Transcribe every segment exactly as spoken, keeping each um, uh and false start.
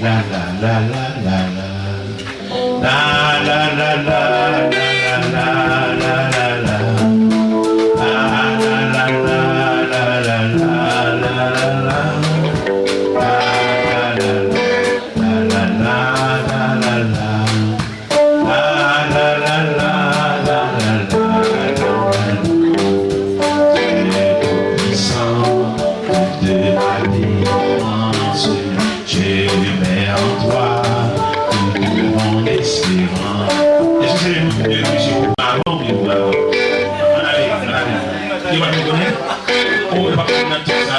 La la la la la la. La la la la la la la la la. La la la la la la la la la la. La la la la la la la la. La la la la la la la la. Dieu Tout-Puissant, toute ma délivrance, je mets en toi toute mon espérance. Èske se yon de misyon avan ou byen avan? Ann ale, ann ale. Ki pa nou konnen? Ou pa konn nan tout sa.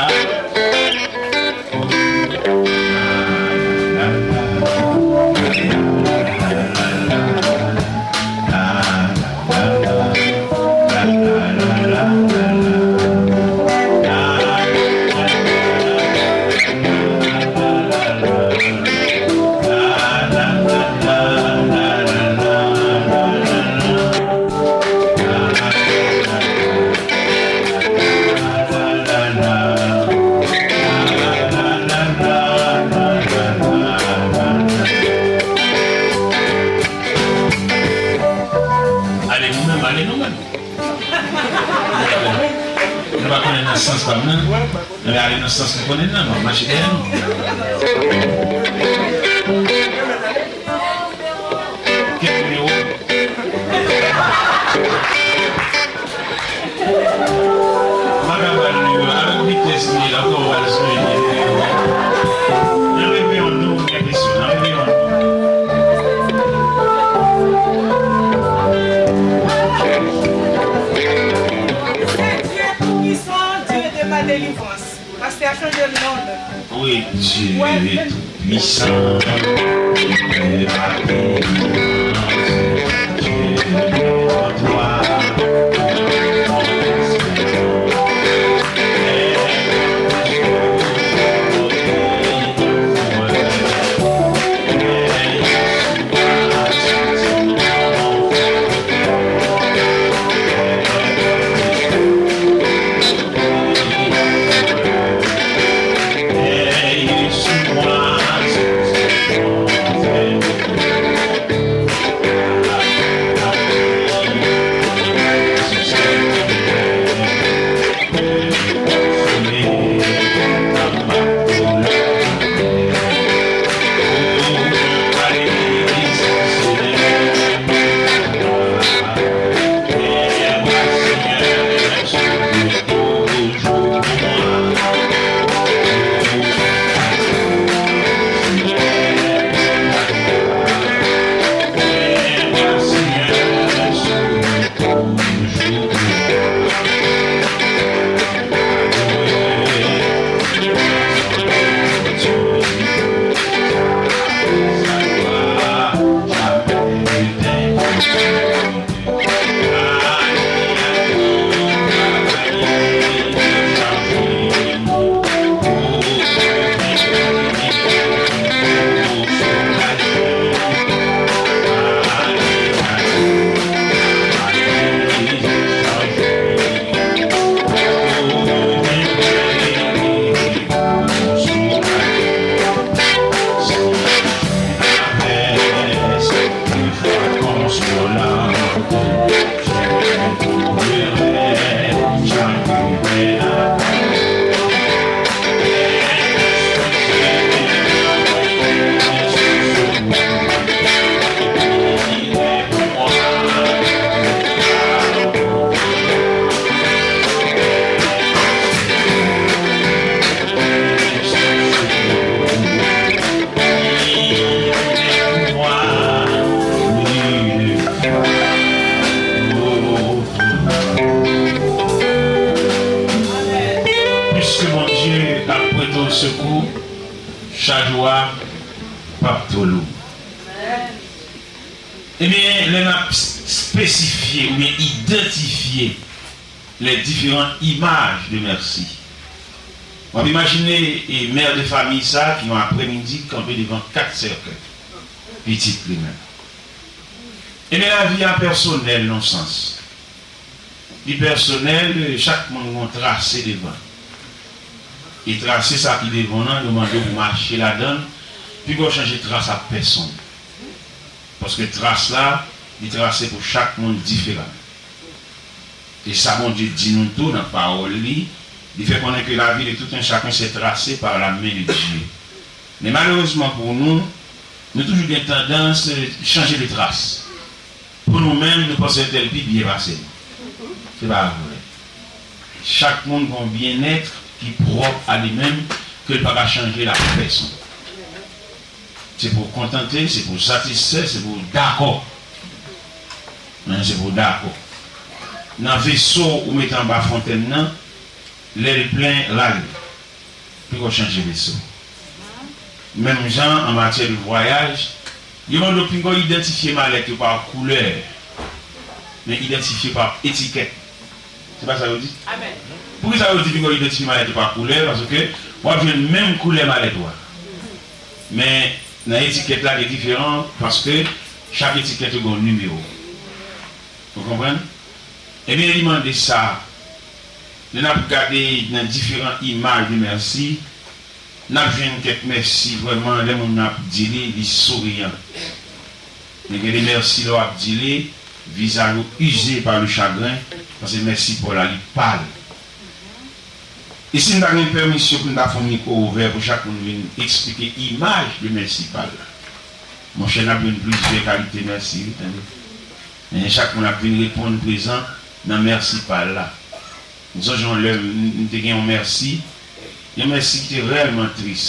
Ale nou menm, ale nou menm. Nou pa konnen nan sans pa m nan. Nou ale nan sans nou konnen nan, m ap mache dèyè nou. Dieu Tout-Puissant, ne va plus mentir, Dieu devant toi. Piske Bondye ap prete w sekou, chaj ou a p ap twò lou. Ebyen, lè n ap s-, espesifye oubyen idantifye les différentes images de Mercy. W ap imajine, e, mè de famiy sa ki yon aprèmidi kanpe devan kat sèkèy pitit li menm. Ebyen, lavi a pèsonèl nan sans. Li pèsonèl, chak moun gen yon trase devan. E trase sa ki devan w lan, yo mande w pou mache ladan l, piga w chanje tras a pèsonn. Paske tras la, li trase pou chak moun diferaman. E sa Bondye di nou tou nan pawòl li, li fè konnen ke la vie de tout un chacun c'est tracé par la main de Dieu. Men malerezman pou nou, nou toujou gen tandans, eh, chanje de tras. Pou nou menm, nou panse entèl pi byen pase nou. Se pa vre. Chak moun gen yon byennèt ki pwòp a li menm, ke l pa ka chanje la pèsonn. Se pou w kontante, se pou w satisfè, se pou w dakò. Men se pou w dakò. Nan veso ou mete anba fontèn nan, lè l plen, rale. Piga w chanje veso. Menm jan, an matyè de vwayaj, yo mande w piga w idantifye malèt yo pa koulè, men idantifye pa etikèt. Se pa sa yo di? Amèn. Poukisa yo di piga w idantifye malèt yo pa koulè? Paske w ap jwenn menm koulè malèt ou a. Men nan etikèt la gen diferan, paske chak etikèt yo gen yon nimewo. Ou konprann? Ebyen, li mande sa. Lè n ap gade nan diferan imaj de Mercy, n ap jwenn kèk Mercy vrèman, lè moun nan ap di li, li souriyan. Men gen de Mercy lè w ap di li, vizaj ou usé par le chagrin, paske Mercy pa w la, li pal. E si n ta gen pèmisyon pou n ta fè yon mikwo ouvè pou chak moun vin eksplike imaj de Mercy pa l la? Monchè, n ap jwenn plizyè kalite Mercy, wi, tande. Men chak moun ap vin reponn prezan nan Mercy pa l la. M sonje yon lè m, m te gen yon Mercy, yon Mercy ki te reyèlman tris.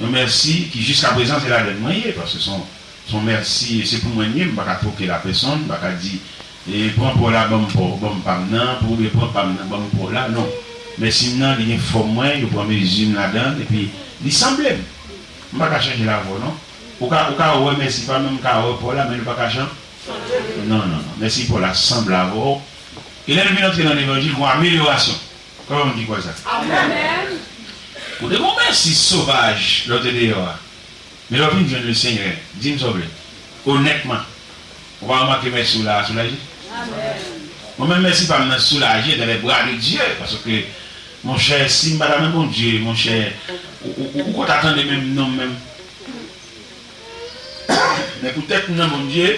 Yon Mercy ki jiska prezan se ladann mwen ye, paske se yon, se yon Mercy, se pou mwen li ye, m pa ka twoke l a pèsonn, m pa ka di, e, pran pa w la, ban m pa w, ban m pa m nan, pou oubyen pran pa m nan, ban m pa w la, non. Mèsi m nan, li gen fòm mwen, yo pran mezi m ladan l, epi li sanble m. M pa ka chanje l avè w, non. Ou ka, ou ka wè mèsi pa m, men m ka wè pa w la, men nou pa ka chan-, non, non, non. Mèsi pa w la sanble avè w. E lè nou vin antre nan levanjil, gon amelyorasyon. Konbyen moun ki kwè sa? Amèn. Ou te gon mèsi sovaj lè w te deyò a. Men lè w vin jwenn Lesenyè, di m sa w vle. Onètman, ou pa remake mèsi w la a soulaje? Amèn. Mwen menm, mèsi pa m nan soulaje dans les bras de Dieu, paske, monchè, si m pa t nan Bondye, monchè, ou, ou, ou, ou konn ta tande menm non m menm. Men poutèt m nan Bondye,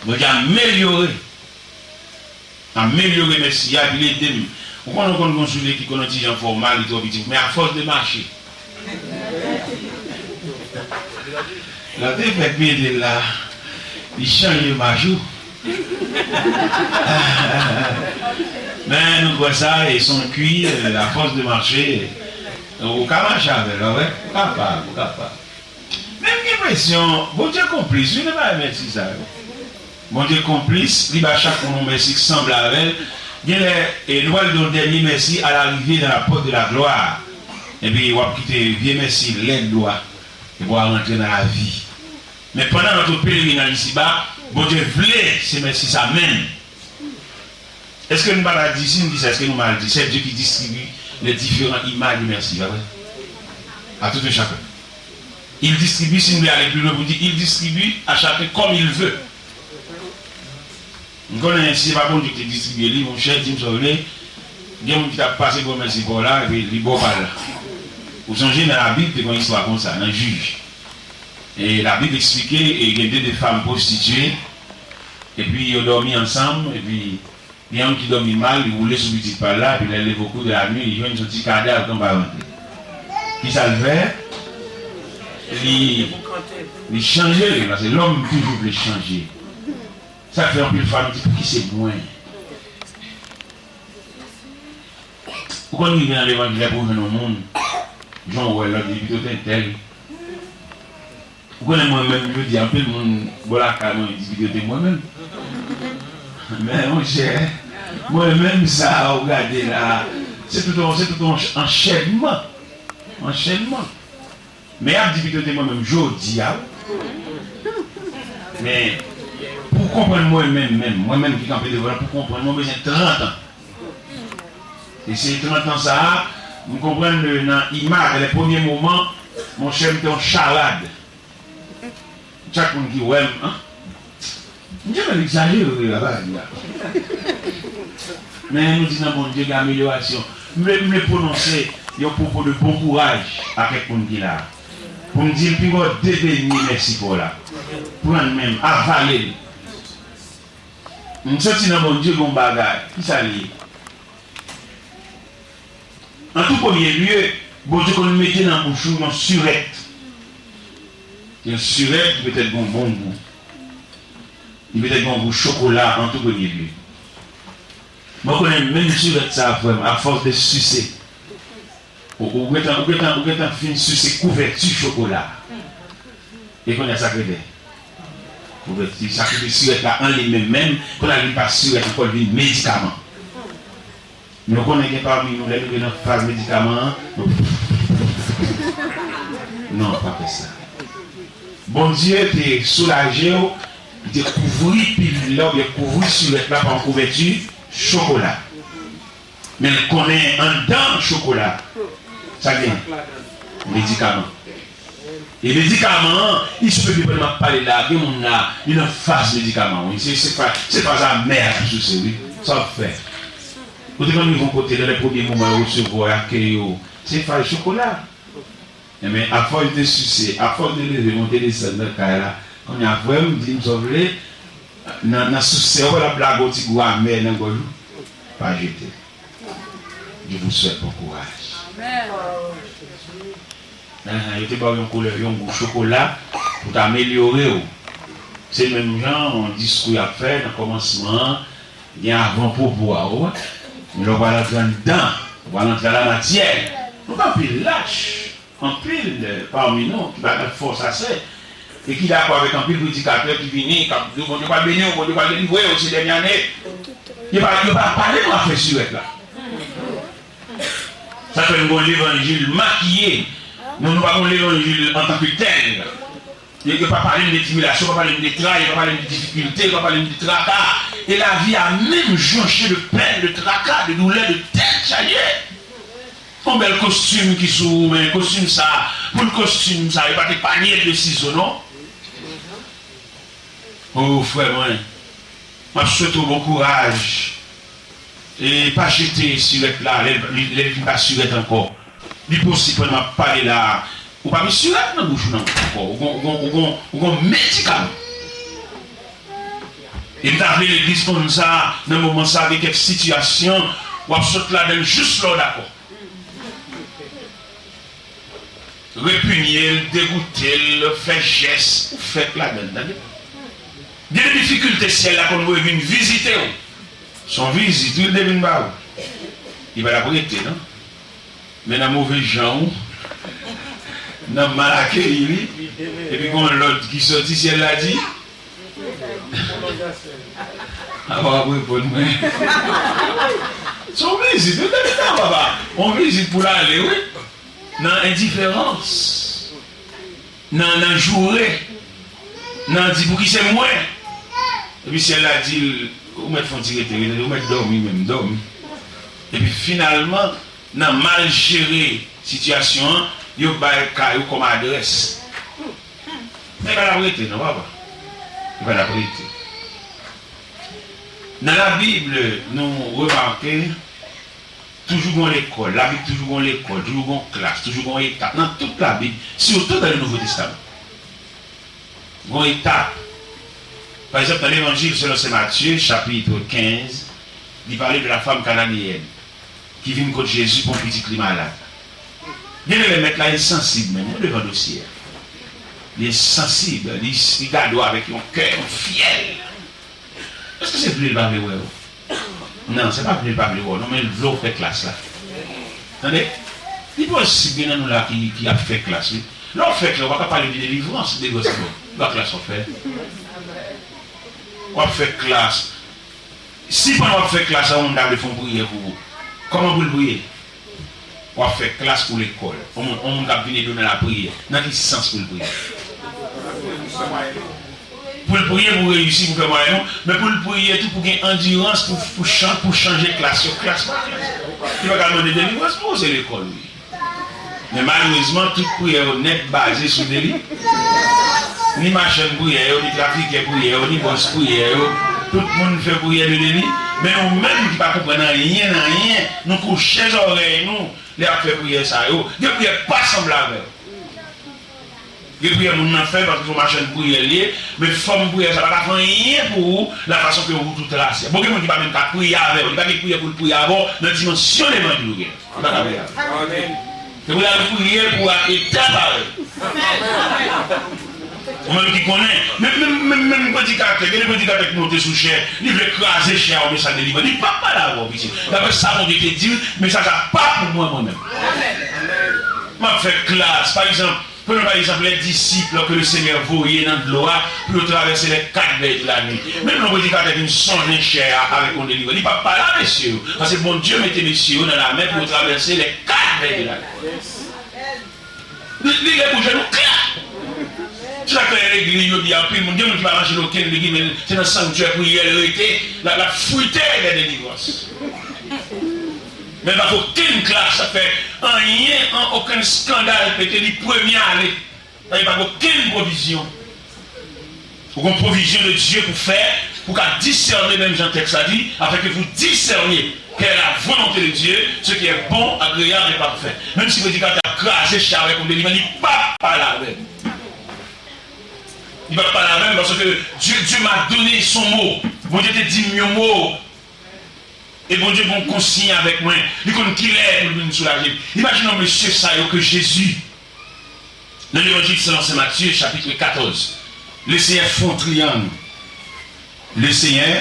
Bondye amelyore. Amelyore mèsi a, epi l ede m. Ou konnen, ou konn gon soulye ki konn yon ti jan fè w mal, li twò piti pou, men afòs de mache. Lè w te fèk mete l la, li chanje mach ou. Men nou kwè sa, e son kwi, afòs de mache, ou ka mache avè l, ou wè, ou kapab, ou kapab. Men m gen enpresyon, Bondye konplis, wi, nan bagay mèsi sa yo. Bondye konplis, li ba chak moun yon mèsi k sanble avè l. Genlè, e, nou pral di yon dènye mèsi à l'arrivée dans la porte de la gloire. Epi w ap kite vye mèsi lèd ou a, epi w a rantre nan lavi. Men pandan n ap fè pelerinaj isiba, Bondye vle se mèsi sa menm. Èske nou pa ta di, si n di sa, èske nou mal di, c'est Dieu qui distribue les différentes images de merci, pa vre? À tout un chacun. Il distribue, si nou vle ale pli lwen pou di, il distribue à chacun comme il veut. M konnen si se pa Bondye ki te distribye li, monchè, di m sa w vle, gen moun ki t ap pase gwo mèsi pa w la, epi li ba w pa l la. Ou sonje nan Labib, te gen yon istwa konsa, nan Jij. E Labib eksplike, e gen de, de fanm pwostitye, epi yo dòmi ansanm, epi gen youn ki dòmi mal, li woule sou pitit pa l la, epi lè l leve au cours de la nuit, li jwenn yon ti kadav anba vant li. Kisa l fè? Li, li chanje, paske lòm toujou vle chanje. Sa k fè anpil fwa nou di, "Pouki se mwen?" Ou konn rive nan levanjil la pou w jwenn yon moun, jan w wè lòt li pito tentèl. Ou konnen mwen menm, jodi a, anpil moun bò lakay mwen di pito te mwen menm. Men, monchè, mwen menm sa ou gade la, se tout yon, se tout yon anchènman. Anchènman. Men y ap di pito te mwen menm jodi a, wi. Men, pou w konprann mwen menm, menm, mwen menm ki kanpe devan w la, pou w konprann mwen, w bezwen trant an. E se trant an sa a, m konprann le, nan imaj, lè premye moman, monchè, m te yon charad. Chak moun ki wè m, an? M te menm egzajere la, bagay la. Men nou di nan Bondye gen amelyorasyon. M vle, m vle pwononse yon pwopo de bon kouraj a kèk moun ki la. Pou m di l pi gwo de dènye mèsi pa w la. Pran l menm, avale l. M santi nan Bondye gen yon bagay. Kisa l ye? An tou premye lye, Bondye konn mete nan bouch ou yon sirèt. Yon sirèt ki petèt gen yon bon gou. Li petèt gen yon gou chokola an tou premye lye. Mwen konnen menm sirèt sa a, frè m, afòs de sise, ou, ou gentan, ou gentan, ou gentan fin sise kouvèti chokola a. E kounye a sa k rete? Kouvèti, sa k rete sirèt la an li menm menm, kounye a li pa sirèt ankò, li vin medikaman. Men w konnen gen pami nou, lè nou rive nan faz medikaman an, nou, non, pa fè sa. Bondye te soulaje w, li te kouvri pilil la oubyen kouvri sirèt la pa yon kouvèti chokola. Men l konnen anndan chokola, sa gen? Medikaman. E medikaman an, li sou peyi pandan m ap pale la, gen moun la, li nan faz medikaman, wi. Se, se faz, se faz amè a ki souse, wi. Sa w ap fè? Ou te konn rive yon kote, nan lè premye moman yo resevwa w, yo akèyi w, se faz chokola. Enben, afòs de sise, afòs de leve, monte, desann nan kay la, kounye a, frè m, di m sa w vle, nan, nan souse a, w wè l ap lage yon ti gou amè nan gòj ou, pa jete l. Je vous souhaite bon courage. Amèn. Enhen, yo te ba w yon koulè, yon gou chokola pou t amelyore w. Se menm jan yon diskou y ap fè nan kòmansman an, gen avan pwopo a, ou wè. Men lè w pral antre anndan, ou pral antre a la matyè. Nou gen anpil lach, anpil, eh, pami nou ki pa gen fòs ase, e ki dakò avèk anpil predikatè ki vini, k ap di w, "Bondye pral beni w, Bondye pral delivre w, se dènye ane." Yo pa, yo pa pale nou afè sirèt la. Sa fè nou gen yon levanjil makiye. Nou, nou pa gen yon levanjil antanke tèl. Yo, yo pa pale n de tribilasyon, yo pa pale n de tray, yo pa pale n de difikilte, yo pa pale n de traka. E lavi a menm jonche de pèn, de traka, de doulè, de tèt chaje. Yon bèl kostim ki sou ou, men kostim sa, pou l kostim sa, yo pa te panye l de sizo, non. O, frè mwen, m ap swete w bon kouraj. E pa jete sirèt la, lè, lè, lè l vin pa sirèt ankò. Li posib, pandan m ap pale la a, ou pa gen sirèt nan bouch ou nan ankò. Ou gon, ou gon, ou gon, ou gon medikaman. E m ta vle legliz konn sa, nan moman sa, gen kèk sitiyasyon, w ap sot ladan l jis lè w dakò. Repinye l, degoute l, fè jès, ou fèk ladan l, tande. Gen de difikilte syèl la konn voye vin vizite w. Se yon vizit, wi, l te vin ba ou. Li pa t ap rete, non. Men nan move jan ou, nan mal akeyi li, epi gen yon lòd ki soti, syèl la di, apa w ap reponn mwen? Se yon vizit, wi, tande sa, papa. Yon vizit pou l ale, wi. Nan endiferans, nan, nan joure, nan di, "Pouki se mwen?" Epi syèl la di l, "Ou mèt fè yon ti rete, wi, ou mèt dòmi menm, dòmi." Epi finalman, nan mal jere sitiyasyon an, yo bay kay ou kòm adrès. Men pa t ap rete, non, papa. Li pa t ap rete. Nan Labib, nou remake, toujou gon lekòl. Labib toujou gon lekòl, toujou gon klas, toujou gon etap. Nan tout Labib, surtout dans le Nouveau Testament, gon etap. Pa egzanp, nan Levanjil selon Sen Matye, chapit kenz, li pale de la femme cananéenne ki vin kot Jezi pou yon pitit li malad. Gen de lè mèt la ensansib menm, wi, devan dosye a. Li ensansib, li, li gade w avèk yon kè, yon fyèl. Èske se vle l pa vle wè w? Non, se pa vle l pa vle wè w, non, men l vle w fè klas la. Tande? Li posib gen nan nou la ki, ki ap fè klas, wi. Lè w fè klas, ou pa ka pale de delivrans, delivrans ki bon. Ba klas w ap fè. W ap fè klas. Si pandan w ap fè klas la, yon moun ta vle fè yon priyè pou ou, kòman pou l priye? W ap fè klas pou lekòl. Yon moun, yon moun k ap vin ede w nan lapriyè. Nan ki sans pou l priye? Pou l priye pou reyisi, pou fè mwayen nou, men pou l priye tou pou gen andirans, pou, pou chan-, pou chanje klas yo, klas pa klas. Li pa ka mande delivrans pou ou, se lekòl, wi. Men malerezman, tout priyè yo nèt baze sou deli. Ni machann priyè yo, ni trafikè priyè yo, ni bòs priyè yo, tout moun fè priyè de deli. Men nou menm ki pa konprann anyen nan anyen, nou kouche zòrèy nou lè y ap fè priyè sa yo. Gen priyè k pa sanble avè yo. Gen priyè moun nan fè paske se yon machann priyè l ye, men fòm priyè sa pa ka fè anyen pou ou, la fason ke wout ou trase. Bon, gen moun ki pa menm ka priye avè w, li pa gen priyè pou l priye avè w nan dimansyon levanjil ou gen. Li pa ka priye avè w. Amèn. Se pou l al priye pou w ak eta parèy. Ou menm ki konnen, menm, menm, menm, menm predikatè, gen de predikatè ki monte sou chè, li vle kraze chè a, yon mesaj delivrans. Li p ap pale avè w, pitit. Daprè sa Bondye te di l, mesaj la pa pou mwen, mwen menm. M ap fè klas, pa egzanp, prenons par exemple les disciples que le Seigneur voye nan dlo a pou yo travèse les quatre veilles de la nuit. Menm lè yon predikatè vin sonje chè a avèk yon delivrans, li p ap pale a mesye yo, paske Bondye mete mesye yo nan lamè pou yo travèse les quatre veilles de la nuit. Li, li lè pou jwenn ou klè. Se sa k fè legliz jodi a, anpil moun, gen moun ki pa mache nan okenn legliz, men se nan sanktyè priyè l rete, l ap, l ap frite lè delivrans. Men l pa fè okenn klas, sa fè anyen, an, okenn eskandal pete, li premye ale. Sa vle di pa gen okenn pwovizyon. Ou gon pwovizyon de Dye pou fè, pou ka disène menm jan tèks la di, afin que vous discerniez quelle est la volonté de Dieu, ce qui est bon, agréable et parfait. Menm si predikatè a kraze chè avèk yon delivrans, li p ap pale avè l. Li p ap pale avè l paske Dieu, Dieu m'a donné son mot. Bondye te di m yon mo. E Bondye gon konsiy avèk mwen. Li konn kilè pou l vin soulaje m. Imajine yon mesye sa yo ke Jezi, nan Levanjil selon Sen Matye, chapit katòz, Lesenyè fè yon triyang. Lesenyè,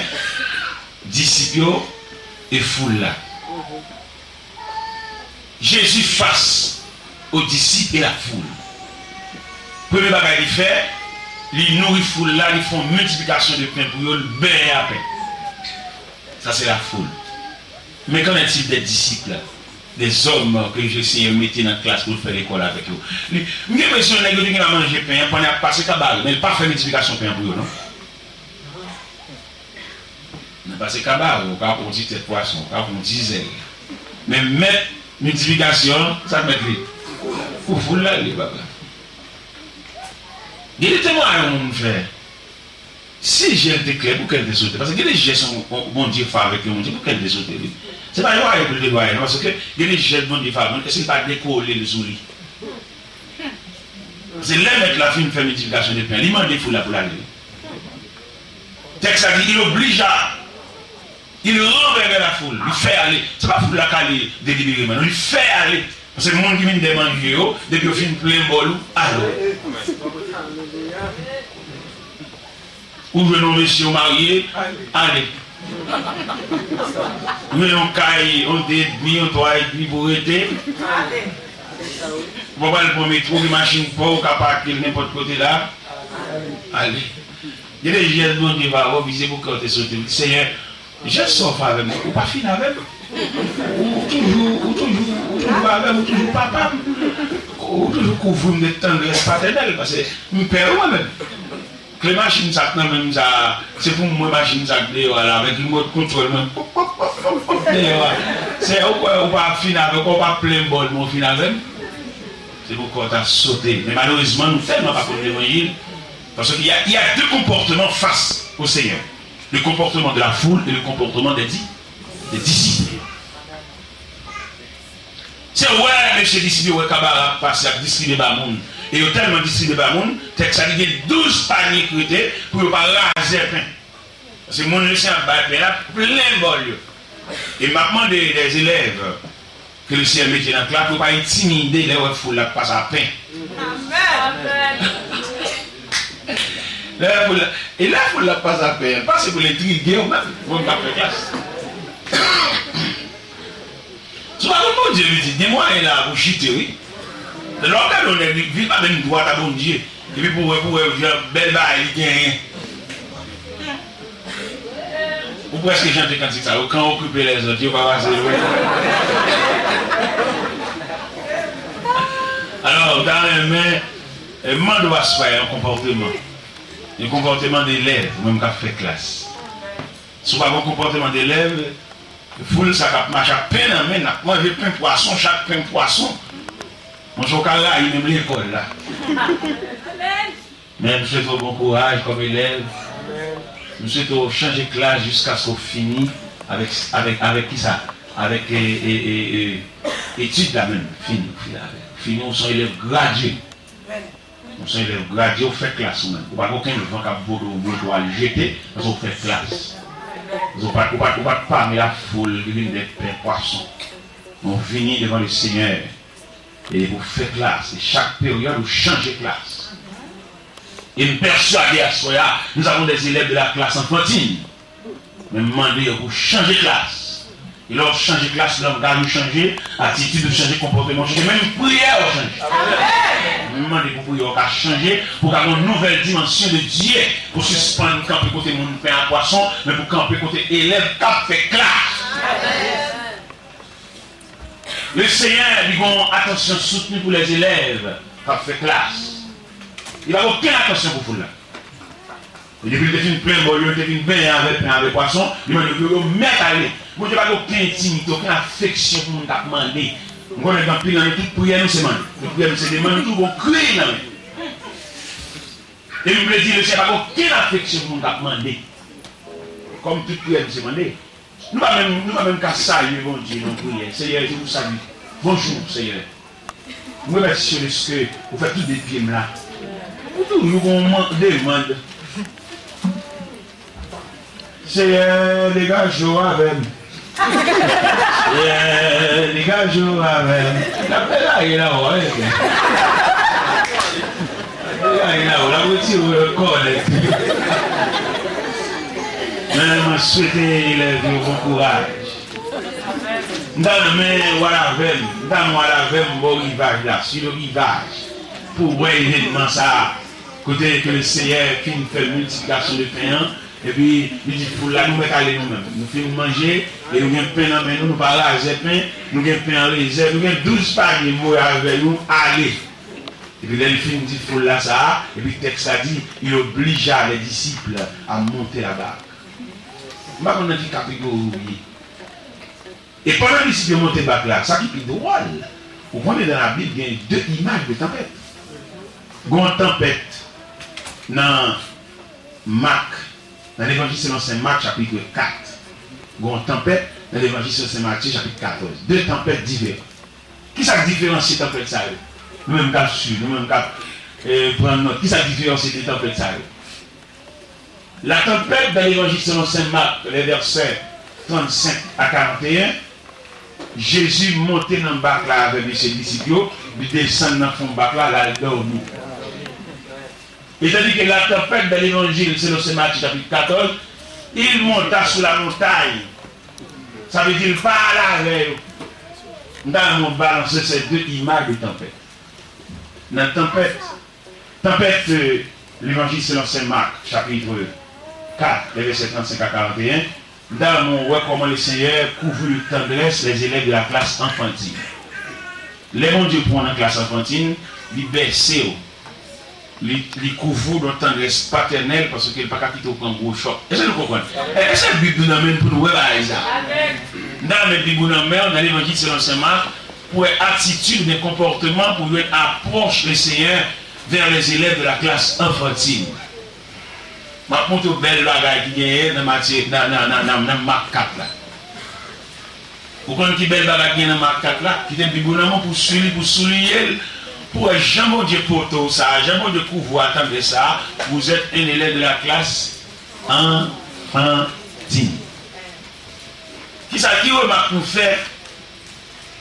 disip yo, e foul la. Jezi fas o disip e lafoul. Premye bagay li fè, li nouri foul la, li fè yon miltiplikasyon de pen pou yo, l bèyè a pen. Sa se lafoul. Men qu'en est-il des disciples? Dèzòm ke Senyè mete nan klas pou l fè lekòl avèk yo. Li, m gen enpresyon nèg yo te gentan manje pen an pandan y ap pase kabarè, men l pa fè miltiplikasyon pen an pou yo, non. Nan pase kabarè, ou ka pran yon ti tèt pwason, ou ka pran yon ti zèl. Men mèt miltiplikasyon an, sa k mèt li? Pou foul la, li, papa. Gen de temwayaj yon moun fè. Si je l te klè, pou kè l te sote. Paske gen de jès yon, yon Bondye fè avèk yon moun, se pou kè l te sote, wi. Se pa lwaye pou l te lwaye, non, paske gen de jès Bondye fè avèk moun, èske l pa dekole l sou li? Se lè mèt la fin fè miltiplikasyon de pen, li mande foul la pou l ale. Tèks la di, il obligea, il renversa la foule, li fè ale. Se pa foul la k ale delibereman, non, li fè ale. Paske moun ki vin dèyè manje yo, depi yo fin plen bòl ou, ale. Ou jwenn yon mesye ou marye, ale. Ou jwenn yon kay, yon de edmi, yon twa edmi pou rete. Ou pa pral pran metwo, gen machin pa w, ou ka pake l nenpòt kote la. Ale. Gen de jès Bondye pa wè, se pou kè w te sote. Senyè, jès sa w fè avè m, ou pa fin avè m. Ou toujou, ou toujou, ou toujou avè m, ou toujou papa m. Ou toujou kouvri m de tandrès patènèl, paske m pè w mwen menm. Kle machin sa k nan men m sa, se pou mwen machin sa k deyò a la, avèk remote control mwen. Pop, pop, pop, pop, pop, deyò a. Se ou kwè ou pa fin avè m, ou pa plen bòl mwen fin avè m. Se pou kò w ta sote. Men malerezman, nou tèlman pa konn levanjil, paske il y a, il y a deux comportements face au Seigneur. Le comportement de la foule et le comportement des di-, des disciples. Se wè mesye disip yo wè kabarè ap pase, ap distribye ba moun. E yo tèlman distribye ba moun, tèks la di gen douz panye k rete pou yo pa razè pen. Paske moun Lesenyè ap bay pen la plen bòl yo. E m ap mande dèzelèv ke Lesenyè mete nan klas pou yo pa entimide lè yo wè foul la ap pase a pen. Amèn. Lè foul la, e lè foul la ap pase a pen, pa se pou l entrige w menm, mwen m t ap fè klas. Si w pa konn Bondye, pitit, gen mwayen la pou chite, wi. Lè w ap gade yon nèg, li, li pa menm dwat a Bondye. Epi pou wè, pou wè, jan bèl bagay li genyen. Ou prèske chante kantik sa yo, quand occuper les autres, yo pa pase lwen. Alò, w ta renmen, eh, mande w aswè yon konpòteman. Yon konpòteman delèv, ou menm k ap fè klas. Si w pa gen yon konpòteman delèv, foul sa k ap mache ak pen nan men, n ap manje pen pwason, chak pen pwason. Monchè, w ka rayi menm lekòl la. Men m swete w bon kouraj kòm elèv. M swete w chanje klas jiskaske w fini avèk, avèk, avèk kisa? Avèk, e, e, e, e, etid la menm. Fini, fini avèk. Fini, w se yon elèv gradye. Ou se yon elèv gradye, ou fè klas ou menm. Ou pa gen okenn van k ap voye w, voye w al jete, paske ou fè klas. Ou pa, ou pa, ou pa t pami lafoul ki vin dèyè pen pwason. Men ou vini devan Lesenyè e pou fè klas. E chak peryòd, ou chanje klas. E m pèswade aswè a, nous avons des élèves de la classe enfantine. Men m mande yo pou chanje klas. E lè w chanje klas, langaj ou chanje, atitid ou chanje, konpòteman w chanje, menm priyè w chanje. Amèn. M mande pou priyè w ka chanje, pou ka gen yon nouvèl dimansyon de Dye, pou sispann kanpe kote moun pen ak pwason, men pou kanpe kote elèv k ap fè klas. Amèn. Lesenyè, li gen yon atansyon soutni pou lèzelèv k ap fè klas. Li pa gen okenn atansyon pou foul la. E depi l te fin plen bòl yo, l te fin benyen avèk pen avèk pwason, li mande pou yo mèt ale. Bondye pa gen okenn entimite, okenn afeksyon pou moun k ap mande. M konnen gen anpil nan nou, tout priyè nou se mande. Tout priyè nou se demande, nou tou gon kriy nan men. E m vle di, Lesenyè pa gen okenn afeksyon pou moun k ap mande. Kòm tout priyè nou se mande. Nou pa menm, nou pa menm ka salye Bondye nan priyè. Seyè, je vous salue. Bonjou, Seyè. M remèsye w dèske ou fè tou de pye m la. Ou toujou gon man-, demann. Seyè, degaje w avè m. Seyè, degaje w avè m. N ap fè laye la, wè. N ap fè laye la, w ap retire w nan kòlèt. Men mwen swete elèv yo bon kouraj. M ta renmen w al avè m, m ta renmen w al avè m bò rivaj la, sou le rivaj, pou w wè evènman sa a, kote ke Lesenyè fin fè miltiplikasyon de pen an, Epi li di foul la, nou mèt ale nou menm. Nou fin manje, e nou gen pen nan men nou, nou pa razè pen, nou gen pen an rezèv, nou gen douz panye voye avè nou, ale. Epi lè l fin di foul la sa a, epi tèks la di, il obligea les disciples à monter la barque. M pa konn nan ki kategori ou ye. E pandan disip yo monte bak la, sa ki pi dwòl, ou konnen nan Labib gen de imaj de tanpèt. Gon tanpèt nan Mak, nan Levanjil selon Sen Mak, chapit kat. Gon tanpèt nan Levanjil selon Sen Matye, chapit katòz. De tanpèt diferan. Kisa k diferansye tanpèt sa yo? Nou menm k ap swiv, nou menm k ap, eh, pran nòt, kisa k diferansye de tanpèt sa yo? La tempête dans l'Évangile selon Saint Marc, les versets trente-cinq à quarante et un, Jezi monte nan bak la avèk mesye disip yo, li desann nan fon bak la, l al dòmi. Et tandis que la tempête dans l'Évangile selon Saint Matthieu chapitre quatorze, il monta sur la montagne. Sa vle di l pa al avè yo. M ta renmen w balanse ces deux images de tempête. Nan tanpèt, tanpèt, euh, Levanjil selon Sen Mak, chapit kat, lè vèsè trannsenk a karanteyen, m ta renmen w wè kòman Lesenyè kouvri de tandrès lèzelèv de la klas anfantin. Lè Bondye pran w nan klas anfantin, li bèse w, li, li kouvri w de yon tandrès patènèl, paske l pa ka kite w pran gwo chòk. Èske nou konprann? Èske Bib nou nan men n pou nou wè bagay sa a? M ta renmen Bib ou nan men w, nan Levanjil selon Sen Mak, pou wè atitid oubyen konpòteman, pou jwenn apwòch Lesenyè vers les élèves de la classe enfantine. M ap montre w bèl bagay ki genyen nan Matye, nan, nan, nan, nan, nan Mak kat la. Ou konn ki bèl bagay ki genyen nan Mak kat la? Kite Bib ou nan men w pou w sou li, pou w souliye l, pou w wè jan Bondye pote w sa a, jan Bondye kouvri w a tandrès sa a, vous êtes un élève de la classe enfantine. Kisa, ki remak nou fè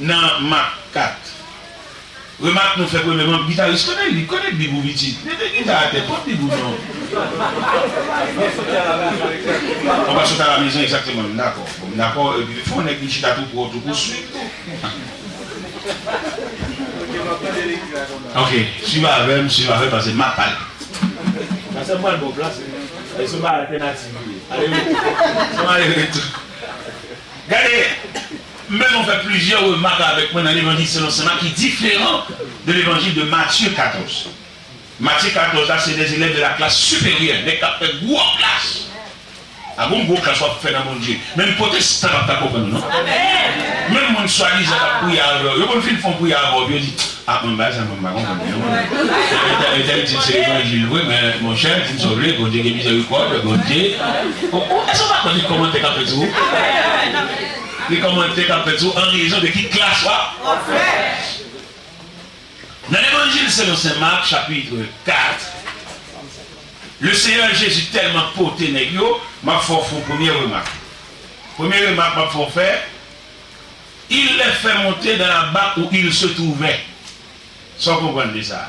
nan Mak kat? Remak nou fè premyèman, gitaris, konnen li, konnen Bib ou pitit. Mete gita atè, pot Bib ou non. On va sauter à la maison, exactement, m dakò. Bon, m dakò, epi fò nèg vin chita tou pwòt ou pou swiv tou. Ok, swiv avè m, swiv avè m, paske m ap pale. Sa se mwen bon plas. E sou bagay altènativ li ye. Ale retou. Sou bagay retou. Gade, m bezwen w fè plizyè remak avèk mwen nan Levanjil selon Sen Mak ki diferan de Levanjil de Matye katòz. Matye katòz la, se des élèves de la classe supérieure, nèg k ap fè gwo klas. A gon gwo klas w ap fè nan Bondye. Menm pwotestan p ap ka konprann ou non. Menm moun swadizan k ap priye avè w, yo konn fin fè yon priyè avè w, epi yo di, a, mwen bagay sa mwen pa konprann li non. Entèl di se levanjil vre, men monchè, di m sa w vle, Bondye gen mizèrikòd, Bondye. O, o, èske w pa konn li kòmantè k ap fèt sou ou? Li kòmantè k ap fèt sou ou an rezon de ki klas w ap fè. Nan Levanjil selon Sen Mak, chapit kat, Lesenyè Jezi tèlman pote nèg yo, m ap fè w fè yon premye remak. Premye remak m ap fè w fè, il les fait monter dans la barque où ils se trouvaient. Sa w konprann de sa?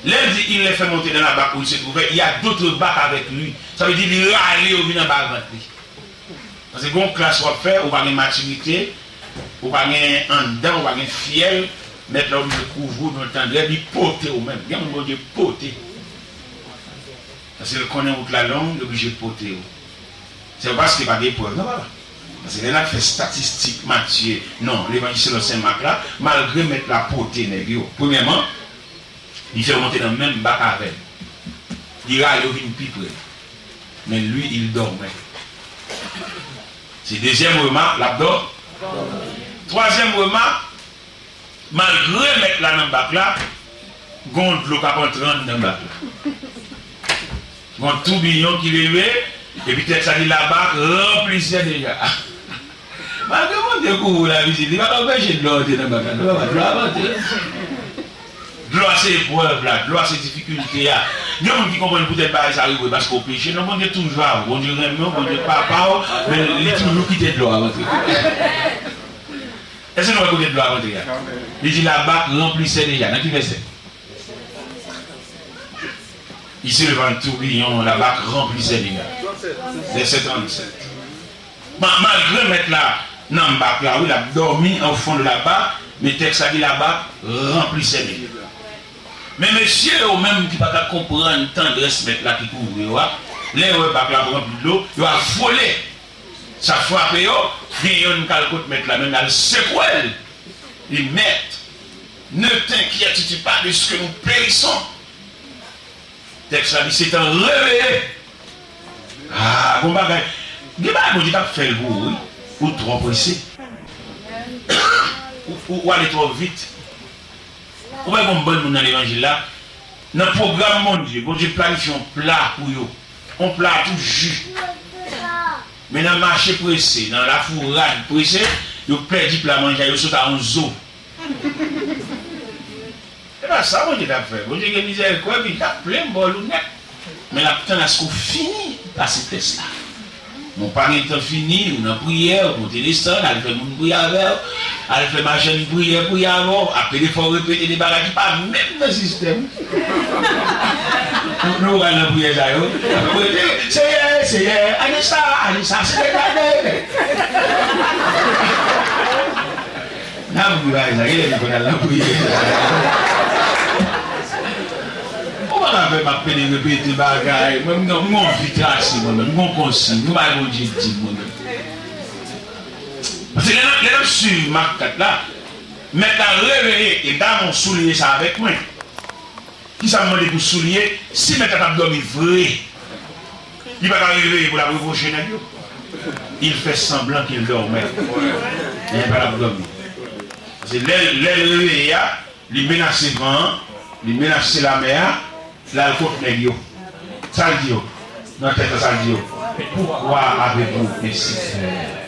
Lè l di, il les fait monter dans la barque où ils se trouvaient, il y a d'autres barques avec lui. Sa vle di, li rale yo vin anba vant li. Paske gen yon klas w ap fè, ou pa gen matirite, ou pa gen anndan, ou pa gen fyèl, mèt la oblije kouvri w nan tandrès, li pote w menm. Gen moun Bondye pote. Paske l konnen wout la long, li oblije pote w. Se pa paske pa gen eprèv, non, papa. Paske lè n ap fè estatistik Matye, non, Levanjil selon Sen Mak la, malgre mèt la pote nèg yo, premyèman, li fè yo monte nan menm bak avè l. Li rale yo vin pi pre. Men li, il dormait. Se dezyèm remak, l ap dò. Twazyèm remak, malgre mèt la nan bak la, gon dlo k ap antre anndan bak la. Gon toubiyon ki leve, epi tèks la di, la barque remplissait déjà. Malgre Bondye kouvri w la, pitit, li pa ka anpeche dlo antre nan bak la. Non, papa, dlo ap antre. Dlo a se eprèv la, dlo a se difikilte a. Gen moun ki konprann poutèt bagay sa rive paske w peche. Non, Bondye toujou avè w, Bondye renmen w, Bondye papa w, men li toujou kite dlo a antre. Èske nou wè kote dlo a antre a? Li di, la barque remplissait déjà. Nan ki vèsè? Il se leva un tourbillon, la barque remplissait déjà. Vèsè trannsèt. Ma-, malgre mèt la nan bak la, wi, l ap dòmi au fond de la barque, men tèks la di la barque remplissait déjà. Men mesye yo menm ki pa ka konprann tandrès mèt la ki kouvri yo a, Lè yo wè bak la ranpli dlo, yo al vole. Sa frape yo, gen yonn k al kot mèt la, menm l al sekwe l. Li, mèt, ne t'inquiètes-tu pas de ce que nous périssons? Tèks la di, se tan reveye. Ah, gon bagay. Gen bagay Bondye k ap fè l pou ou, wi. Ou twò prese. Ou, ou, ou ale twò vit. Ou wè gon bann moun nan levanjil la, nan pwogram Bondye, Bondye planifye yon pla pou yo. Yon pla tou ji. Men nan mache prese, nan lafourad prese, yo pèdi pla manje a, yo sot a yon zo. Se pa sa Bondye t ap fè. Bondye gen mizèrikòd, li t ap plen bòl ou nèt. Men l ap tann aske w fini pase tès la. Men w pa gen tan fini, ou nan priyè, ou monte desann, al fè moun priye avè w, al fè machann priyè priye avè w, apre de fwa w repete de bagay ki pa menm nan sistèm. Nou, nou pral nan priyè sa yo. Apre, Seyè, Seyè, ane sa, ane sa, se te gade. N ap ri bagay sa, genlè nou konn al nan priyè. Ou pa ka fè m ap pede repete bagay. Mwen, m gon, m gon vi trase, mwen menm. M gon konsiy. M gon bagay Bondye di m, mwen menm. Paske lè n ap, lè n ap swiv Mak kat la, mèt la reveye e dam yon soulye sa avèk mwen. Kisa m mande pou soulye? Si mèt la t ap dòmi vre, li pa ka reveye pou l ap repwoche nèg yo. Il fait semblant qu'il dormait. Men pa t ap dòmi. Paske lè, lè l reveye a, li menase van an, li menase lamè a, l al kot nèg yo. Sa l di yo? Nan tèks la, sa l di yo? Pourquoi avez-vous ainsi fait?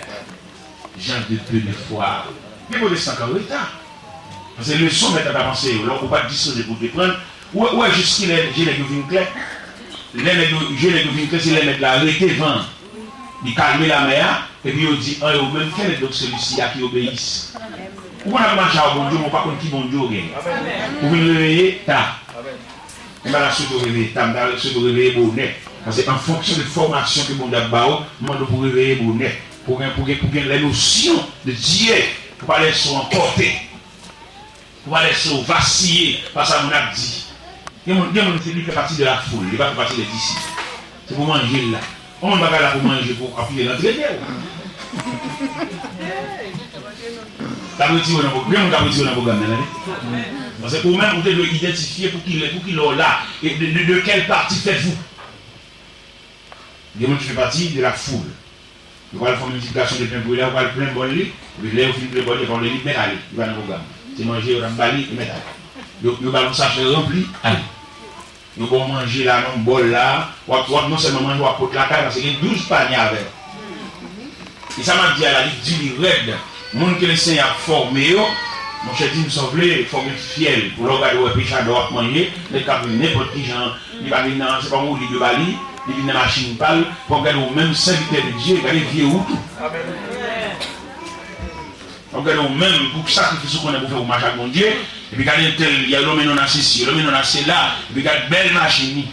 Jan de peu de foi. Gen pwotestan k an reta. Paske leson mèt la t ap anseye yo, lè ou pa t dispoze pou w te pran l, ou wè, ou wè jis kilè je nèg yo vin klè. Lè nèg yo, je nèg yo vin klè, se lè mèt la rete van an. Li kalme lamè a, epi yo di, en eux-mêmes, quel est donc celui-ci à qui obéissent? Ou konn ap mache ak Bondye, men ou pa konn ki Bondye w genyen. Ou vin reveye ta. Mwen pa ta swete w reveye ta, m ta swete w reveye bonè. Paske an fonksyon de fòmasyon ke Bondye ap ba w, m mande w pou w reveye bonè. Pou w gen, pou w gen, pou w gen lè nosyon de Dye, pou w pa lèse w anpòte, pou w pa lèse w vasiye pa sa moun ap di. Gen moun, gen moun se li fè pati de la foul, li pa fè pati de disip. Se pou manje l la. Yon moun pa ka la pou manje pou ap kite l antrete w. T ap retire w nan pwo-, gen moun k ap retire w nan pwogram nan, tande. Paske ou menm, ou te dwe idantifye pou ki lè, pou ki lè w la, e de, de, de quelle partie faites-vous? Gen moun ki fè pati de la foul. Yo pral fè yon miltiplikasyon de pen pou yo la, yo pral plen bòl li, epi lè yo fin plen bòl li, yo pral li mèt ale, li pa nan pwogram. Se manje yo t ap ba li, li mèt ale. Yo, yo ba l yon sachè ranpli, ale. Yo ba w manje la, nan bòl la, w ap, w ap non sèlman manje, w ap pot lakay, paske gen douz panye avè w. E sa m ap di a la, li di, li rèd. Moun ke Lesenyè ap fòme yo, monchè, di m sa w vle, fòme fyèl. Pou lè w gade w wè pechadè w ap manje, nèg k ap vin nenpòt ki jan, li pa vin nan, se pa yon olib yo ba li, li vin nan machin pa l, pou w ap gade w menm sèvitè de Dye, gade vye wout ou. W ap gade w menm pou sakrifis ou konnen pou fè pou mache ak Bondye, epi gade entèl, y a, l lonmen non a sesi, l lonmen non a sela, epi gade bèl machin li.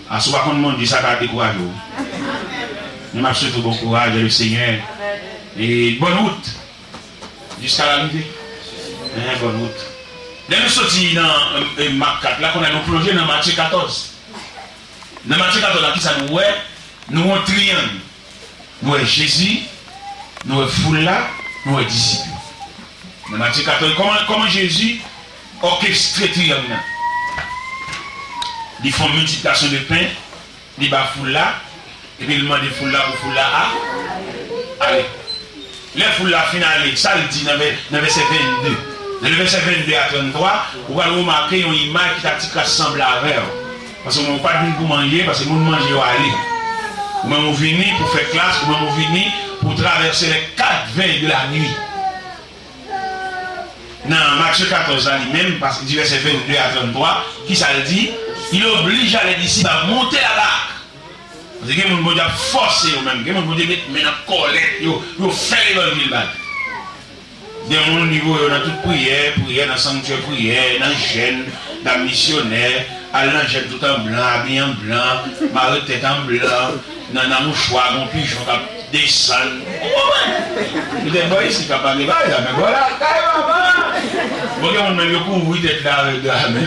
A, si w pa konn Bondye, sa ka dekouraje w. Men m ap swete w bon kouraj dans le Seigneur. E bonne route. Jusqu'à l'arrivée. Hein, bonne route. Lè nou soti nan, e, e, Mak kat la, kounye a nou plonje nan Matye katòz. Nan Matye katòz la, kisa nou wè? Nou wè yon triyang. Nou wè Jezi, nou wè foul la, nou wè disip yo. Nan Matye katòz, kòman, kòman Jezi òkestre triyang nan? Li fè yon miltiplikasyon de pen, li ba foul la, epi l mande foul la pou foul la a, ale. Lè foul la fin ale, sa l di nan vè-, nan vèsè vennde? Nan vèsè vennde a tranntwa, ou pral remake yon imaj ki ta ti kras sanble avè w. Paske ou menm ou pa t vin pou manje, paske moun manje yo ale. Ou menm ou vini pou fè klas, ou menm ou vini pou travèse les quatre veilles de la nuit. Nan Matye katòz la, li menm, paske di vèsè vennde a tranntwa, kisa l di? Il obligea les disciples à monter la barque. Paske gen moun Bondye ap fòse yo menm, gen moun Bondye met men nan kòlèt yo, yo fè levanjil ba yo. Gen moun li voye yo nan tout priyè, priyè nan sanktyè priyè, nan jèn, nan misyonè, al nan jèn tout an blan, abiye an blan, mare tèt an blan, nan, nan mouchwa, gon pijon k ap desann. Ou konprann? Petèt bò isit k ap pale bagay la, men bò lakay, papa! Bon, gen moun menm yo kouvri tèt la avèk dra menm.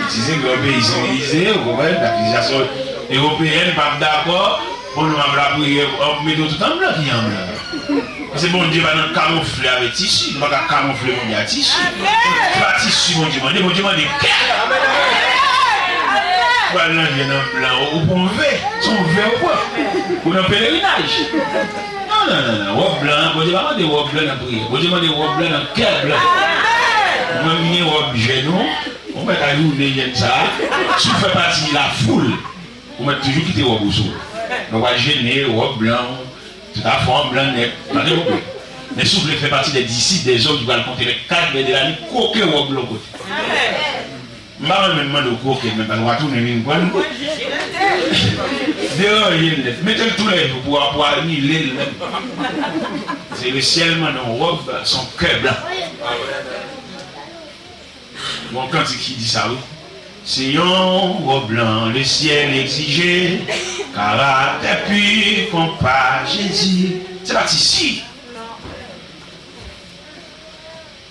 Si se yon peyi sivilize, ou konprann, sivilizasyon ewopeyèn p ap dakò pou nou ap lapriyè, ap mete w tout an blan ki an blan. Paske Bondye pa nan kamoufle avèk tisi, nou pa ka kamoufle Bondye a tisi. Se pa tisi Bondye mande, Bondye mande kè. Ou al nan je nan blan, ou pran ve, se yon ve ou pran. Ou nan pelerinaj. Non, non, non, non. Wòb blan an, Bondye pa mande wòb blan nan priyè. Bondye mande wòb blan nan kè blan. Ou menm ki gen wòb jèn ou, ou mèt ajounen jèn sa a. Si w fè pati lafoul, ou mèt toujou kite wòb ou sou ou. Men w pa jene, wòb blan, tout afè w blan nèt, pa gen pwoblèm. Men si w vle fè pati dè disip, dè zòm ki pral konte lè kat vè de la nuit, kwoke wòb lan yon kote. M pa renmen mande w kwoke l, men paske w a tounen vin pran l. Deranje l nèt. Mete l toulèjou pou w, pou w anile l menm. Se le syèl mande yon wòb, se yon kè blan. Gon kantik ki di sa, wi. Se yon wòb blan le syèl egzije, karaktè pi konpa Jezi. Se pa tisi.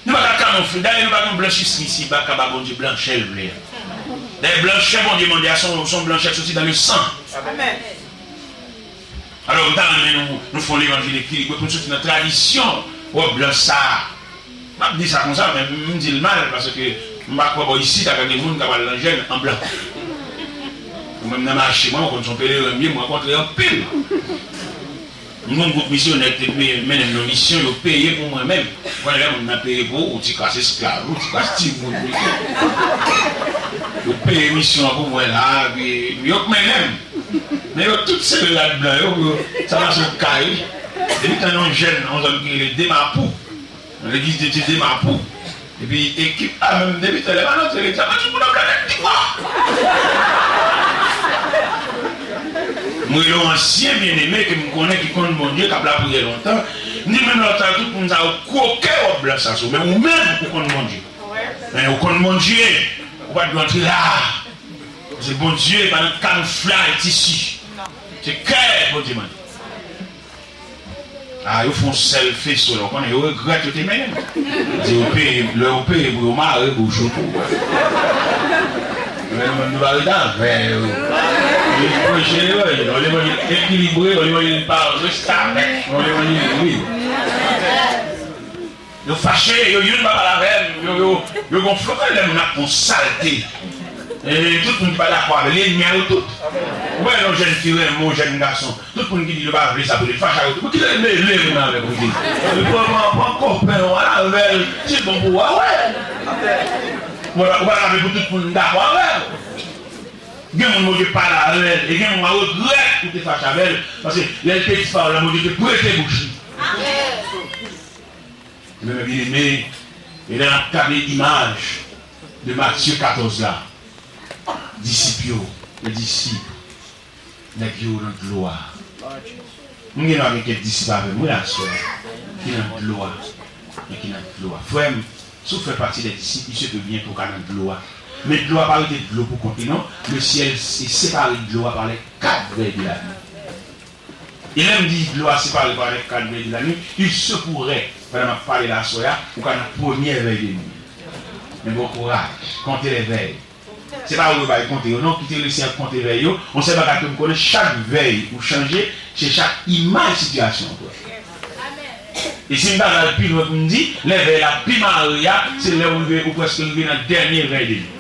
Nou pa ka kamoufle. Dayè, nou pa gen blanchis isi, pa ka ba Bondye blanchè l vle a. Dayè, blanchè Bondye mande a, se yon, se yon blanchè ki soti dan le san. Alò, m ta renmen nou, nou fè yon levanjil ekilibre pou n soti nan tradisyon wòb blan sa a. M ap di sa konsa, men m di l mal, paske m pa kwè bò isit, ta gen moun k ap al nan jèn an blan. Ou menm nan mache, mwen, ou konn se yon peleren m ye, m rankontre anpil. M gon gwoup misyonè ki te me-, mennen m nan misyon, yo peye pou mwen menm. Ou konnen lè moun nan peye pou ou, ou ti kras esklav, ou ti kras timoun, ou ti. Yo peye misyon an pou mwen la, epi yo k mennen m. Men yo tout se rad blan, yo, yo, sa pase yon kay. Depi tan yon jèn, yon zòn ki rele Demapou. Nan legliz de Dye Demapou. Epi ekip la menm depi talè pa nan tele, sa pa ti moun ap gade ti kwa. M rele yon ansyen byeneme ke m konnen ki konn Bondye, k ap lapriyè lontan. M di menm lòt sa yo, tout moun sa yo kwoke wòb blan sa sou, men ou menm ou konn Bondye. Men ou konn Bondye, ou pa t dwe antre la. Se Bondye pa nan kamouflaj tisi. Se kè Bondye mande. Ah, yo fè yon sèl feso la, ou konnen, yo regrèt yo te mennen m. Di yo peye, lè yo peye pou yo mare bouch ou tou. Men nou menm nou pa rete avè yo. Yo preche levanjil, yon levanjil ekilibre, yon levanjil pa restavèk, yon levanjil lib. Yo fache, yo youn pa pale avè m, yo, yo, yo gonfle. Ou konnen lè moun ap fè yon salte. E tout moun ki pa dakò avè l, li ènmi a yo tout. Ou wè yon jèn fi renmen yon jèn gason, tout moun ki di yo pa vle sa pou li, fache a yo tout. Pou ki lè mele moun avè l pou di? Li pran, pran, pran kopen w, al avè l, si l bon pou ou a, wè. Ou pa, ou pa ka vle pou tout moun dakò avè w. Gen moun Bondye pale avè l, e gen moun w a regrèt ou te fache avè l, paske lè l te di pawòl la, Bondye te prete bouch li. Ebyen, men byeneme, e lè n ap gade imaj de Matye katòz la, disip yo, le disip, nèg yo nan dlo a. M gen dwa gen kèk disip avè m, wi, aswè, ki nan dlo a, men ki nan dlo a. Frè m, si w fè pati dè disip, li se ke byen ke w ka nan dlo a. Men dlo a pa rete dlo pou kont li, non. Le ciel est séparé de l'eau par les quatre veilles de la nuit. E lè m di dlo a separe pa lè kat vè de la nuit, il se pourrait, pandan m ap pale la aswè a, ou ka nan premyè vèy de nuit. Men bon kouraj, konte lè vèy. Se pa ou yo bay konte yo non, kite Leseyè konte vèy yo. Yon sèl bagay ke m konnen, chak vèy ou chanje, se chak imaj sitiyasyon an pran. E si m ta al pi lwen pou m di, lè vèy la pi mare a, se lè ou rive, ou prèske rive nan dènye vèy de nuit.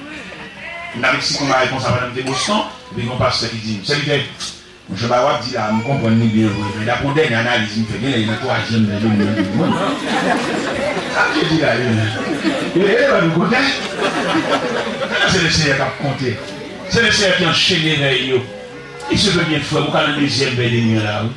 M t ap eksplike yon bagay konsa pandan m te Boston, epi gen yon pastè ki di m, sèvitè, Monchè, bagay w ap di la a, m konprann li byen vre, men daprè yon dènye analiz m fè, genlè li nan twazyèm vèy de nuit an tou, mwen. Sa m te di la, li menm. E, e, e, nou kontan. Se Leseyè k ap konte. Se Leseyè ki anchene vèy yo. Li se ke byen frè m, ou ka nan dezyèm vèy de nuit an la, wi.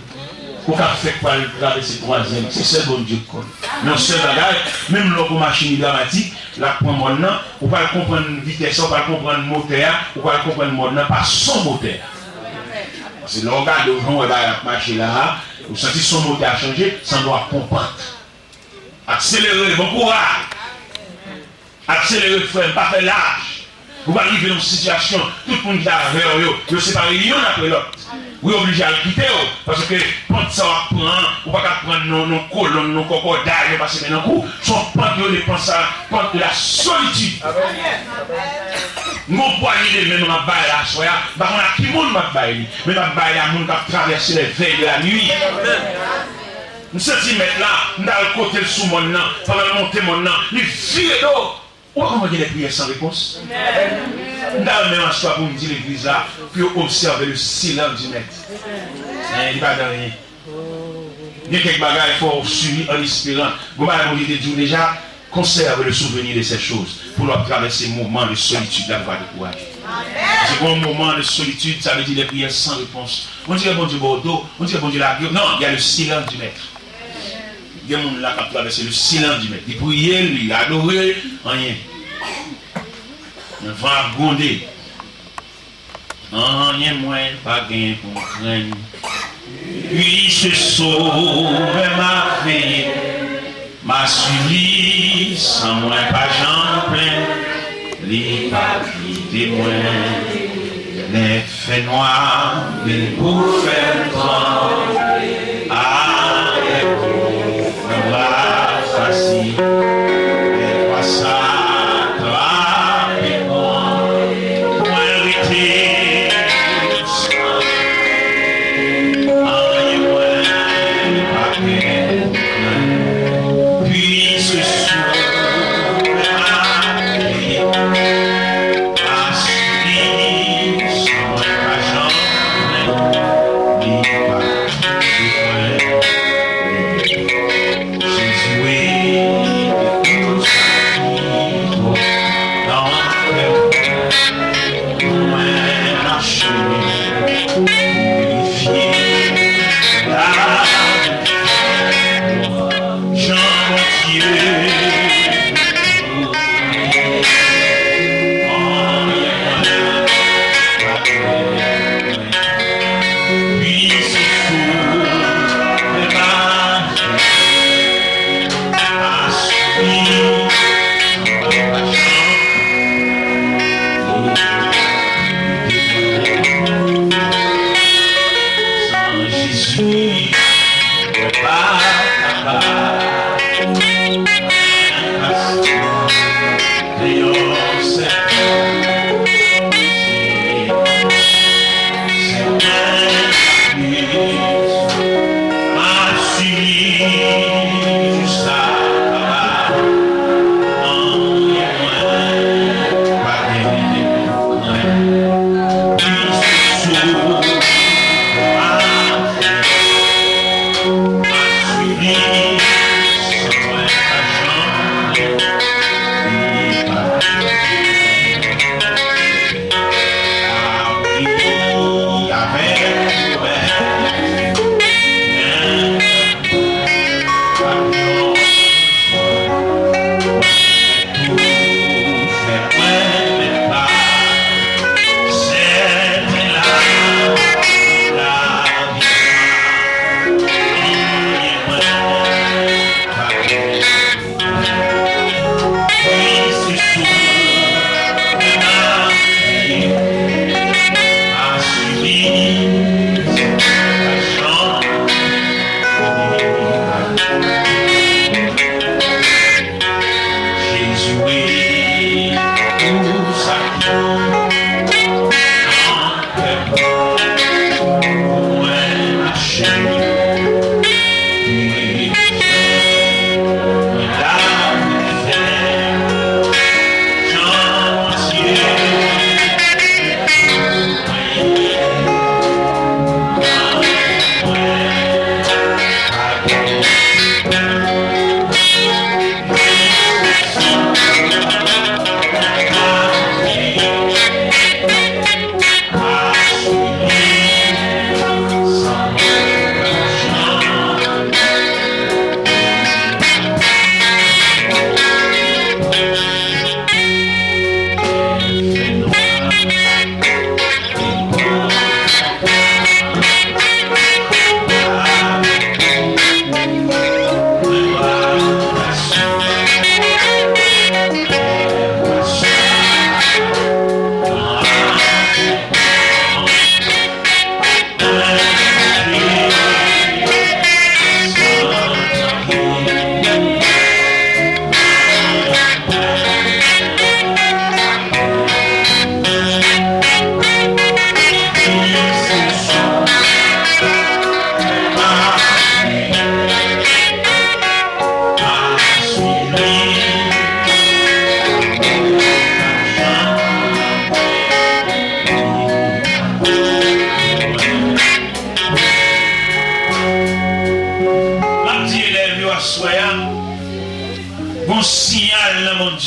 Ou ka fèk pral travèse twazyèm. Se sèl Bondye k konn. Men yon sèl bagay, menm lè w gon machin idramatik, l ap pran mòn nan, ou pral konprann vitès la, ou pral konprann motè a, ou pral konprann mòn nan pa son motè a. Paske lè w gade, w jan w wè bagay ap mache la a, ou santi son motè a chanje, sanble w ap pran pant. Akselere, bon kouraj! Akselere, frè m, pa fè lach. Ou pral rive nan yon sitiyasyon, tout moun ki t avè w yo, yo separe youn apre lòt. Ou oblije al kite yo, paske pant sa w ap pran an, ou pa ka pran l nan, nan kolonn, nan kòkòday, yo pase men nan kou. Se yon pant yo rele pant sa, pant de la solitude. M gon pwanye de men m ap bay la aswè a, m pa konn a ki moun m ap bay li, men m ap bay li a moun k ap travèse les veilles de la nuit. M santi Mèt la, m t al kote l sou mòn nan, pandan l monte mòn nan, li vire do. Ou pa konprann gen de priyè san repons? M ta renmen aswè pou m di legliz la pou yo obsève le silence du maître. Anyen, li pa di anyen. Gen kèk bagay fò w subi an esperan. Gon bagay Bondye te di w deja, conserve le souvenir de ces choses pou lè w ap travèse moman de solitid la pou w pa dekouraje. Paske gon moman de solitid, sa vle di de priyè san repons. On dirait Bondye ba w do, on dirait Bondye lage w. Non, il y a le silence du maître. Gen moun la k ap travèse le silence du maître. Li priye, li adore, anyen. Men van ap gwonde. Anyen mwen pa gen pou m krenn. Puisque Sauveur m'a veillé, m'a suivi, san mwen pa janm plenn. Li pa kite mwen. Lè fènwa vin pou fè m tranble, avèk ou, mwen rafrajri, lè kwa sa trape mwen, mwen rete san anyen, mwen pa gen pou krenn, puisque Sauveur m'a veillé. Asou li, san mwen pa janm plenn, li pa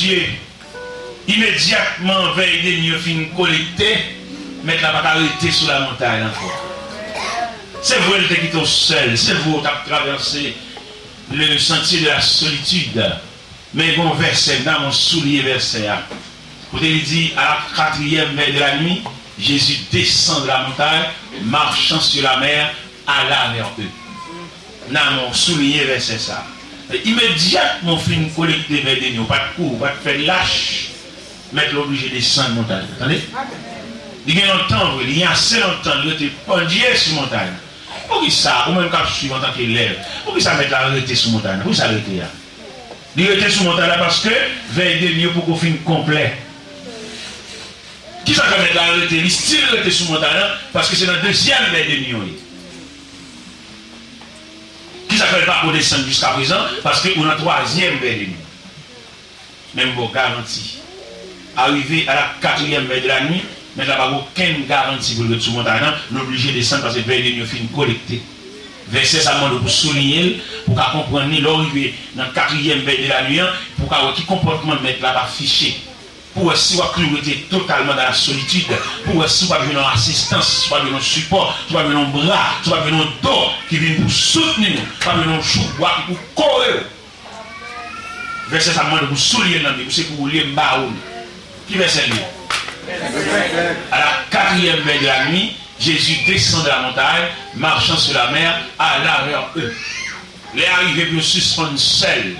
Dye. Imedyatman vèy de nwi yo fin kolekte, Mèt la pa ka rete sou lamontay la ankò. Se vre, l te kite w sèl, se vre, w t ap travèse le sentier de la solitude. Men gen yon vèsè, m ta renmen w souliye vèsè a. Kote li di, à la quatrième veille de la nuit, Jésus descend de la montagne, marchant sur la mer, alla vers eux. Nan, mwen souliye vèsè sa a. Imedyatman w fin kolekte vèy de nwi, w pa t kouri, w pa t fè lach, Mèt la oblije desann montay la. Tande? Li gen lontan vre, li gen ase lontan li rete pandye sou montay la. Poukisa, ou menm k ap swiv antanke elèv, poukisa Mèt la rete sou montay la? Poukisa l rete a? Li rete sou montay la paske vèy de nwi yo poko fin konplè. Kisa k fè Mèt la rete, li still rete sou montay la? Paske se nan dezyèm vèy de nwi yo ye. Kisa k fè l pako desann jiskaprezan? Paske ou nan twazyèm vèy de nwi. Men m ba w garanti. Arive à la quatrième veille de la nuit, Mèt la pa gen okenn garanti pou l ret sou montay la, l oblije desann paske vèy de nwi yo fin kolekte. Vèsè sa a mande w pou souliye l, pou w ka konprann li, lè w rive nan katriyèm vèy de la nuit an, pou w ka wè ki konpòtman Mèt la ap afiche. Pou w wè si w ap toujou rete totalman dans la solitude, pou w wè si w p ap jwenn yon asistans, si w p ap jwenn yon sipò, si w p ap jwenn yon bra, si w p ap jwenn yon do ki vin pou soutni w, si w p ap jwenn yon jouk bwa ki pou kore w. Vèsè sa a mande w pou souliye l nan Bib ou, se pou ou li ye, m ba ou li. Ki vèsè l ye? À la quatrième veille de la nuit, Jésus descend de la montagne, marchant sur la mer, alla vers eux. Lè a rive pou yo sispann sèl.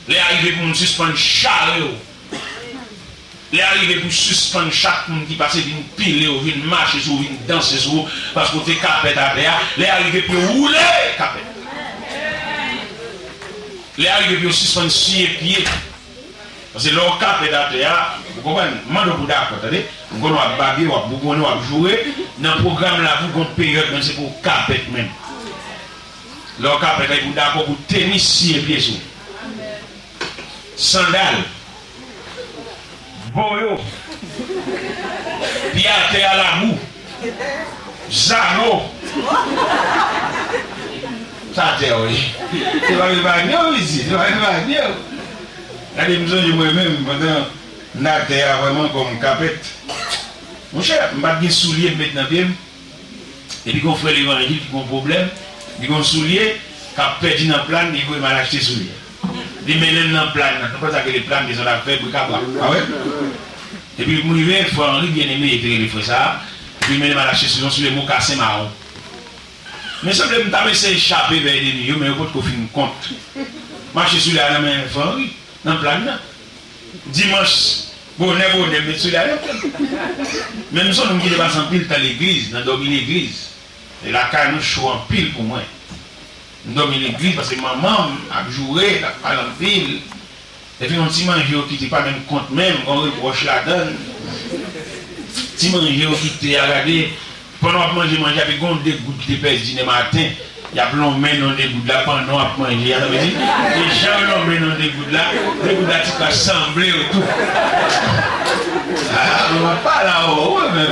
Lè a rive pou moun sispann chare w. Lè a rive pou sispann chak moun ki pase vin pile w, vin mache sou w, vin danse sou w, paske w te kapèt atè a. Lè a rive pou yo woule kapèt. Lè a rive pou yo sispann siye pye. Paske lè w kapèt atè a, ou konprann? M mande w pou w dakò, tande? M konnen w ap babye, w ap bougonnen, w ap joure. Nan pwogram lavi w, gon peryòd menm se pou w kapèt menm. Lè w kapèt la, e pou w dakò pou tenis siye pye sou w. Sandal, voyo, pye atè a labou, zano. Sa atè a wi. Se pa epanye w isit, se pa epanye w. Gade, m sonje mwen menm, pandan m atè a vrèman kòm kapèt. Monchè, m pa t gen soulye m met nan pye m. Epi gon frè levanjil ki gon pwoblèm, li gon soulye k ap pèdi nan Plàn, li voye m al achte soulye. Li mennen m nan Plàn nan, nou konn sa k rele Plàn, desann ap fè brikabrak, pa vre? Epi m rive, frè Henry Bien-Aimé te rele frè sa a, epi li mennen m al achte soulye, yon soulye mokasen mawon. Men sanble m t ap eseye chape vèy de nwi yo, men yo potko fin kont. M achte soulye a nan men frè Henry, nan Plàn nan. Dimanch, bonè, bonè, m met soulye a nan pye m. Men m se yon nonm ki te pase anpil tan legliz, nan dòmi legliz. E lakay nou cho anpil pou mwen. M dòmi legliz paske manman m ap joure, l ap pale anpil. Epi yon ti manje yo kite pa menm kont menm, gon repwòch ladan l. Ti manje yo kite a, gade, pandan w ap manje manje a, epi gon degout ki te pèdi dematen, y ap lonmen nan degout la pandan w ap manje a, sa vle di, e jan yo lonmen nan degout la, degout la ti ka sanble yo tou. A, m ap pale a ou, wi, men.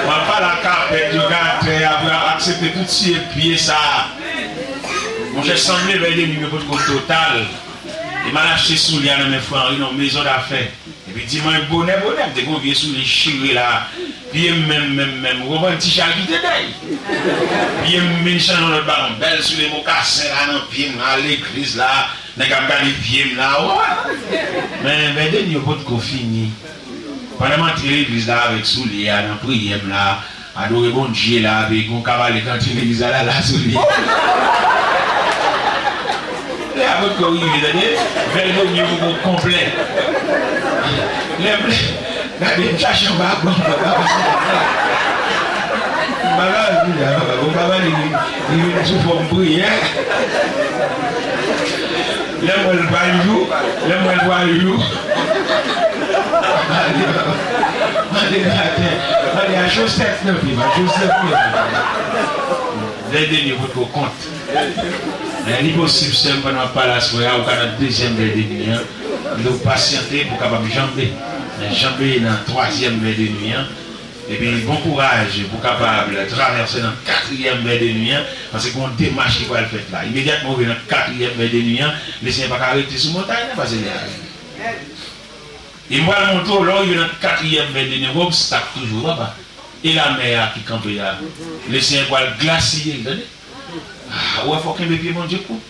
M ap pale a kapèt yo, gatè a, pou y aksepte tout siye pye sa a. Monchè, sanble vèy de nwi yo potko total. E m al achte soulye a nan men frè Henry nan yon mezon dafè. Epi dimanch bonè, bonè, m te gen yon vye soulye chire la. Pye m menm, menm, menm, ou konprann, ti chal kite dèy. Pye m vin chanje yon lòt bagay, yon bèl soulye mokasen la nan pye m la, legliz la, nèg ap gade pye m la, ou konprann. Men, vèy de nwi yo potko fini. Pandan m antre legliz la avèk soulye a nan priyè m la, adore Bondye la, epi gon kavalye k antre legliz la, l al la soulye. Lè a potko rive, tande, vèy de nwi yo poko konplè. Lè m, gade, m chache yon baton, m pa ka pase. M pa ka pase, gon kavalye ki, ki vin sou fòm priyè. Lè m wè l pral jou, lè m wè l pral jou. Mande, mande atè, mande a chosèt nan pye m, a chosèt nan pye m. Vèy de nwi yo potko kont. Men li posib, sè m, pandan w ap pale aswè a, ou ka nan dezyèm vèy de nwi an. M di w pasyante pou w kapab janbe. Men janbe nan twazyèm vèy de nwi an. Epi bon kouraj pou w kapab travèse nan katriyèm vèy de nwi an, paske gen yon demach ki pral fèt la. Imedyatman ou rive nan katriyèm vèy de nwi an, Lesenyè pa ka rete sou montay nan, paske lè a rive. E m pral montre w, lè w rive nan katriyèm vè dènye, gen obstak toujou, papa. E lamè a ki kanpe a, Lesenyè pral glasiye l, tande. Ah, ou wè, fò w kenbe pye Bondye kou.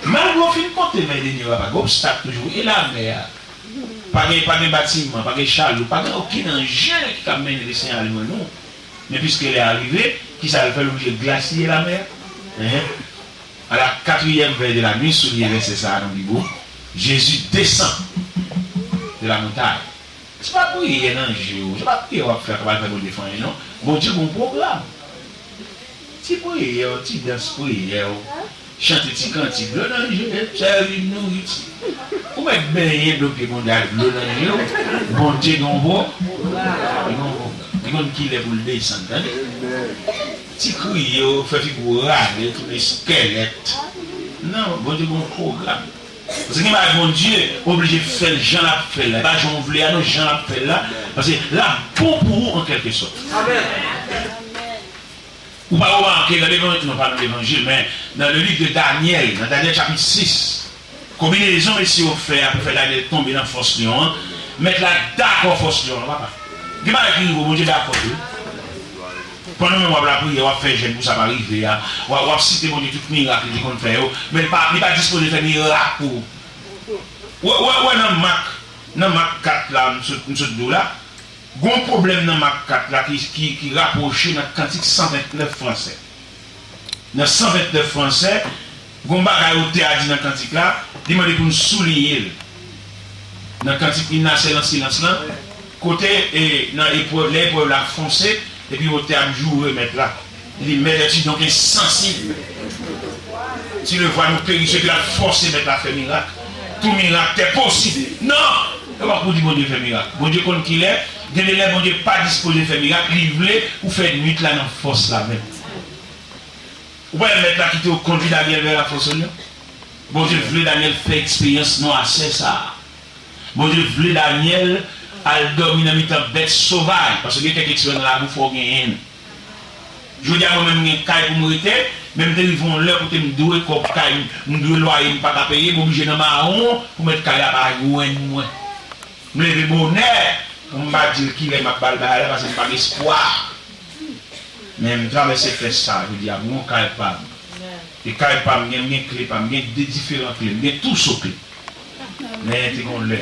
Malgre w fin konte vè dènye, papa, gen obstak toujou. E lamè a, pa gen, pa gen batiman, pa gen chaloup, pa gen okenn anjen ki ka mennen Lesenyè al jwenn ou. Men piske lè a rive, kisa l fè? L oblije glasiye lamè a. Enhen. À la quatrième veille de la nuit, souliye vèsè sa a nan Bib ou, Jésus descend de la montagne. Se pa priyè nan je w, se pa priyè w ap fè k ap fè Bondye fè anyen, non. Bondye gen yon pwogram. Ti priyè w, ti dans priyè w, chante ti kantik, dlo nan je, sèvi m nouriti. Ou mèt benyen dlo pye Bondye ak dlo nan je w, Bondye gen yon pwo-, li gen yon pwogram. Li konn kilè pou l desann, tande. Ti kriye w, fè figi w rale, tounen eskèlèt. Non, Bondye gen yon pwogram. Paske gen bagay Bondye oblije fè l jan l ap fè l la. E pa jan w vle a, non, jan l ap fè l la. Paske l ap bon pou ou an kèlkesòt. Ou pa remake nan levanjil, non, pa nan levanjil, men dans le livre de Daniel, dans Daniel chapitre six, konbinezon mesye yo fè a pou fè Daniel tonbe nan fòs lyon an, mèt la dakò fòs lyon an, papa. Gen bagay ki rive w, Bondye dakò tou. Pandan menm w ap lapriyè, w ap fè jèn pou sa pa rive a, w ap, w ap site Bondye tout mirak li te konn fè yo, men li pa, li pa dispoze fè mirak pou ou. Ou wè, ou wè, ou wè nan Mak, nan Mak kat la, m sot, m sot di w la, gon pwoblèm nan Mak kat la ki, ki, ki rapwoche nan Kantik san ventnèf fransè. Nan san ventnèf fransè, gon bagay otè a di nan kantik la, li mande pou n souliye l. Nan kantik Imn a Sèl an Silans lan, kote, e, nan eprèv, lè eprèv la fonse, epi otè a ap joure mèt la. Li di, Mèt, es-tu donc insensible? Tu le vois, nous périssons, epi l ap fòse mèt la fè mirak. Tout miracle t'est possible. Non! E pa pou di Bondye fè mirak. Bondye konn kilè, gen de lè Bondye pa dispoze fè mirak, li vle ou fè nwit la nan fòs la menm. Ou pa wè mèt la kite yo kondui Danyèl vè lafòs lyon? Bondye vle Danyèl fè eksperyans nwasè sa a. Bondye vle Danyèl al dòmi nan mitan bèt sovaj, paske gen kèk eksperyans nan lavi w fò w genyen l. Jodi a, mwen menm, m gen kay pou m rete, men m te rive yon lè kote m dwe kòb kay, m dwe lwaye, m pa ka peye, m oblije nan mawon pou mèt kay la pa jwenn mwen. M leve bonè pou m pa di l kilè m ap ba l bagay la, paske m pa gen espwa. Men m travèse tès sa a, jodi a, m gen yon kay pa m. E kay pa m, gen, m gen kle pa m, m gen de diferan kle, m gen twouso kle. Men te gen yon lè,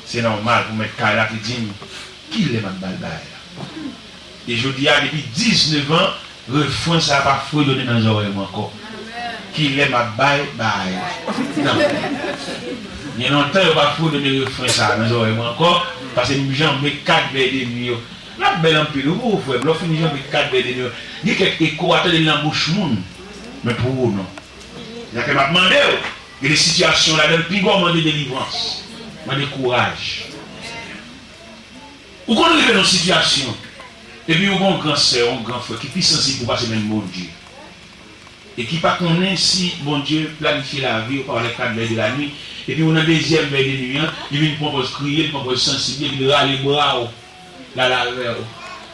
se nòmal pou mèt kay la te di m, kilè m ap ba l bagay la? E jodi a, depi diznèf an, refren sa a pa fredone nan zòrèy mwen ankò. Kilè m ap bay, bay. Non. Gen lontan yo pa fredone refren sa a nan zòrèy mwen ankò, paske m janbe kat vè demi yo. L ap bèl anpil, wi, pou ou, frè m, lè w fin janbe kat vè demi yo. Gen kèk eko, w a tande l nan bouch moun, men pou ou, non. Se sa fè m ap mande w, gen de sitiyasyon ladan l, piga w mande delivrans, mande kouraj. Ou konn rive nan yon sitiyasyon, epi ou gen yon gran sè, yon gran frè ki pi sansib pou pase menm Bondye. E ki pa konnen si Bondye planifye lavi w pa lè kat vè de lanwi, epi ou nan dezyèm vè de nwi an, li vin pran pòz kriye, li pran pòz sansib, li vin rale bra w, l al avè w.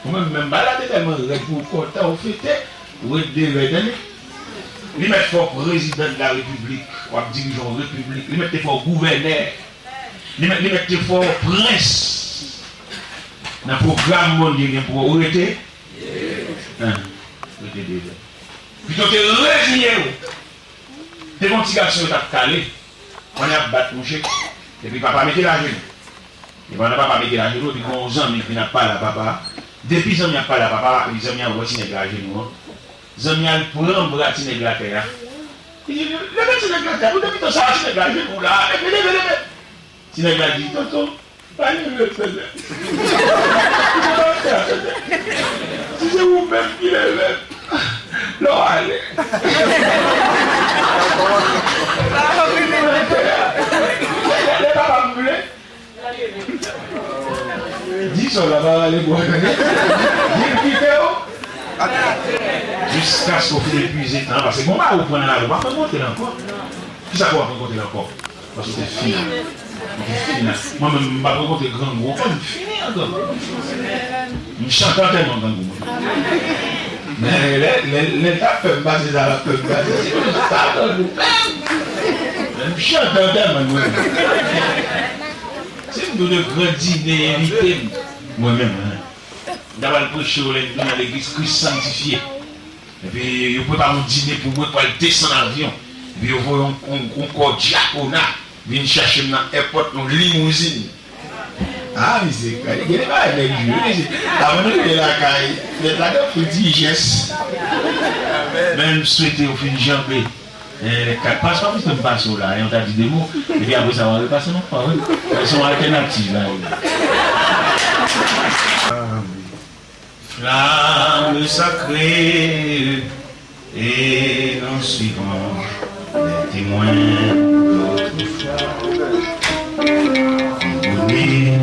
Ou menm, menm bagay la te tèlman rèd pou w kontan, ou fete, ou ret de vè, tande. Li mèt fè w prezidan de la repiblik, w ap dirije yon repiblik, li mèt te fè w gouvènè. Li mèt, li mèt te fè w prens. Nan pwogram Bondye gen pou ou, ou rete? Hein, rete de vè. Pito te reziye w. Te gon ti gason yo t ap kale. Konnen ap bat mouche. Epi papa mete l ajenou. E pandan papa mete l ajenou, epi gon zanmi ki vin ap pale a papa. Depi zanmi ap pale a papa, epi zanmi an wè ti nèg la ajenou an. Zanmi an al pran bra ti nèg la atè a. Li di, leve ti nèg la atè a, nou depi tan sa a, ti nèg la ajenou la, leve, leve, leve. Ti nèg la di, tonton, pa leve m, tande. Ou pa atè a, tande. Si se ou menm ki leve m, lè w ale. Lè papa m vle, di sa w la pa rale bwa, tande. Di l kite w. Jiskaske w fin epuize tan an, paske bon bagay ou pran nan lari, ou pa pran konte l ankò. Kisa fè w pa pran konte l ankò? Paske w te fini. Ou te fini. Mwen menm, m pa pran konte grangou ankò, m fini an grangou. M chante antèman grangou mwen. Men lè, lè, lè l t ap fè m pase sa, l ap fè m pase. Se pou sa grangou pè m. Men m chante antèman mwen. Se m tou de gran dine envite m. Mwen menm, hein. M ta pral preche yo lè m vin nan legliz Kris Sanktifye. Epi yo prepare yon dine pou mwen pou al desann avyon. Epi yo voye yon, yon, yon kò dyakona vin chache m nan èpòt, yon limouzin. Ah, misye, gade, gade bagay nèg jwe, mesye. Avan nou rive lakay, nèg la gen pou dijès. Men m swete yo fin janbe. Eh, kat pas pa bezwen m pase w la, yon ta di de mo, epi apre sa, w a repase m ankò, wi. Se yon altènativ la, wi. Flamme sacrée et non suivant les témoins d'autrefois, étonnés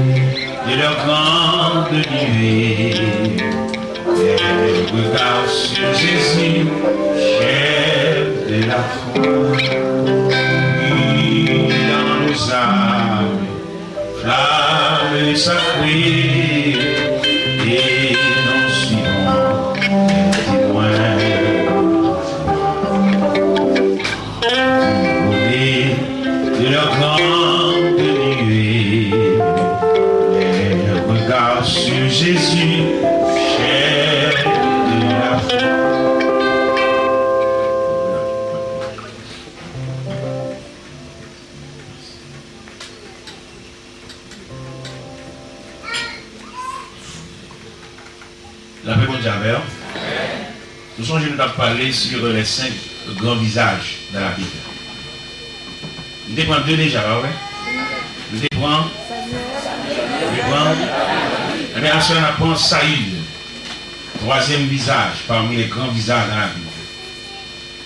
de leur grande nuée, les regards sur Jésus, chef de la foi, brille dans nos âmes, flamme sacrée et non suivant les témoins. Envolés de leur grande nuée, les regards sur Jésus, chef de la foi. Lapè Bondye avè w. Nou sonje nou t ap pale sur les cinq grands visages dans la Bible. M te pran de deja, pa vre? M te pran, m te pran, ebyen, aswè n ap pran Sayil, twazyèm vizaj parmi les grands visages dans la Bible.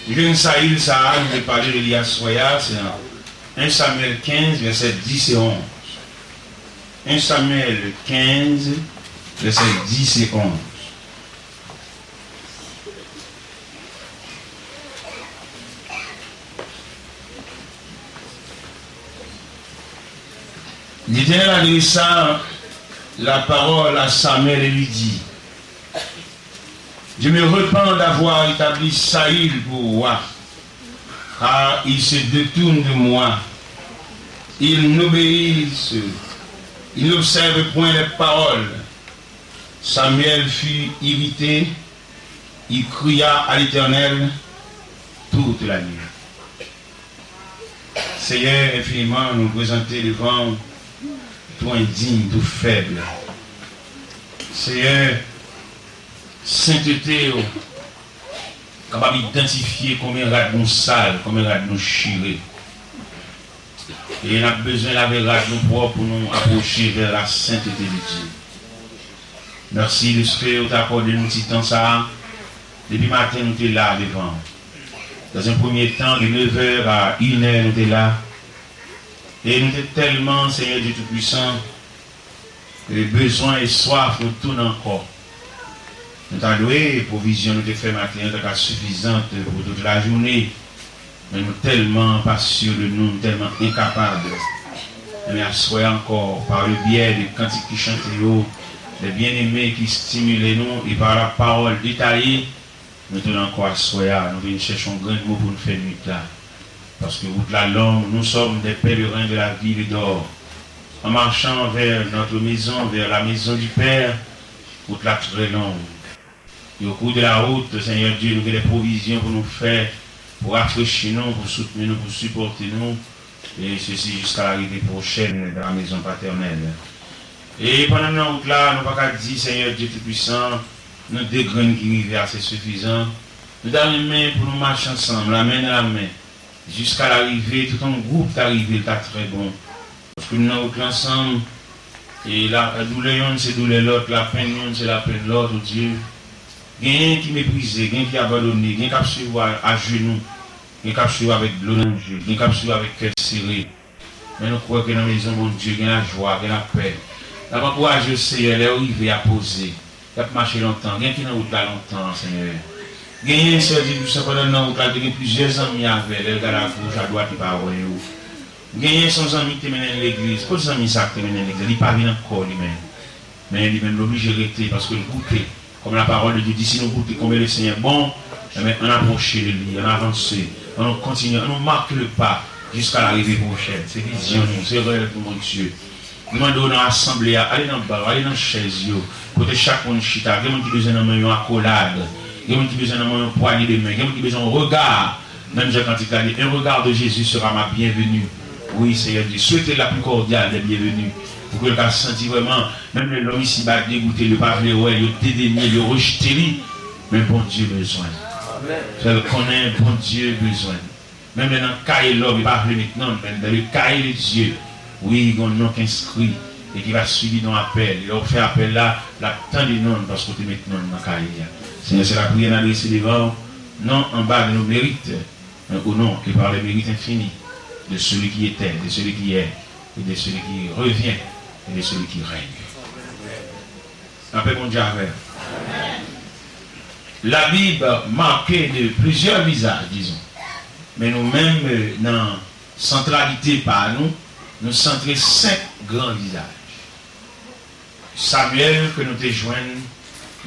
Nou jwenn Sayil sa a, nou te pale de li aswè a, se nan un Samuel quinze, vèsè dis e onz. Un Samuel quinze, vèsè dis e onz. L'Éternel adressa la parole à Samuel et lui dit, Je me repens d'avoir établi Saül pour roi, car il se détourne de moi. Il n'obéit, il n'observe point les paroles. Samuel fut irrité, il cria à l'Éternel toute la nuit. Seyè, enfiniman, nou prezante devan w tou endiy, tou fèb. Seyè, sentete w kapab idantifye konbyen rad nou sal, konbyen rad nou chire. E n ap bezwen lave rad nou pwòp pou nou apwoche vè la sentete de Dye. Mèsi dèske w te akòde nou ti tan sa a. Depi maten, nou te la devan w. Dans un premier temps, de neuf heures à une heure, nou te la. E nou te tèlman, Seyè Dye Toupuisan, e bezwen e swaf nou tounen ankò. Nou ta dwe, pwovizyon nou te fè maten an ta ka sifizan pou tout lajounen. Men nou tèlman pa si de nou, nou tèlman enkapab. Men aswè a ankò, par le biais de kantik ki chante yo, de byeneme ki estimile nou, e par la parole détaillée, nou tounen ankò aswè a, nou vin chèche yon grenn mo pou nou fè nwit la. Paske wout la long, nous sommes des pèlerins de la ville d'or. En marchant vers notre maison, vers la maison du Père, wout la trè long. E au cours de la route, Seigneur Dieu, nou gen de pwovizyon pou nou fè, pou rafrechi nou, pou soutni nou, pou sipòte nou, et ceci jusqu'à l'arrivée prochaine dans la maison paternelle. E pandan nou nan wout la, nou pa ka di, Seigneur Dieu Tout-Puissant, nou de grenn ki rive a, se sifizan. Nou ta renmen pou nou mache ansanm, lamen nan lamen, jiska larive, tout yon gwoup ta rive, l ta trè bon. Paske nou nan wout la ansanm, e la, doulè yonn se doulè lòt, lapenn yonn se lapenn lòt, o Dye. Genyen ki meprize, genyen ki abandone, genyen k ap swiv w a, ajenou, genyen k ap swiv w avèk dlo nan je, genyen k ap swiv w avèk kè sere. Men nou kwè ke nan mezon Bondye gen lajwa, gen lapè. N ap ankouraje yo, Seyè, lè yo rive a poze. Y ap mache lontan. Gen ki nan wout la lontan, Senyè. Genyen, Seyè Dye Toupisan, pandan l nan wout la, te gen plizyè zanmi avè l. Lè l gade agoch, adwat, li pa wè yo. Genyen, se yon zanmi ki te mennen l legliz. Kot zanmi sa a ki te mennen l legliz? Li pa vin ankò, li menm. Men li menm, l oblije rete, paske l goute. Comme la parole de Dieu dit, si nou goute combien le Seigneur est bon, enben, ann apwoche de li, ann avanse, ann nou kontinye, ann nou marke le pa jiska larive pwochèn. Se vizyon nou, se rèv nou, Bondye. M mande w nan asanble a, ale nan ban yo, ale nan chèz yo, kote chak moun chita. Gen moun ki bezwen nan men yon akolad, gen moun ki bezwen nan men yon pwanye de men, gen moun ki bezwen yon rega. Menm jan kantik la di, un regard de Jésus sera ma bienvenue. Wi, Seyè Dye, swete la plus cordiale des bienvenues. Pou ke l ka santi vrèman, menm lè lòm isiba degoute l, yo pa vle wè l, yo dedenye l, yo rejte li, men Bondye bezwen l. Fè l konnen Bondye bezwen l. Menm lè nan kaye lòm, yo pa vle met non l, men dans le cahier de Dieu, wi, gen yon non ki enskri e ki va suivi non apèl. E lè w fè apèl la, l ap tande non l paske w te met non l nan kaye a. Seyè, se lapriyè n adrese devan w, non anba de nos mérites, mais au nom et par les mérites infinis de celui qui était, de celui qui est, et de celui qui revient, et de celui qui règne. Lapè Bondye avè w. La Bible marquée de plusieurs visages, disons. Men nou menm, euh, nan santralite pa nou, nou santre senk gran vizaj. Samuel ke nou te jwenn,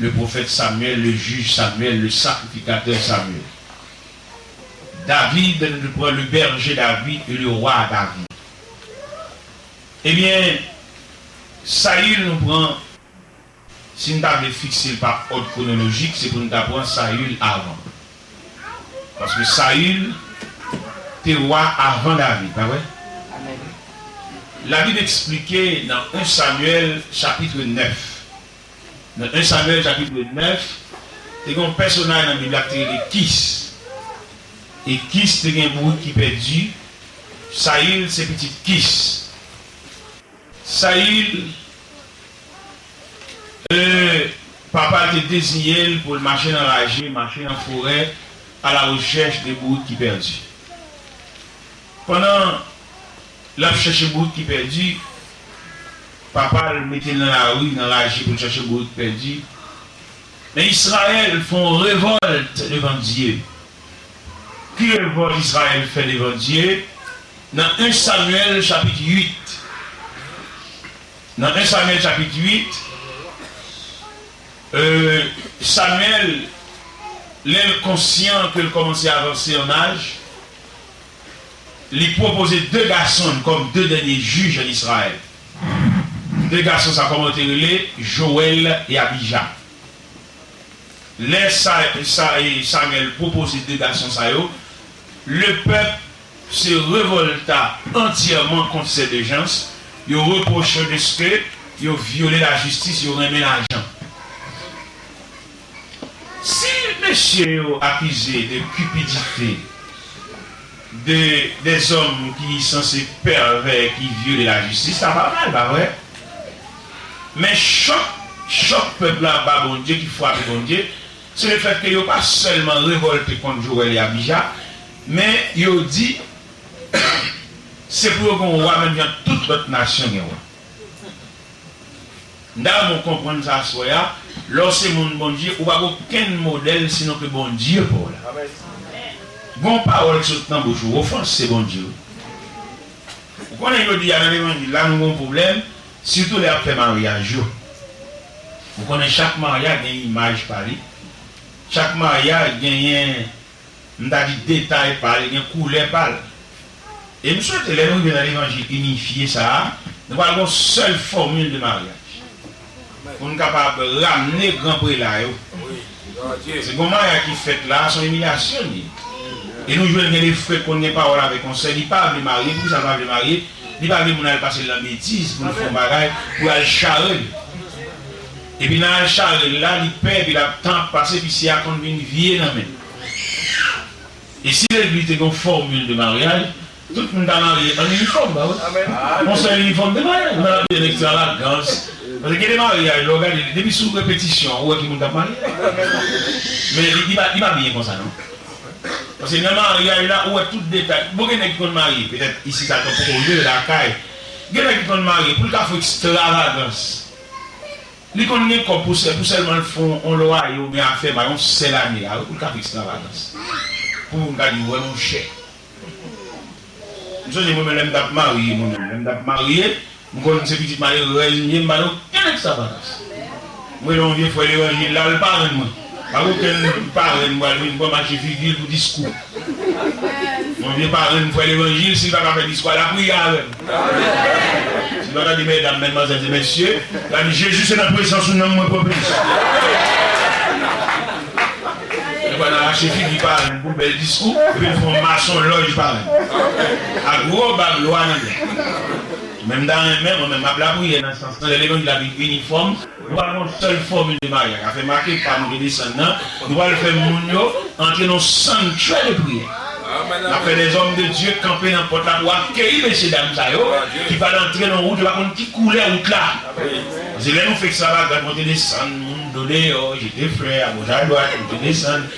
le prophète Samuel, le juge Samuel, le sacrificateur Samuel. David, nou te pran le berger David et le roi David. Ebyen, Sayil nou pran, si n ta vle fikse l pa òd kwonolojik, se pou n ta pran Sayil avan. Paske Sayil te wa avan David, pa vre? Labib eksplike nan en Samyèl chapit nèf. Nan en Samyèl chapit nèf, te gen yon pèsonaj nan Bib la ki te rele Kis. E Kis te gen bourik ki pèdi. Sayil se pitit Kis. Sayil, e, papa l te deziyen l pou l mache nan raje, mache nan forè, à la recherche de bourik ki pèdi. Pandan l ap chèche bourik ki pèdi, papa l mete l nan lari, nan raje pou l chèche bourik pèdi. Men Izrayèl fè yon revòlt devan Dye. Ki revòlt Izrayèl fè devan Dye? Nan en Samyèl chapit uit. Nan en Samyèl chapit uit, e, Samyèl, lè l konsyan ke l kòmanse avanse an aj, li pwopoze de gason l kòm de dènye jij an Izrayèl. De gason sa, kòman yo te rele? Jowèl e Abija. Lè sa, sa, e, Samyèl pwopoze de gason sa yo, le pèp se revòlta antyèman kont ces deux gens. Yo repwoche yo de ce que yo vyole lajistis, yo renmen lajan. Si mesye yo akize de cupidité de, des hommes ki sanse pèvè, ki vyole lajistis, sa pa mal, pa vre? Men chòk, chòk pèp la ba Bondye, ki frape Bondye, se lefètke yo pa sèlman revòlte kont Jowèl e Abija, men yo di, se pou yo gen yon wa menm jan tout lòt nasyon gen wa. M ta renmen w konprann sa aswè a, lè w se moun Bondye, ou pa gen okenn modèl sinon ke Bondye pa w la. Gon pawòl ki sot nan bouch ou, ofanse Bondye wi. Ou konnen jodi a nan levanjil la, nou gen yon pwoblèm, sitou lè y ap fè maryaj yo. Ou konnen chak maryaj gen imaj pa li. Chak maryaj genyen, m ta di, detay pa li, gen koulè pa l. E m swete lè nou rive nan levanjil inifye sa a, nou pral gen yon sèl fòmil de maryaj. Pou n kapab ramne gran prela yo. Se gon maryaj ki fèt la, se yon imilyasyon li ye. E nou jwenn gen de frè konn gen pawòl avèk yon sè, li pa vle marye, poukisa l pa vle marye? Li pa vle moun al pase l nan betiz pou l fè yon bagay, pou al chare l. Epi nan al chare l la, li pè, epi l ap tan ap pase, epi sè a konn vin vye nan men l. E si legliz te gen yon fòmil de maryaj, tout moun ta marye an inifòm, pa vre? Yon sèl inifòm de maryaj, nou ta peye ekstravagans. Paske gen de maryaj, lè w gade, depi sou repetisyon, ou wè ki moun k ap marye. Men li, li pa, li pa byen konsa, non. Paske nan maryaj la, ou wè tout detay. Bon, gen nèg ki konn marye, petèt isi sa, tankou yo lakay. Gen nèg ki konn marye pou l ka fè ekstravagans. Li konn gen kòb pou sè, pou sèlman l fè yon lwaye oubyen afè ba yon sèl ane a, wi, pou l ka fè ekstravagans. Pou moun ka di, wè monchè. M sonje mwen menm lè m t ap marye, mwen menm lè m t ap marye, m konn se pitit malerèz m ye, m pa t okenn ekstravagans. M rele yon vye frè levanjil la, l parenn mwen. Pa gen okenn parenn m pral vin pran mache figi l pou diskou. Yon vye parenn m frè levanjil, si l pa ka fè diskou, al lapriyè avè m. Lè w ta di medam, medmwazèl, di mesye, l a di, Jezi se nan prezans ou nanm mwen pran plis. Li pral arache figi parenn pou bèl diskou, epi l fè yon masonlòj parenn. Ak gwo bab lwa nan men. Men m ta renmen, mwen menm, m ap lapriyè nan sans lan, lè levanjil la vin inifòm, nou pa gen yon sèl fòmil de maryaj. Afè make pa nou te desann nan, nou pral fè moun yo antre nan sanctuary de priyè. N ap fè des hommes de Dieu kanpe nan pòt la pou akeyi mesye dam sa yo ki pral antre nan wout, yo pa konn ki koulè wout la. Paske lè nou fè ekstravagans, monte desann, moun do deyò, jete flè a goch a dwat, monte desann.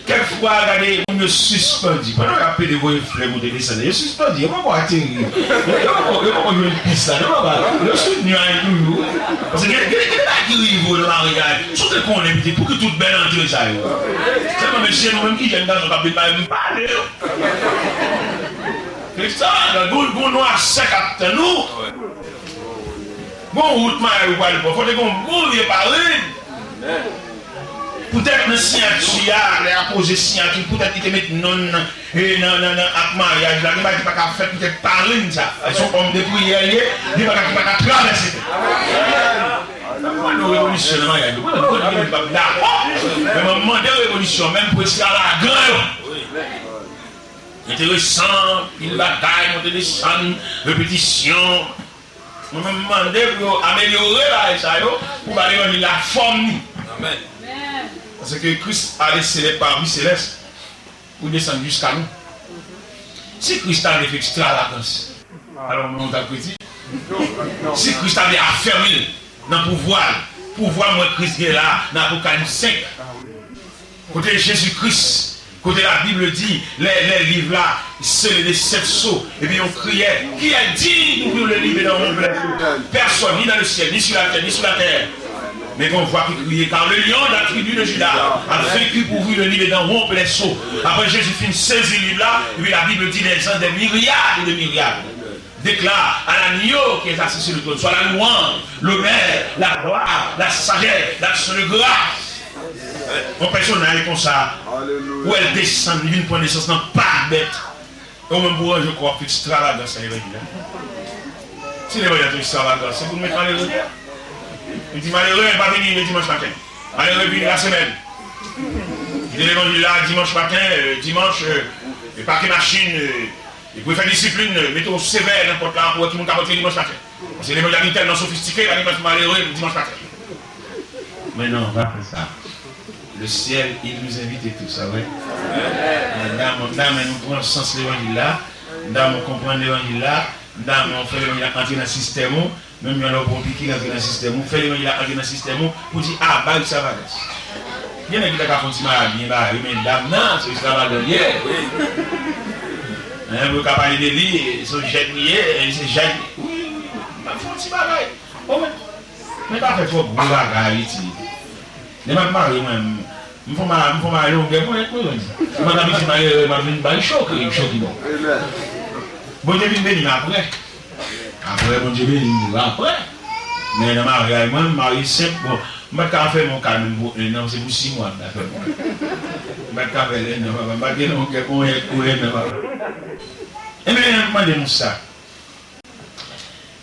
Kèk fwa, gade, moun yo sispann di, pandan y ap pede voye flè, monte desann, yo sispann di, yo poko ateri. Yo, yo poko, yo poko jwenn pis la, non, papa? Yo sou nuaj toujou. Paske gen, gen, gen de bagay ki rive w nan maryaj. Si w te konnen, pitit, pou ki tout bèl antre sa yo? Sèlman, mesye, nou menm ki jèn gason k ap vin marye, m pale yo. Se sa, gon, gon nwa sèk ap tann ou. Gon wout maryaj ou pral pran, fò te gon bon vye parenn. Poutèt nan siyati a, lè y a poze siyati, poutèt li te met non l nan, e, nan, nan, nan ak maryaj la, gen bagay ki pa ka fèt poutèt parenn sa. Se yon òm de priyè l ye, gen bagay ki pa ka travèse tèt. Mwen, nou revolisyon nan maryaj, mwen, mwen, mwen, m p ap dakò. Men mwen mande revolisyon, menm pou ekstravagan yo. Enteresan, pil batay, monte desann, repetisyon. Mwen menm, m mande pou yo amelyore bagay sa yo, pou ba levanjil la fòm li. Amèn. Paske Kris a lese les parvis célestes pou desann jiska nou. Si Kris ta vle fè ekstravagans, alò, nou t ap kredi. Si Kris ta vle afèmi l nan pouvwa l, pouvwa m wè Kris gen la nan Apokalips senk, kote Jezi Kris, kote Labib di, lè, lè liv la sele de sèt so, epi yon kriyè, Qui est digne d'ouvrir le livre et d'en rompre les sceaux? Personne, ni dans le ciel, ni sur la terre, ni sous la terre. Men gon vwa ki kriye, Car le lion de la tribu de Juda a vaincu pour ouvrir le livre et d'en rompre les sceaux. Apre Jezi fin sezi liv la, epi Labib di, des anges, des myriades et des myriades déclarent à l'agneau qui est assis sur le trône soit la louange, l'honneur, la gloire, la sagesse, l'action de grâce. Yon pèsonaj konsa, ou wè l desann, li vin pran nesans nan pak bèt. E ou menm pou w ranje kò w ap fè ekstravagans nan levanjil la. Si levanjil la se ekstravagans, se pou nou met malere deyò. Li di malere pa vini le dimanch maten. Malere vini lasemèn. Kite levanjil la dimanch maten, e, dimanch, e, pake machin, e, e pou fè disiplin, e, mete w sevè nan pòt la pou wè ki moun k ap antre dimanch maten. Paske levanjil la vin tèlman sofistike, pa gen plas pou malere dimanch maten. Men non, pa fè sa. Le ciel, il nous invite tous, sa vre? M damou, m damou nou pran sans levanjil la, m damou konprann levanjil la, m damou fè levanjil la antre nan sistèm ou, menm jan lè w pran yon piki, l antre nan sistèm ou, fè levanjil la antre nan sistèm ou, pou di, a, bay ekstravagans. Gen nèg ki ta ka fè yon ti marad byen bare, men dam nan, se ekstravagan l ye. Hein, pou yo ka pale de li, se yon jèn li ye, se jèn, wi, wi, wi, m ap fè yon ti bagay. Bon, men, men pa fè twòp gwo bagay, wi, ti. Lè m ap marye, mwen, m, m fè ma-, m fè marye longè, mwen, mwen, mwen. M pa t abitye marye, m ap vin bay cho, ke cho ki bon. Bondye vin beni m apre. Apre Bondye beni m, apre. Men nan maryaj, mwen, m marye senp, bon, m pa t ka fèmen yon kay menm pou en an, se pou sis mwa m ta fèmen. M pa t ka fè l en an, papa, m pa t gen longè pou en, pou en an, papa. Ebyen, m mande nou sa.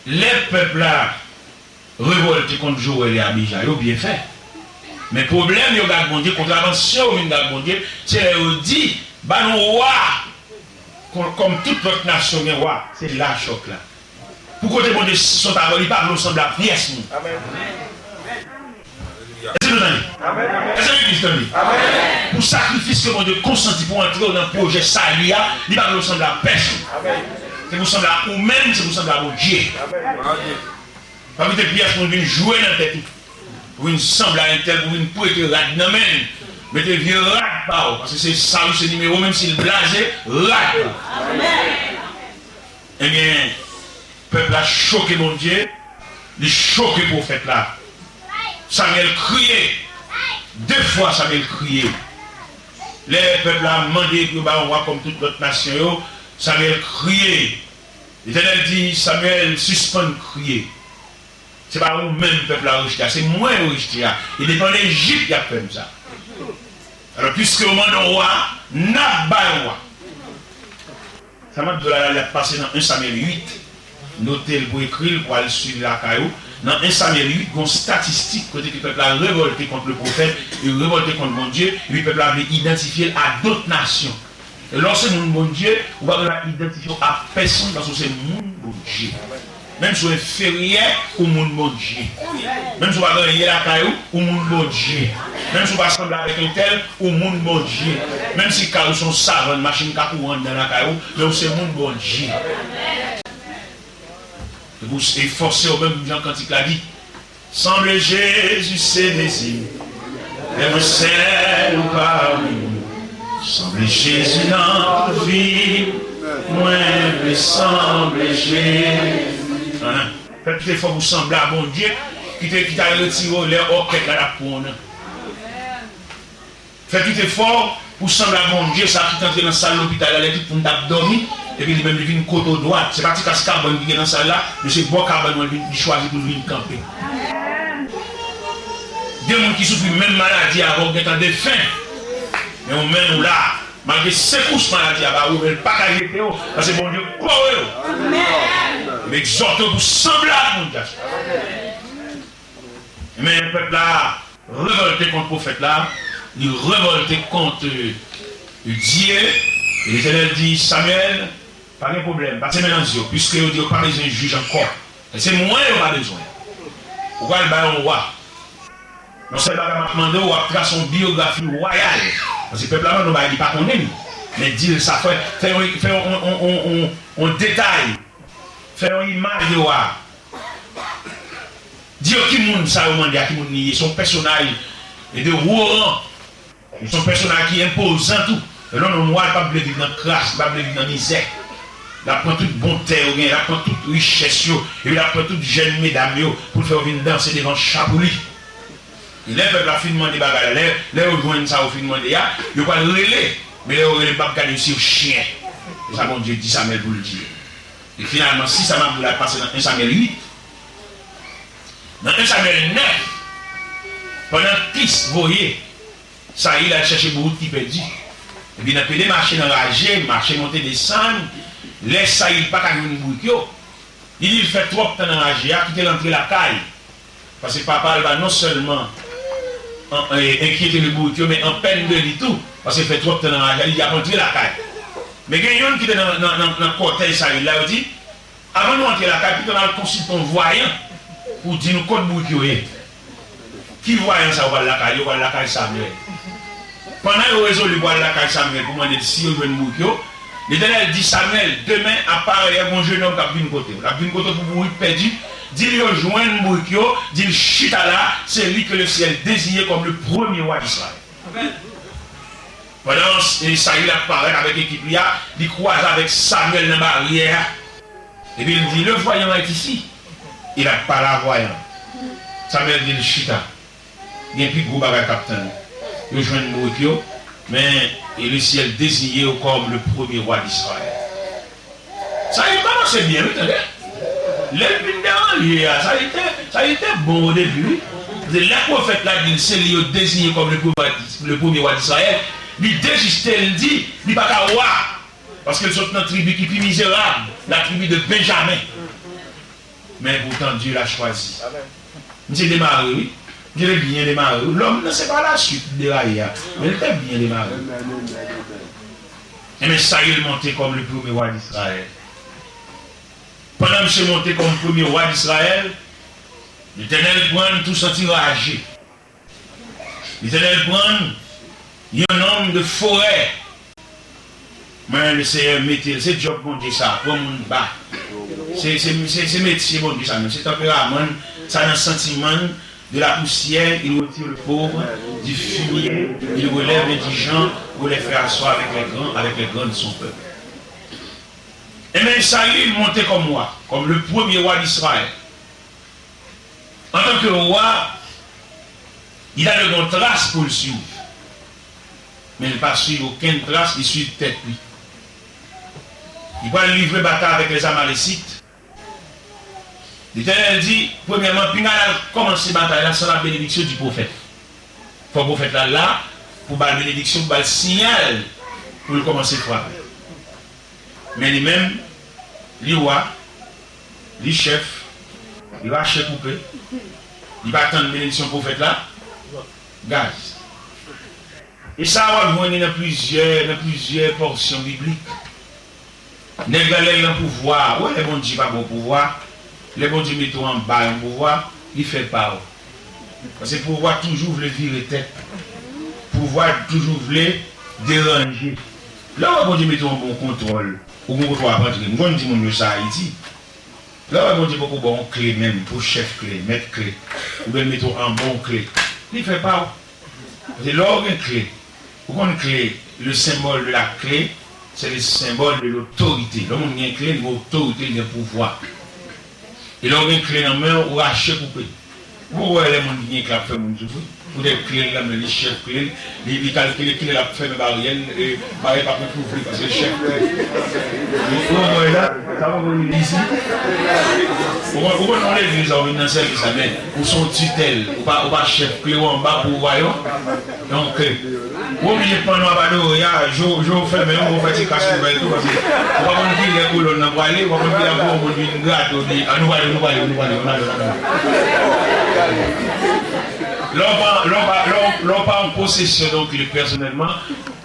Lè pèp la revòlte kont Jowèl e Abija, yo byen fè. Men pwoblèm yo gen ak Bondye, kontravansyon yo vin gen ak Bondye, se lè yo di, ba nou wa, kò-, kòm tout lòt nasyon gen wa. Se la chòk la. Pou kote Bondye sot avè w, li pa vle w sanble ak pyès moun. Èske nou tande? Èske legliz tande? Pou sakrifis ke Bondye konsanti pou antre w nan pwojè sali a, li pa vle w sanble ak pèsonn. Se pou sanble ak ou menm, se pou sanble ak Bondye. Pa kite pyès moun vin jwe nan tèt ou. Pou vin sanble a entèl, pou vin prete rad nan men l. Mete vye rad ba w, paske se sa wi, se nimewo, menm si l blaze, rad ba w. Ebyen, pèp la choke Bondye, li choke pwofèt la. Samyèl kriye. De fwa Samyèl kriye. Lè pèp la mande pou yo ba yon wa kòm tout lòt nasyon yo, Samyèl kriye. Letènèl di Samyèl, sispann kriye. Se pa ou menm pèp la rejte a, se mwen yo rejte a. E depi ann Ejip y ap fè m sa. Alò, piske yo mande yon wa, n ap ba yo wa. Sa m ap di w la, la, l ap pase nan en Samyèl uit. note l, pou ekri l, pou al swiv lakay ou. Nan en Samyèl uit, gen yon statistik kote ke pèp la revòlte kont le pwofèt, e revòlte kont Bondye, epi pèp la vle idantifye l a dòt nasyon. E lè w se moun Bondye, ou pa gen dwa idantifye w a pèsonn paske w se moun Bondye. Menm si w enferyè, ou moun Bondye. Menm si w pa gen anyen lakay ou, ou moun Bondye. Menm si w pa sanble avèk entèl, ou moun Bondye. Menm si kay ou se yon savann, machin ka kouri anndan lakay ou, men ou se moun Bondye. Se pou efòse w menm jan kantik la di. Sanble Jezi se dezi m, lè mwen sèl ou pami nou. Sanble Jezi nan tout vi m, mwen vle sanble Jezi. Amen. Fè tout efò pou sanble a Bondye ki te, ki t al retire w lè òkèt la t ap pran w nan. Fè tout efò pou sanble ak Bondye, sa ki t antre nan sal lopital la lè tout moun t ap dòmi, epi li menm li vin kote w dwat. Se pa ti kas kabann ki gen nan sal la, men se bò kabann mwen li vin, li chwazi pou l vin kanpe. Gen moun ki soufri menm maladi avè w, gentan defen, men ou menm ou la. Malgre sekous maladi a ba ou, men l pa ka jete w, paske Bondye kore w. Amen. M egzòte w pou sanble ak Bondye. Men pèp la revòlte kont pwofèt la, li revòlte kont, euh, Dye. E Letènèl di Samyèl, pa gen pwoblèm, pase men nan zye yo, piske yo di yo pa bezwen jij ankò. E se mwen yo pa bezwen. Ou pral ba yo yon wa. Non sèl bagay m ap mande w, w ap trase yon biyografi wayal. Paske pèp la mande yon bagay li pa konnen li. Men di l sa, fè, fè yon, fè yon, yon, yon, yon, yon detay. Fè yon imaj de wa. Di yo ki moun sa yo mande a, ki moun li ye. Se yon pèsonaj de wo ran. Li se yon pèsonaj ki enpozan tou. Lè w nonm wa, l p ap vle viv nan kras, li p ap vle viv nan mizè. L ap pran tout bon tè yo genyen, l ap pran tout richès yo, epi l ap pran tout jèn medam yo pou l fè yo vin danse devan cha pou li. E lè pèp la fin mande bagay la, lè, lè yo jwenn sa yo fin mande a, yo pral rele. Men lè yo rele, m p ap gade yo si yo chen. Se sa Bondye di Samyèl pou l di yo. E finalman, si sa m ap di w la pase nan en Samyèl uit, nan en Samyèl nèf, pandan Kis voye Sayil al chèche bourik ki pèdi. Epi nan pede mache nan raje, mache monte desann, lè Sayil pa ka jwenn bourik yo, li di l fè twòp tan nan raje a, kite l antre lakay. Paske papa l va non sèlman an, e, enkyete de bourik yo, men anpèn de li tou. Paske fè twòp tan nan raje a, li di l ap antre lakay. Men gen youn ki te nan, nan, nan, nan kòtèj Sayil la, yo di, avan nou antre lakay, pito n al konsilte yon vwayan pou di nou kot bourik yo ye. Ki vwayan sa yo pral lakay li? Yo pral lakay Samyèl. Pandan yo rezoli pou al lakay Samyèl pou mande l si yo jwenn bourik yo, Letènèl di Samyèl, demen, apa yè, gon jennonm k ap vin kote w. L ap vin kote w pou bourik pèdi. Di l yo jwenn bourik yo, di l chita la, celui que le ciel désignait comme le premier roi d'Israël. Pandan, e, Sayil ap parèt avèk ekip li a, li kwaze avèk Samyèl nan baryè a. Epi l di, le voyant est ici. Il a pale a vwayan. Samyèl di l, chita. Gen pi gwo bagay k ap tann ou. Yo jwenn bourik yo, men, e, le ciel désignait comme le premier roi d'Israël. Sayil kòmanse byen, wi, tande. Lè l vin dènye a, Sayil te, Sayil te bon o debi, wi. Se lè pwofèt la di l se li yo deziye kòm le premye wa, le premye wa d Izrayèl, li deziste, l di, li pa ka wa. Paske l sot nan tribi ki pi mizerab, la tribi de Benjamen. Men poutan, Dye l a chwazi. Misye demare, wi. Misye te byen demare, wi. Lòm nan, se pa la swit li deraye a. Men li te byen demare. Ebyen, Sayil monte kòm le premye wa d Izrayèl. Pandan misye monte kòm premye wa d Izrayèl, Letènèl pran l tou santi raje. Letènèl pran l, yon nonm de forè. Mwen, le Seyè mete l, se djòb Bondye sa, pran moun ba. Se, se, se, se metye Bondye sa menm, se tanperaman l, sa nan santiman l, de la poussière, il retire le pauvre, du fumier, il relève l'indigent, pour les faire asseoir avec les grands, avec les grands de son peuple. Ebyen, Sayil monte kòm wa, kòm le premye wa d Izrayèl. Antanke wa, li ta dwe gen yon tras pou l swiv. Men li pa swiv okenn tras, li swiv tèt li. Li pral livre batay avèk lèzamalesit. Letènèl di, premyèman, pinga l al kòmanse batay la san la benediksyon di pwofèt. Fò pwofèt la la pou ba l benediksyon, pou ba l siyal pou l kòmanse frape. Men li menm, li wa, Li chèf, li rache koupe, li pa tann benediksyon pwofèt la, gaz. E sa w ap jwenn li nan plizyè, nan plizyè pòsyon biblik. Nèg la lè l nan pouvwa, ou wè lè Bondye pa ba w pouvwa, lè Bondye mete w anba yon pouvwa, li fè pa w. Paske pouvwa toujou vle vire tèt. Pouvwa toujou vle deranje. Lè w wè Bondye mete w anba yon kontwòl, ou gon kote w ap antre. M konn di moun yo sa Ayiti. Lè w wè Bondye poko ba w yon kle menm pou chèf kle, mèt kle, oubyen l mete w anba yon kle, li fè pa w. Paske lè w gen kle, ou konn kle, le symbole de la clé, c'est le symbole de l'autorité. Lè yon moun gen kle, li gen otorite, li gen pouvwa. E lè w gen kle nan men w, ou rache koupe. Ou poko wè lè moun ki gen kle ap fè moun soufri? Poutèt kle l nan men li, chèf kle l, li, li kalkile kilè l ap fèmen baryè l, e baryè pa konn ouvri paske l chèf kle l. Ou konprann sa? Sa poko rive isit. Ou konn, ou konn nan legliz la, ou vin nan sèvis la, men ou se yon titèl, ou pa, ou pa chèf kle, ou anba pouvwa yon, yon kle. Ou oblije pann w ap adore a, je w, je w fèmen, ou fè ti kras ouvè tou, paske ou pa konn kilè kolòn nan prale, ou pa konn kilè gwo moun vin grate w di, "A, nou prale, nou prale, nou prale, nou prale, nou prale." Lè w pa, lè w pa, lè w, lè w pa an posesyon de yon kle pèsonèlman,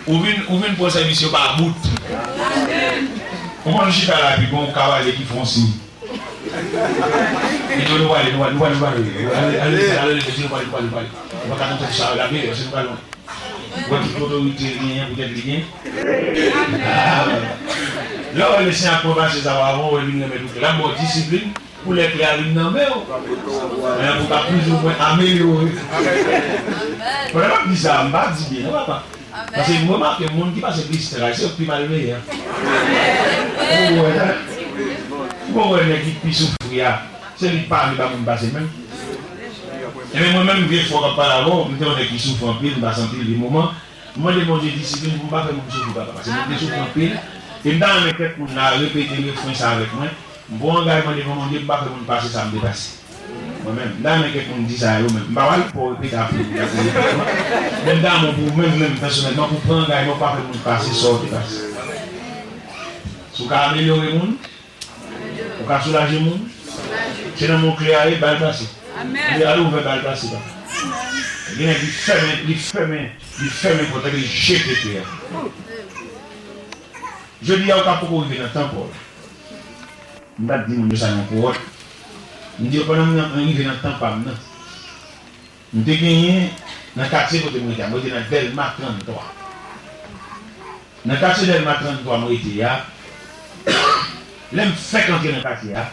ou vin, ou vin pran sèvis yo pa bout. Ou konn chita la, epi gon kavalye ki fè yon siy. Li di, "Nou prale, nou prale, nou prale, nou prale. Ale, ale, ale, ale, nou prale, nou prale, nou prale. Nou pa ka tann sa, la, men, se nou prale." Ou wè tout otorite li genyen poutèt li gen. Lè w wè le Senyè ap pran pase sa w avan, ou wè vin renmen tout. L ap ba w disiplin pou lè kle a vin nan men w. Men pou w ka plizoumwen amelyore. Pandan m ap di sa, m pa di byen, non, papa. Paske m remake moun ki pase plis tray, se yo k pi malveyan. Ou wè, ou wè nèg ki pi soufri a, se li k pa vle ba moun pase menm. Ebyen, mwen menm, vye fwa k ap pale avè w, m te yon nèg ki soufri anpil, m pa santi l de moman. M mande Bondye disiplin pou m pa fè moun soufri, papa, paske moun te soufri anpil. E m ta renmen kèk moun la repete refren sa avèk mwen. M pran angajman devan Bondye pou m pa fè moun pase sa m te pase. Mwen menm, m ta renmen kèk moun di sa yo menm. M pa pral fè w repete apre m, men m ta renmen pou ou menm, menm pèsonèlman, pou w pran angajman pou w pa fè moun pase sa w te pase. Si w ka amelyore moun, ou ka soulaje moun. Se nan men w kle a ye, ba l pase. Li ale ouvè, ba l pase, papa. Gen nèg li fèmen, li fèmen, li fèmen pòt la, li jete kle a. Jodi a, ou ka poko rive nan tan pa w la. M t ap di moun yo sa nan kowòt. M di yo pandan m nan, rive nan tan pa m nan. M te genyen nan katye kote m rete a, m rete nan Dèlma tranntwa. Nan katye Dèlma tranntwa m rete a, lè m fèk antre nan katye a,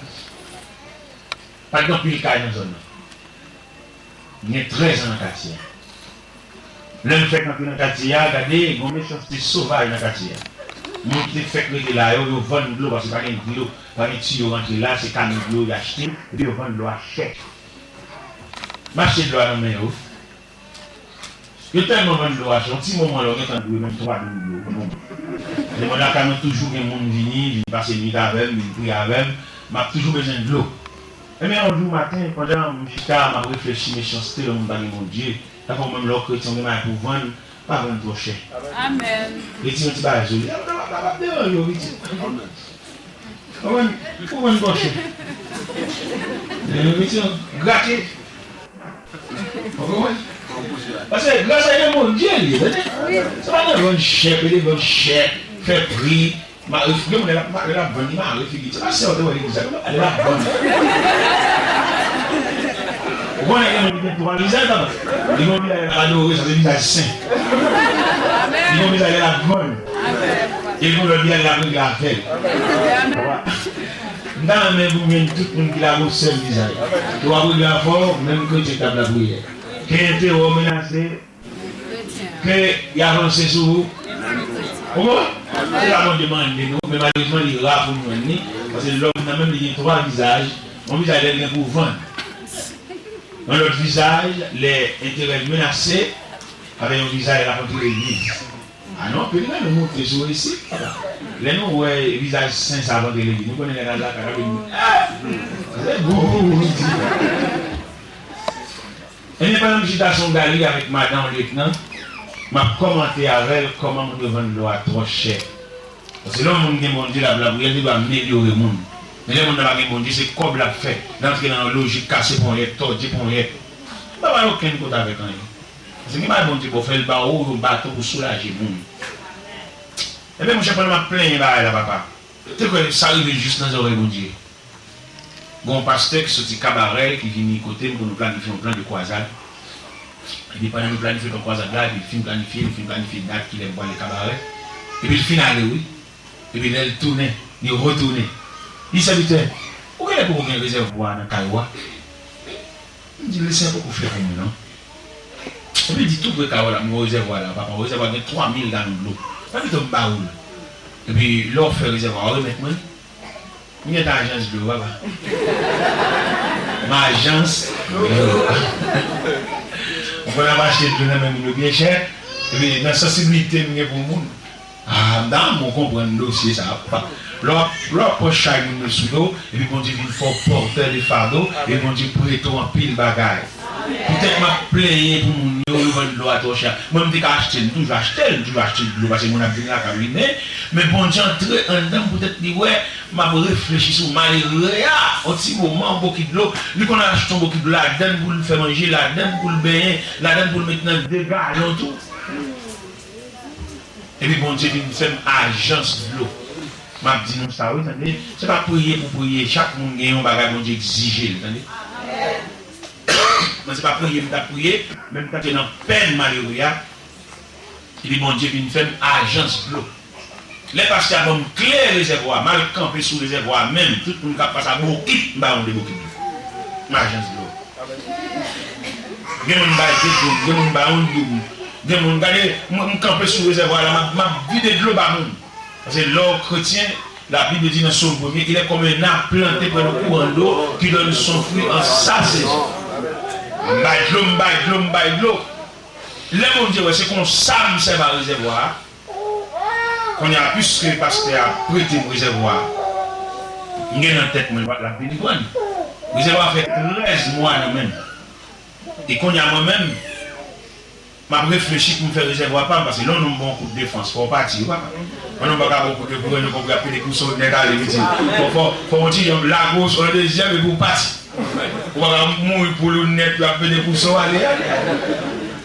pa t gen anpil kay nan zòn nan. M gen trèz an nan katye a. Lè m fèk antre nan katye a, gade, gen yon mechanste sovaj nan katye a. Moun ki te fèk rete la yo, yo vann dlo, paske pa gen dlo, pa gen tiyo rantre la, se kamyon dlo y achte, epi yo vann dlo a chè. M achte dlo a nan men yo. Yo tèlman vann dlo a chè, yon ti moman la, ou gentan dwe menm twa douz dlo. Bon. Depi lakay mwen toujou gen moun vini, vin pase nwit avè m, vin priye avè m, m ap toujou bezwen dlo. Ebyen, yon jou maten, pandan m chita, m ap reflechi mechanste lè moun pa gen Bondye, sa fè ou menm lè w kretyen, ou gen bagay pou w vann, pa vann twò chè. Amèn. Retire yon ti bagay sou li. Sa pa, sa pa, sa pa deranje w, retire. Ou konprann? Ou konprann twò chè. Retire, grate. Ou konprann? Paske gras a Bondye li ye, tande. Se pa nan vann chè, pede vann chè, fè pri, Ma, gen moun lè l ap, lè l ap vann, li mare figi l. Se pa sè w te wè legliz la, lè l ap vann. Ou konnen gen moun ki gen twa vizaj, papa. Li gen yon vizaj lè l ap adore, sa se vizaj sen. Li gen yon vizaj lè l ap vann. E gen yon lòt vizaj lè l ap regle afè l. M ta renmen pou m jwenn tout moun ki la gon sèl vizaj. Yo ap regle afè w, menm kretyen k ap lapriyè. Ke entè w menase, ke y avanse sou ou. Ou konprann? Se sa Bondye mande nou, men malerezman, li ra pou n jwenn li, paske lòm nan menm li gen twa vizaj, yon vizaj lè l gen pou vann, yon lòt vizaj lè enterè l menase, avèk yon vizaj lè l ap antre legliz. A non, anpil nan nou moute sou isit, papa. Lè nou wè vizaj sen sa ap antre legliz, nou konnen nèg al lakay, nou vin, ah! Se gou, gou, gou, gou. Ebyen, pandan m chita sou yon galri avèk madan yon lyetnan, m ap kòmante avè l kòman moun yo vann dlo a twò chè. Paske lè yon moun gen Bondye, l ap lapriyè, li dwe amelyore moun. Men lè moun nan pa gen Bondye, se kòb l ap fè. L antre nan yon lojik kase ponyèt, tòde ponyèt. Li pa bay okenn kote avèk anyen. Paske gen bagay Bondye ba w, fè l ba w yon baton pou soulaje moun. Ebyen, monchè, pandan m ap plenyen bagay la, papa, te kwè sa rive jis nan zòrèy Bondye. Gen yon pastè ki soti Kabarè ki vini kote m pou nou planifye yon plan de kwazad. Epi pandan nou planifye plan kwazad la, epi l fin planifye, li fin planifye dat kilè m prale Kabarè. Epi l fin ale, wi. Epi lè l tounen, li retounen. Li di, "Sèvitè, ou genlè poko gen rezèvwa nan kay ou a?" M di, "Leseyè poko fè pou mwen, non." Epi l di, "Tou pre kay ou la, m gen yon rezèvwa la, papa, yon rezèvwa gen twa mil galon dlo. Pa pito m ba ou l. Epi lè w fè rezèvwa a, w remèt mwen l." M gen ajans dlo, papa. M ajans dlo. M konn ap achte dlo nan men moun yo byen chè. Epi nan sansiblite m gen pou moun. Ah, m ta renmen w konprann dosye sa a, papa. Lè w ap, lè w ap pran chay moun yo sou do w, epi Bondye vin fè w pòtè de fado, epi Bondye prete w anpil bagay. Poutèt m ap plenyen pou moun yo, yo vann dlo a twò chè. Mwen, m te ka achte l, m toujou achte l, m toujou achte dlo, paske moun ap vin lakay m vin, men, men Bondye antre anndan m poutèt li wè m ap reflechi sou malere a. Yon ti moman, yon bokit dlo, li konn al achte yon bokit dlo ladann pou l fè manje, ladann pou l benyen, ladann pou l met nan de galon tou. Epi Bondye vin fè m ajans dlo. M ap di nou sa wi, tande. Se pa priye pou priye. Chak moun gen yon bagay Bondye egzije l, tande. Mwen se pa priye m t ap priye, men m t ap nan pèn malere a. Epi Bondye vin fè m ajans dlo. Lè pastè a ban m kle rezèvwa a, m al kanpe sou rezèvwa a menm. Tout moun k ap pase a bokit, m ba yo de bokit dlo. M ajans dlo. Gen moun bay de doum, gen moun bay yon doum. Gen moun, gade, m, m kanpe sou rezèvwa la, m ap, m ap vide dlo ba moun. Paske lè w kretyen, Labib di nan Sòm premye, il est comme un arbre planté près de courant d'eau qui donne son fruit en sa saison. M bay dlo, m bay dlo, m bay dlo. Lè Bondye wè se konsa m sèvi a rezèvwa a, kounye a, piske pastè a prete m rezèvwa a, m gen nan tèt mwen, l ap vin pran. Rezèvwa a fè trèz mwa nan men m. E kounye a, mwen menm, m ap reflechi pou m fè rezèvwa pa m, paske lè yon nonm ba w kout de fwans, fò w pati, wi, papa. Yon nonm pa ka ba w kout de pou w konprann y ap pede pou w sot nèt ale, piti. Fò, fò, fò yon ti janm lage w sou yon dezyèm epi w pati. Ou pa ka mouri pou li nèt, y ap pede pou w sot ale, ale.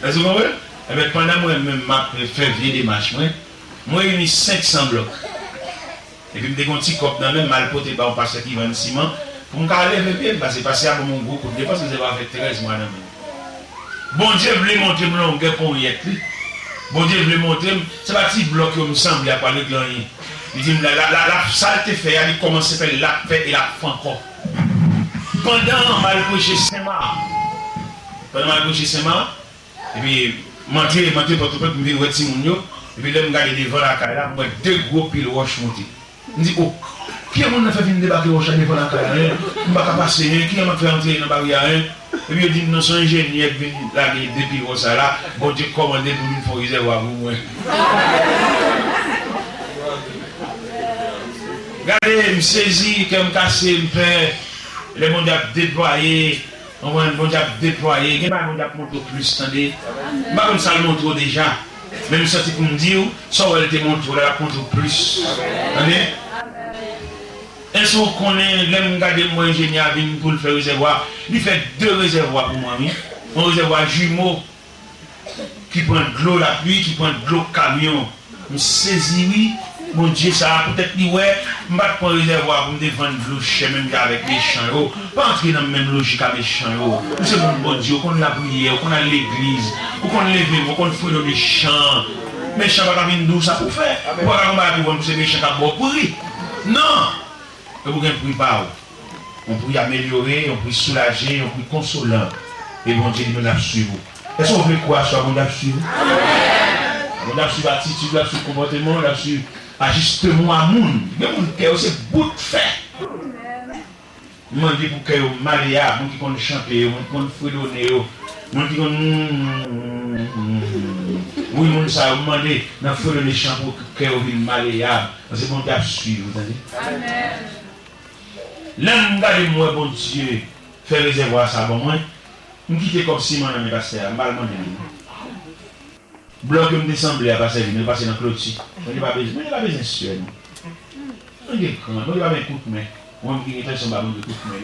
Èske w konprann? Ebyen, pandan mwen menm m ap fè vye demach mwen, mwen reyini senk san blòk. Epi m te gen yon ti kòb nan men m, m al pote l ba yon pastè ki vann siman, pou m ka leve pye m, paske pastè a ban m yon gwo kout de fwans, rezèvwa a fè trèz mwa nan men m. Bondye vle montre m longè ponyèt li. Bondye vle montre m, se pa ti blòk yo m sanble a pral regle anyen. Li di m, la, la, la, la, sa l te fè a, li kòmanse fè l, l ap fè, e l ap fè ankò. Pandan m al preche Senmak, pandan m al preche Senmak, epi, m antre, m antre Pòtoprens, m vin wè timoun yo. Epi, lè m gade devan lakay la, m wè de gwo pil wòch monte. M di, "O, ki jan moun nan fè vin debake wòch la devan lakay la, en? M pa ka pase, en? Ki jan m ap fè antre nan baryè a, en?" Epi, yo di m, "Non, se yon enjenyè k vin lage de pil wòch sa la. Bondye kòmande l pou l vin fè yon rezèvwa pou mwen." Gade, m sezi, kè m kase, m pè. Lè Bondye ap deplwaye, Konprann, Bondye ap deplwaye. Gen bagay Bondye ap montre w plis, tande. M pa konn sa l montre w deja, men m santi pou m di w, sa w wè l te montre w la, l ap montre w plis. Tande? Èske w konnen, lè m gade m wè enjenyè a vin pou l fè rezèvwa, li fè de rezèvwa pou mwen, wi. Yon rezèvwa jimo. Ki pran dlo lapli, ki pran dlo kamyon. M sezi wi. Bondye sa a, poutèt li wè m pa t pran rezèvwa pou m te vann dlo chè menm jan avèk mechan yo. Pa antre nan menm lojik a mechan yo. Ou se moun Bondye, ou konn lapriyè, ou konn al legliz, ou konn leve men, ou konn fredone mechan. Mechan pa ka vin di w sa pou w fè. Ou pa ka gen bagay pou w vann pou se mechan k ap ba w pri. Non! Epi w gen pri pa w. Yon pri amelyore, yon pri soulaje, yon pri konsolan. E Bondye li menm l ap swiv ou. Èske w vle kwè aswè a Bondye ap swiv ou? Bondye ap swiv atitid ou, l ap swiv konpòteman w, l ap swiv ajisteman w a moun. Gen moun kè yo se bout fè. M mande pou kè yo maleyab, moun ki konn chante yo, moun ki konn fredone yo, moun ki konn, wi, moun sa yo, m mande nan fredone chan pou kè yo vin maleyab. Paske Bondye ap swiv ou, tande. Amèn. Lè m gade m wè Bondye fè rezèvwa sa ban mwen, m kite kòb siman nan men pastè a, m pa al mande li non. Blòk yo m te sanble a pa sèvi non, yo pase nan kloti. Bondye pa bezwen, Bondye pa bezwen sè non. Bondye gran, Bondye pa bezwen kout men. Mwen ki gen tansyon ba moun yo tout mwen.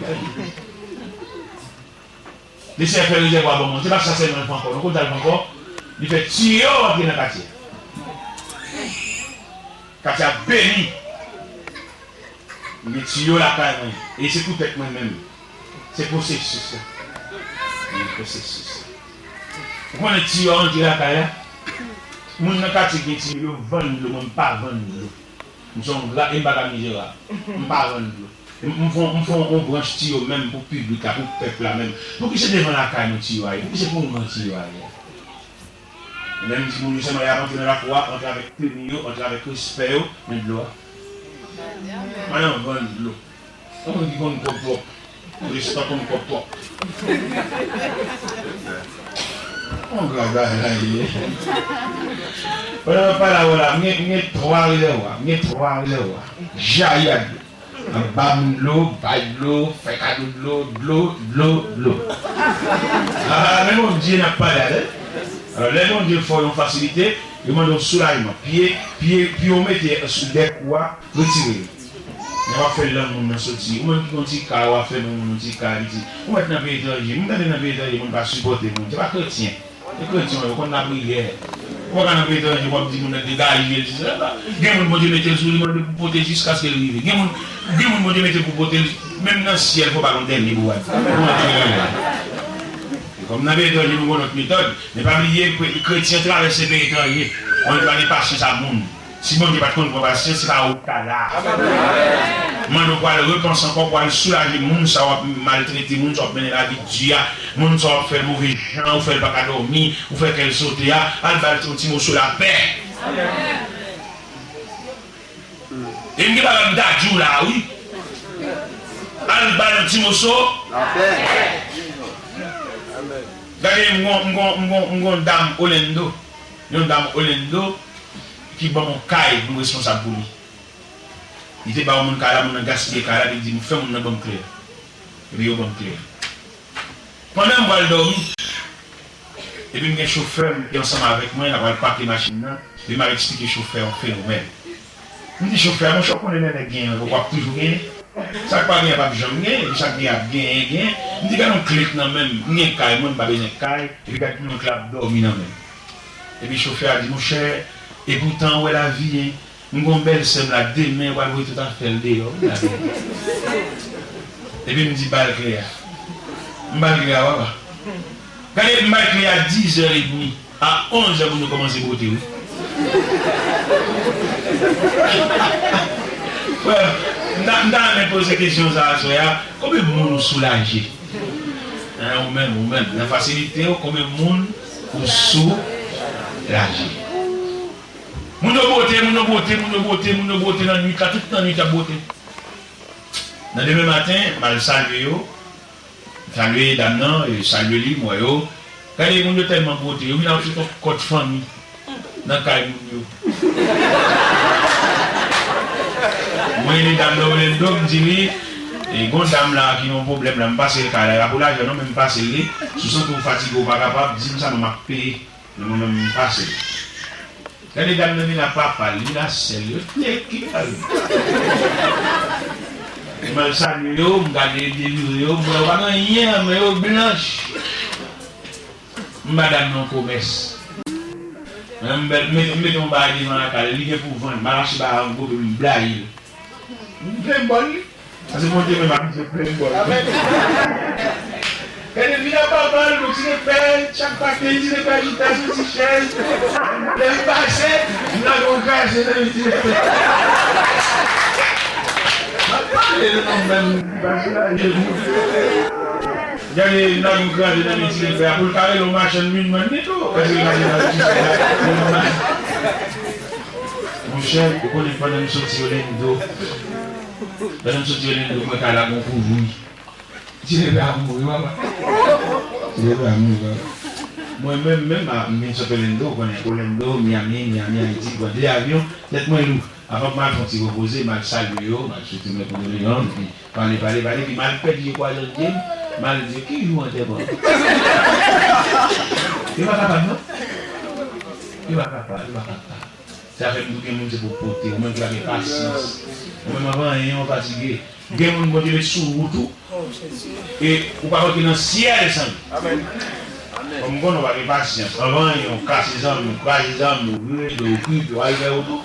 Li se fè rezèvwa ban mwen. Se pa sa sèlman l fè ankò. Nou konn sa l fè ankò. Li fè tiyo antre nan katye a. Katye a beni. M gen tiyo lakay mwen. E se pou tèt mwen menm. Se pwosesis la. Wi, pwosesis la. Ou konnen tiyo a antre lakay la? Moun nan katye gen tiyo, yo vann dlo, mwen m pa vann dlo. M se yon gra e m pa ka mizerab. M pa vann dlo. M, m fè, m fè yon branch tiyo menm pou piblik la, pou pèp la menm. Poukisa se devan lakay nou tiyo a ye? Poukisa se pou mwen tiyo a ye? Menm timoun yo sèlman y ap antre nan lakou a, antre avèk teni yo, antre avèk respè yo, men dlo a. Madanm vann dlo. Yon moun ki konn kòb twòp. Rezidan konn kòb twòp. Yon gras bagay la ye. Pandan m ap pale avè w la, m gen, m gen twa rezèvwa. M gen twa rezèvwa. Jayi ak dlo. M ap ba moun dlo, bay dlo, fè kado dlo, dlo, dlo, dlo. Ah, men Bondye n ap pale a, tande. Alò, lè Bondye fè w yon fasilite, yo mande w soulajman. Pye, pye, pye w mete sou dèk ou a, retire yo. Lè w ap fè lang moun nan soti. Ou menm ki gon ti kay, w ap fè lang moun yon ti kay piti. Ou mèt nan peyi etranje. M tande nan peyi etranje, moun pa sipòte moun. Se pa kretyen. Se kretyen yo, konn lapriyè. Ou pa ka nan peyi etranje, w ap di moun nan degaje l, di sa. Gen moun Bondye mete l sou li, mande pou pote jiskaske l rive. Gen moun, gen moun Bondye mete pou pote l, menm nan syèl, fò pa gon dènye pou w al. Ou antre nan. E kòm nan peyi etranje, nou gon lòt metòd. Men pa bliye, kre-, kretyen travèse peyi etranje. Mwen pa gen pasyans a moun. Si Bondye pa t konn pran pasyans, se pa ou k ta la. Mande w pou al repanse ankò, pou al soulaje moun sa w ap maltrete, moun sa w ap mennen lavi di a, moun sa w ap fè move jan, ou fè l pa ka dòmi, ou fè kè l sote a, al ba l yon ti moso lapè. E m gen bagay m ta di w la, wi. Al ba l yon ti moso. Gade, m gon, m gon, m gon, m gon dam Orlando. Yon dam Orlando ki ban m yon kay pou m responsab pou li. Li te ba yon moun kay la, moun nan gaspiye kay la, li di m, "Fè moun nan ban m kle a." Epi yo ban m kle a. Pandan m pral dòmi, epi m gen chofè m ki ansanm avèk mwen, l ap al pake machin nan, epi m ap eksplike chofè yon fenomèn. M di chofè a, "Monchè, w konnen lè nèg genyen, w ap toujou genyen. Sa k pa genyen p ap janm genyen, epi sa k genyen ap genyen, genyen." M di, "Gade yon kle k nan men m, m gen kay mwen, m pa bezwen kay, epi gade yon kle ap dòmi nan men m." Epi chofè a di, "Monchè, epoutan ou wè lavi, en, m gon bèl sè m la, demen, w al voye tout afè l deyò, wi, lavi." Epi m di, "Ba l kle a." M ba l kle a, papa. Gade, m ba l kle a dizè edmi. A onzè moun yo kòmanse bwote, wi. Frè, m ta, m ta renmen poze kesyon sa a aswè a. Konbyen moun ou soulaje? Hein, ou menm, ou menm. Nan fasilite w, konbyen moun ou soulaje? Moun yo bwote, moun yo bwote, moun yo bwote, moun yo bwote nan nwit la, tout nan nwit y ap bwote. Nan demen maten, m al salye yo. Salye dam nan, e salye li, m wè yo. Gade, moun yo tèlman bwote, yo vin ap sot yon kòt fanmi nan kay moun yo. Mwen rele dam nan Orlando, m di li, e, gon dam la ki gen yon pwoblèm la, m pase l kay la, e pa pou lajan non, men m pase l li. Si w santi w fatige, w pa kapab, di m sa, m ap peye. Men mwen menm, m pase l. Gade dam nan vin ak papa l, vin ak sè l, yo tout ekip al. M al salye yo, m gade yo devire yo, m wè yo pa gen anyen nan men yo, blanch. M ba dam nan yon komès. M mete, m mete yon bagay devan lakay li, li gen pou vann, m al achte bagay an gwo, m blayi l. M plen bòl li. Paske Bondye menm abitye plen bòl. Gade, vin ap papa l, gon ti repè, chak maten, ti repè, chita sou ti chèz. Lè m pase, m lage yon kraze nan men ti repè. M ap pale l non menm, m pa soulaje moun. Gade, m lage yon kraze nan men ti repè a, pou l ka rele yon machann minmòn li tou. Paske l lage nan ti repè a. Monchè, ou konnen pandan m soti Orlando, pandan m soti Orlando, mwen ka la gon kouvri. Ti repè a mouri, papa. Ti repè a mouri, papa. Mwen menm, menm, a, m vin sot Orlando, ou konnen Orlando, Miami, Miami, Ayiti, pran de avyon, tèt mwen lou. Avan m al fè yon ti repoze, m al salye yo, m al swete mwen kondoleyon, epi pale, pale, pale, epi m al pèdi je kwaze ant je m, m al di yo, "Ki jou antèman?" Yo pa kapab, non. Yo pa kapab, yo pa kapab. Sa fè m tou gen moun se pou pote, ou menm ki pa gen pasyans. Ou menm anvan anyen, ou fatige. Gen moun Bondye met sou wout ou, e ou pa manke nan syèl san li. Kòm m konnen ou pa gen pasyans, anvan anyen, ou kase zanmi w, kraze zanmi w, vire do w, okipe w, al fè wout ou.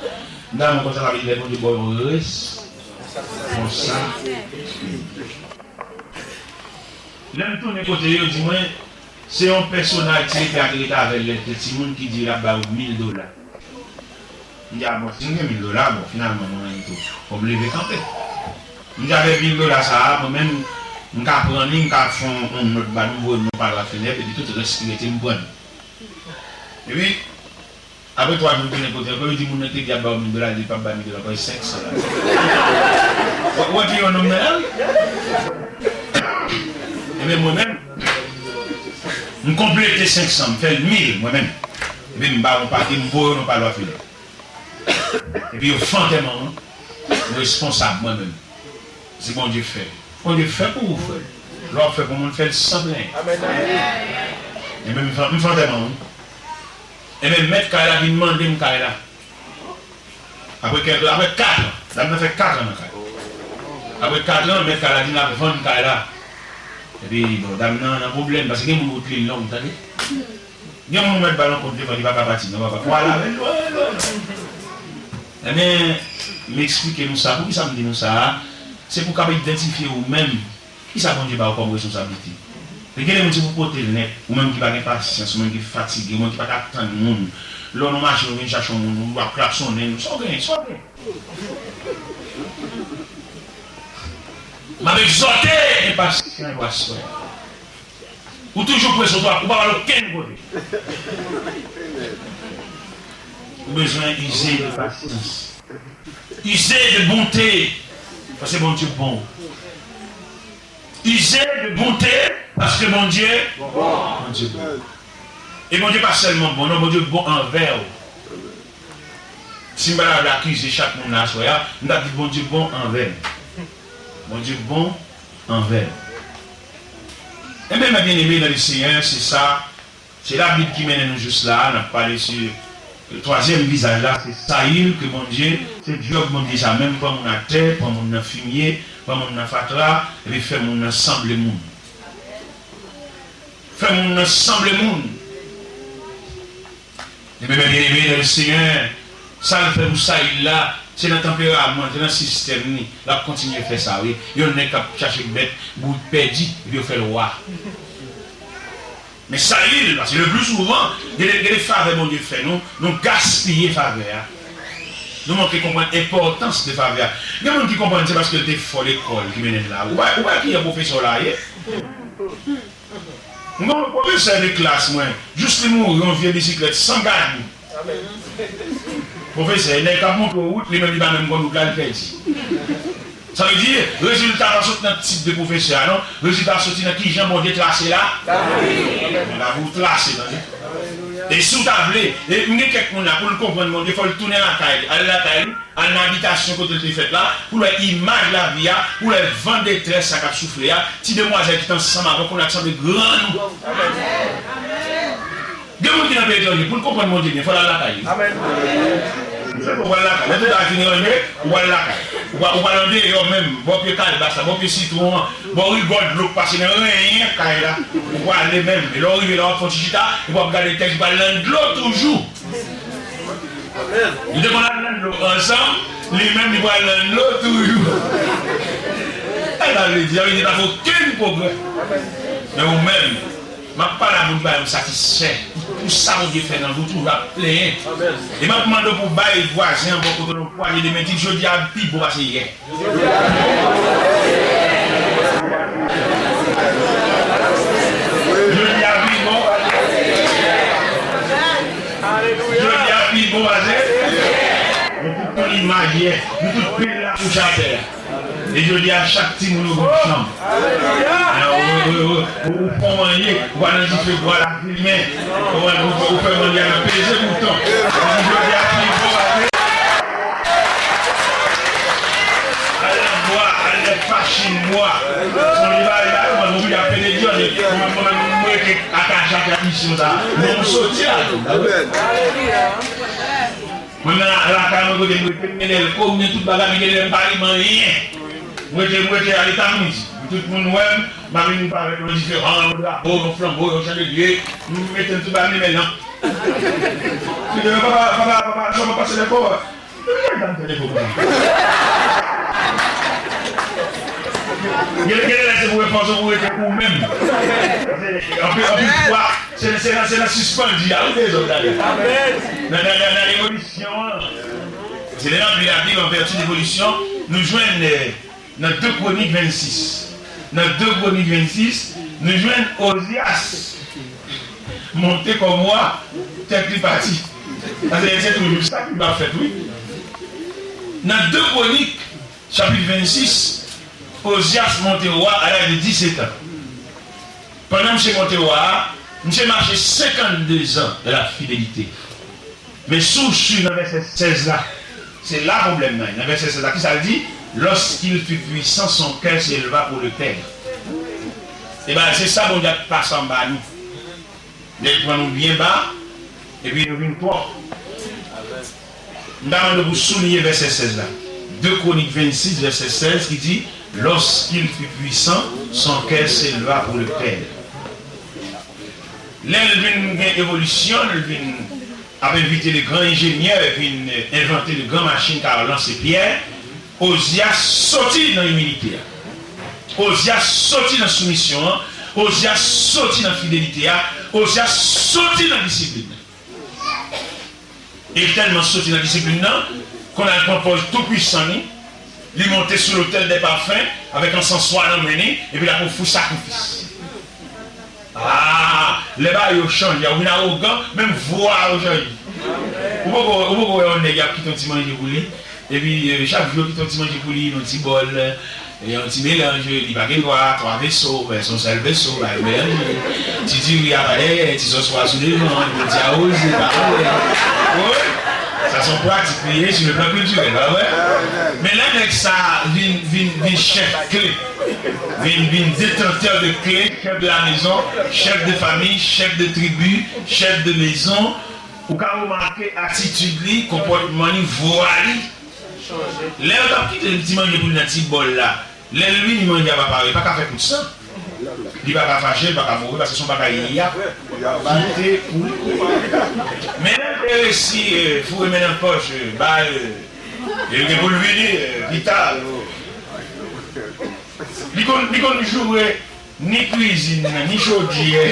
M ta renmen konsa, sa vle di lè Bondye ba w yon responsabilite. Lè m tounen kote yo, yo di mwen, se yon pèsonaj ti lepè a te rete avè l lè l te timoun ki di l ap ba yo mil dola. M di, a bon, si m gen mil dola, bon, finalman, mwen menm tou, fò m leve kanpe. M di, avèk mil dola sa a, mwen menm, m ka pran li, m ka fè yon, yon nòt ba nou, voye nou pa lwa finèb, epi tout rès ki rete, m pran li. Epi, apre twa jou, m tounen kote ankò, yo di moun nan te di ap ba w mil dola, li p ap ba mil dola, ankò, e senk san la. Ou, ou wè ki yon nonm nan la, wi. Ebyen, mwen menm, m konplete senk san, m fè l mil, mwen menm. Epi m ba yon pake, m voye yon pa lwa finèb. Epi yo fè antèman an, m responsab mwen menm. Se Bondye fè. Bondye fè pou ou, frè. Lè w ap fè pou moun, fè l san plenyen. Ebyen, m fè, m fè antèman an. Ebyen, mèt kay la vin mande m kay la. Apre kèk, apre kat an, dam nan fè kat an nan kay. Apre kat an, mèt kay la di l ap vann kay la. Epi, bon, dam nan nan pwoblèm, paske gen moun wout li long, tande. Gen moun ou mèt ba l yon kout devan, li pa ka pati, non, papa. Fò al avè l lwen, lwen. Ebyen, m eksplike nou sa. Poukisa m di nou sa a? Se pou w kapab idantifye ou menm. Kisa Bondye ba w kòm responsablite? E gen de moun se pou pote l nèt, ou menm ki pa gen pasyans, ou menm ki fatige, ou menm ki pa ka tann moun. Lè w nan machin, ou vin chache yon moun, ou ap klaksonnen l, sa w genyen, sa w genyen? M ap egzòte enpasyan yo aswè a. Ou toujou prese, ou pa, ou pa pral okenn kote. Ou bezwen ize de pasyans. Ize de bonte, paske Bondye bon. Ize de bonte, paske Bondye, Bondye bon. E Bondye pa sèlman bon, non, Bondye bon anvè w. Si m pa ta vle akize chak moun la aswè a, m t ap di Bondye bon anvè m. Bondye bon anvè m. Ebyen, mè byeneme nan le Senyè, se sa, se Labib ki mennen nou jis la a, n ap pale sou twazyèm vizaj la, se Sayil ke Bondye, se dyòb Bondye sa menm, pran moun atè, pran moun nan fimye, pran moun nan fatra, epi fè moun nan sanble moun. Fè moun nan sanble moun. Ebyen, mè byeneme nan le Senyè, sa l fè pou Sayil la, se nan tanperaman l, se nan sistèm li, l ap kontinye fè sa, wi. Yon nèg k ap chache bèt, bourik pèdi, epi yo fè l wa. Men Sayil, paske le pli souvan, gen de, gen de favè Bondye fè nou, nou gaspiye favè a. Nou manke konprann enpòtans de favè a. Gen moun ki konprann se paske l te fò lekòl ki mennen l la. Ou pa, ou pa ki jan pwofesè w la ye? M gen yon pwofesè de klas mwen, jis li mouri, yon vye bisiklèt san gad. Pwofesè, nèg k ap montre w wout, li menm li pa menm konn wout la, li pèdi. Sa vle di, rezilta pa sot nan tit de pwofesè a, non. Rezilta soti nan kijan Bondye trase la. Lavi w trase, tande. E si w ta vle, e m gen kèk moun la, pou l konprann Bondye, fò l tounen lakay li, al lakay li. Al nan abitasyon kote l te fèt la, pou l wè imaj lavi a, pou l wè van detrès sa k ap soufle a, ti demwazèl ki t ansanm avè w kounye a ki sanble grann ou. Gen moun ki nan peyi etranje, pou l konprann Bondye byen, fò l al lakay li. Se pou w al lakay. Lè tout bagay fini range, ou al lakay. Ou pa, ou pa nan deyò menm, bò pye kalbas la, bò pye sitwon an, bò rigò dlo k pase nan renyen kay la. Ou prale menm. E lè w rive la, w ap fè yon ti chita, epi w ap gade tèks, ou pral nan dlo toujou. Nou te konn al nan dlo ansanm, li menm li pral nan dlo toujou. Sa sa vle di? Sa vle di pa fè okenn pwogrè. Men ou menm, m ap pale a moun ki pa janm satisfè pou sa Bondye fè nan vi w, toujou ap plenyen. E m ap mande w pou w bay vwazen an bò kote w yon pwanye de men, di l jodi a pi bon pase yè. Jodi a pi bon. Jodi a pi bon pase. Nou tout pran imaj yè. Nou tout pile lakouch atè a. E jodi a, chak timoun yo gon chanm. Ou, ou, ou, ou, ou fè w manje, ou pa nan dife bwa la. Men, ou wè, ou, ou fè manje a nan peze bouton. Epi jodi a, pi bon pase. Al nan bwa, al nan machin bwa. Son li bay la, mwen, mwen vin ap pede di, mwen, mwen, mwen, mwen rete atache ak misyon sa. Mwen, mwen soti la. Alelouya. Mwen nan lakay mwen kote m rete, m gen dèlko, m gen tout bagay, men gen lè m pa renmen anyen. M rete, m rete a leta m isit. Tout moun wè m, m ap vin parèt yon diferan, yon drapo, yon flanbo, yon chandelye, m mete m tout bagay m renmen nan. Papa, papa, papa, sa pa pase lè fò. Mwen pa janm fè defo pou mwen. Gen, gen lè se pou repoze pou rete ou menm. Anpil, anpil fwa, se, se nan, se nan sispandi a, wi, dezòd la. Nan, nan, nan, nan evolisyon an. Se lè n ap li Labib an vèti devolisyon, nou jwenn, eh, nan de Kwonik vennsis. Nan de Kwonik vennsis, nou jwenn Ozyas monte kòm wa, tèt li pati. Paske se toujou sa ki va fèt, wi. Nan de Kwonik, chapit vennsis, Ozyas monte wa a laj de disetan. Pandan misye monte wa a, misye mache senkannde zan dans la fidélité. Men si w swiv nan vèsè sèz la, se la pwoblèm nan ye. Nan vèsè sèz la, kisa l di? Lorsqu'il fut puissant, son cœur s'éleva pour le père. Ebyen, se sa Bondye ap pase anba nou. Lè l pran nou byen ba, epi nou vin twòp. M ta mande w pou souliye vèsè sèz la. De Kwonik vennsis, vèsè sèz, ki di, Lorsqu'il fut puissant, son cœur s'éleva pour le père. Lè l vin gen evolisyon, l vin ap envite le grand ingénieur, vin envante le gran machin k ap lanse pyè, Ozyas soti nan imilite a. Ozyas soti nan soumisyon an. Ozyas soti nan fidelite a. Ozyas soti nan disiplin nan. E tèlman soti nan disiplin nan, konn al pran pòz toupwisan li, li monte sou lotèl dè pafen avèk ansanswa nan men li, epi l ap ofri sakrifis. Ah, lè bagay yo chanje, ou vin awogan, menm vwa a ou chanje. Ou poko, ou poko wè yon nèg y ap kite yon ti manje pou li, epi, eh, chak jou yo kite yon ti manje pou li, yon ti bòl, eh, yon ti melanj, li pa gen dwa, twa veso, eh, se yon sèl veso, bagay melanje. Ti diri a pa dèyè, ti sòs pwa sou devan, yon ti awoze, pa vre. Wi, sa se yon pratik li ye, sou le plan kiltirèl, pa vre? Men lè nèg sa vin, vin, vin chèf kle, vin, vin detantè de kle, chèf de la mezon, chèf de fanmi, chèf de tribi, chèf de mezon, ou ka remake atitid li, konpòtman li, vwa li. Lè yo t ap kite ti manje pou li nan ti bòl la, lè l vini manje a pa pare, li pa ka fè kout san. Li pa ka fache, li pa ka move, paske se yon bagay y ap kite pou li. Men lè l te resi, eh, foure men nan pòch, eh, ba, eh, e gen pou l vini, eh, pita. Li konn, li konn joure ni kwizin nan, ni chodyè,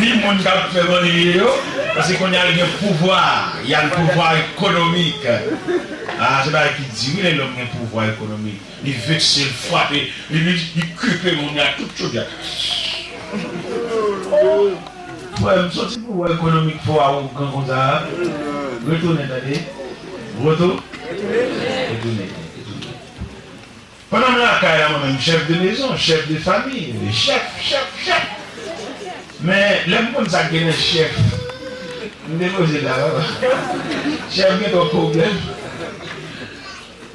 ni moun k ap fè manje yo, paske kounye a l gen pouvwa, y a le pouvoir économique. Ah, se bagay ki di, wi, lè lòm gen pouvwa ekonomik. Li vekse, l frape, li, li, li kipe moun nan tout chodyè. Frè m, soti pou wè ekonomik fò awogan konsa a. Retounen, tande. Retou-, retounen, retounen. Pandan m lakay la, mwen menm, chèf de mezon, chèf de fanmi, chèf, chèf, chèf. Men, lè m konn sa k gen nan chèf, m depoze la, papa. Chèf gen twòp pwoblèm.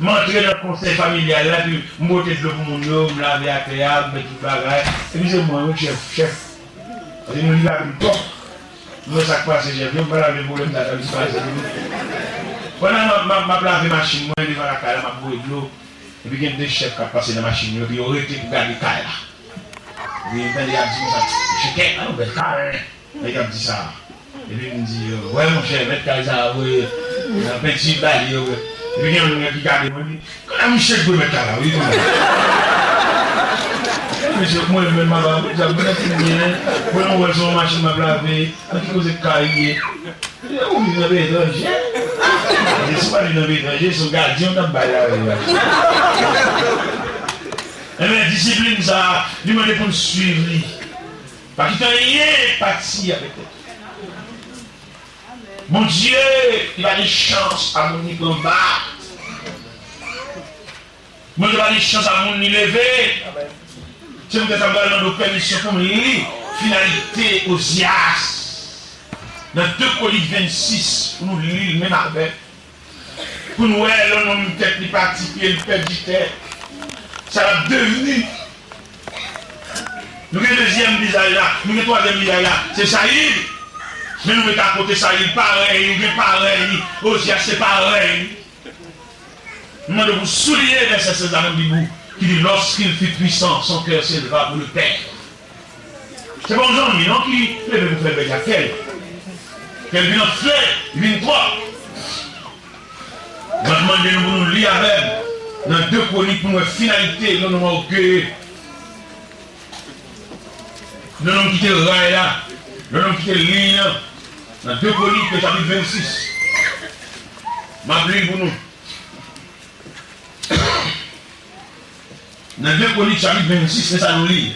M antre nan konsèy familyal la, epi m pote dlo pou moun yo, m lave atè a, m fè tout bagay. Epi se mwen, wi, chèf, chèf. Paske nou li lavi twòp. M wè sa k pase, chèf, yo m pa lave pwoblèm sa, sa ki pase. Pandan m ap, m ap, m ap lave machin mwen devan lakay la, m ap bwè dlo. Epi gen de chèf k ap pase nan machin yo, epi yo rete pou gade kay la. Epi m tande y ap di konsa, "Mesye Kèt, an nou bèl kay, hein." Nèg ap di sa. Epi m di, "Wè, monchè, mèt kay sa a, wi, nan penti ba li yo, wi." Epi gen yon nèg ki gade mwen, li, "Konnen misye k dwe mèt kay la, wi, wi." Mesye, mwen menm, m ap di, "Mwen ti byen, mwen, mwen wè se yon machin m ap lave, nan ki koze kay ye?" Ou viv nan peyi etranje? E si w pa viv nan peyi etranje, se yon gadyen w t ap bay la, wi. Enben, disiplin sa a, li mande pou n swiv li. Pa kite anyen pati avèk tèt ou. Bondye, li pa gen chans a moun li pran ba. Bondye pa gen chans a moun li leve. Se poutèt sa m pral mande w pèmisyon pou m li finalite Ozyas nan de Kwonik vennsis, pou nou li l menm avèk, pou n wè lè yon nonm tèt li pati, pye l pèdi tè, sa l ap devni. Nou gen dezyèm vizaj la, nou gen twazyèm vizaj la, se Sayil. Men nou met akote Sayil, parèy, ou gen parèy, Ozyas se parèy. M mande w pou souliye vèsè sèz la nan Bib ou, ki di, Lorsqu'il fut puissant, son cœur s'éleva pour le père. Se pa yon zanmi non ki leve pou fè bèt ak kè l. Kè l vin anfle, li vin twòp. M ap mande nou pou nou li avè m nan de Kwonik pou nou wè finalite yon nonm ògeye. Yon nonm ki te ray la, yon nonm ki te liy nan, nan de Kwonik, le chapit vennsis. M ap li l pou nou. Nan de Kwonik, chapit vennsis, se sa nou li.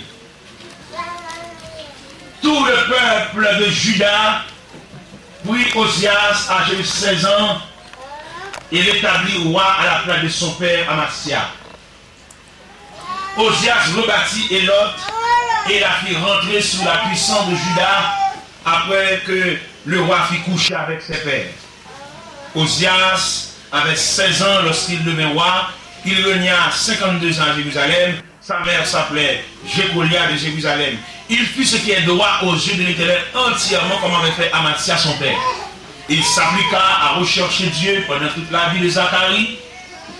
Tout le peuple de Juda prit Ozias, âgé de seize ans, et l'établit roi à la place de son père Amasia. Ozias rebâtit Éloth et la fit rentrer sous la puissance de Juda après que le roi fut couché avec ses pères. Ozias avait seize ans lorsqu'il devint roi. Il régna cinquante-deux ans à Jérusalem. Sa mère s'appelait Jécolia de Jérusalem. Il fit ce qui est droit aux yeux de l'Éternel entièrement comme avait fait Amasia son père. Il s'appliqua à rechercher Dieu pendant toute la vie de Zacharie,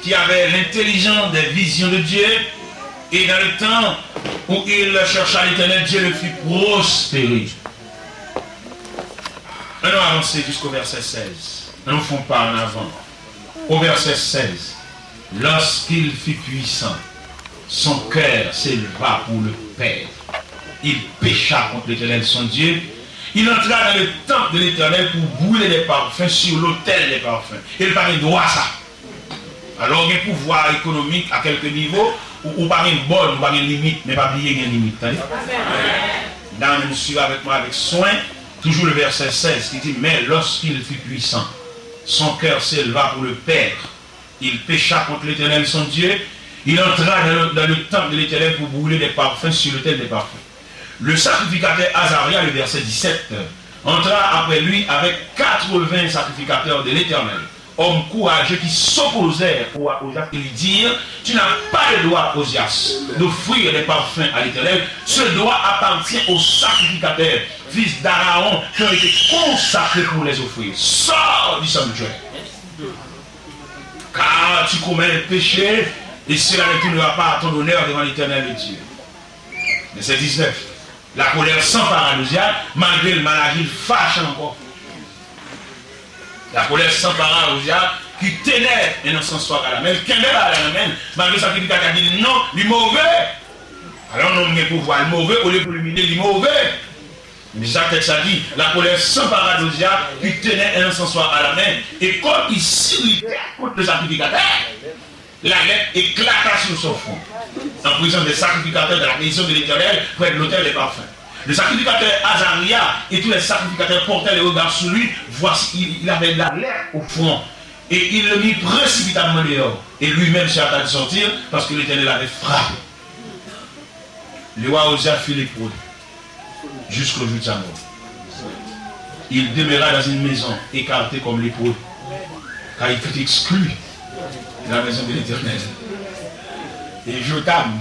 qui avait l'intelligence des visions de Dieu, et dans le temps où il chercha l'Éternel, Dieu le fit prospérer. Ann nou avanse jusqu'au verset seize. Ann nou fè yon pa an avan. Au verset seize, lorsqu'il fut puissant, son cœur s'éleva pour le perdre. Il pécha contre l'Éternel son Dieu. Il entra dans le temple de l'Éternel pour brûler des parfums sur l'autel des parfums. E l pa gen dwa sa. Alò, gen pouvwa ekonomik a kèlke nivo, ou, ou pa gen bòn, ou pa gen limit, men pa bliye gen limit, tande. N a menm swiv avèk mwen avèk swen, toujou le verset seize ki di, Mais lorsqu'il fut puissant, son cœur s'éleva pour le perdre. Il pécha contre l'Éternel son Dieu. Il entra dans le, dans le temple de l'Éternel pour brûler des parfums sur l'autel des parfums. Le sacrificateur Azaria, le verset dix-sept, entra après lui avec quatre-vingts sacrificateurs de l'Éternel, hommes courageux qui s'opposèrent au roi Ozias et lui dirent, Tu n'as pas le droit, Ozias, d'offrir des parfums à l'Éternel. Ce droit appartient aux sacrificateurs, fils d'Aaron, qui ont été consacrés pour les offrir. Sors du sanctuaire. Car tu commets un péché, et cela ne tournera pas à ton honneur devant l'Éternel le Dieu. Verset dix-neuf. La colère s'empara d'Ozias, malgré l mal aji, l fache ankò. La colère s'empara d'Ozias, qui tenait un encensoir à la main, l kenbe bagay la nan men l, malgré sacrificateur a di non, li move. Alò, yon nonm gen pouvwa, li move, olye pou l imilye, li move. Men sa tèks la di, la colère s'empara d'Ozias, qui tenait un encensoir à la main, et comme il s'irritait contre le sacrificateur, la lèpre éclata sur son front, en présence des sacrificateurs de la maison de l'Éternel, près de l'autel des parfums. Le sacrificateur Azaria et tous les sacrificateurs portaient les regards sur lui, voici, il, il avait la lèpre au front, et il le mit précipitamment dehors, et lui-même se hâta de sortir, parce que l'Éternel l'avait frappé. Le roi Ozias fut lépreux jusqu'au jour de sa mort. Il demeura dans une maison écartée comme lépreux, car il fut exclu de la maison de l'Éternel. Et Jotham,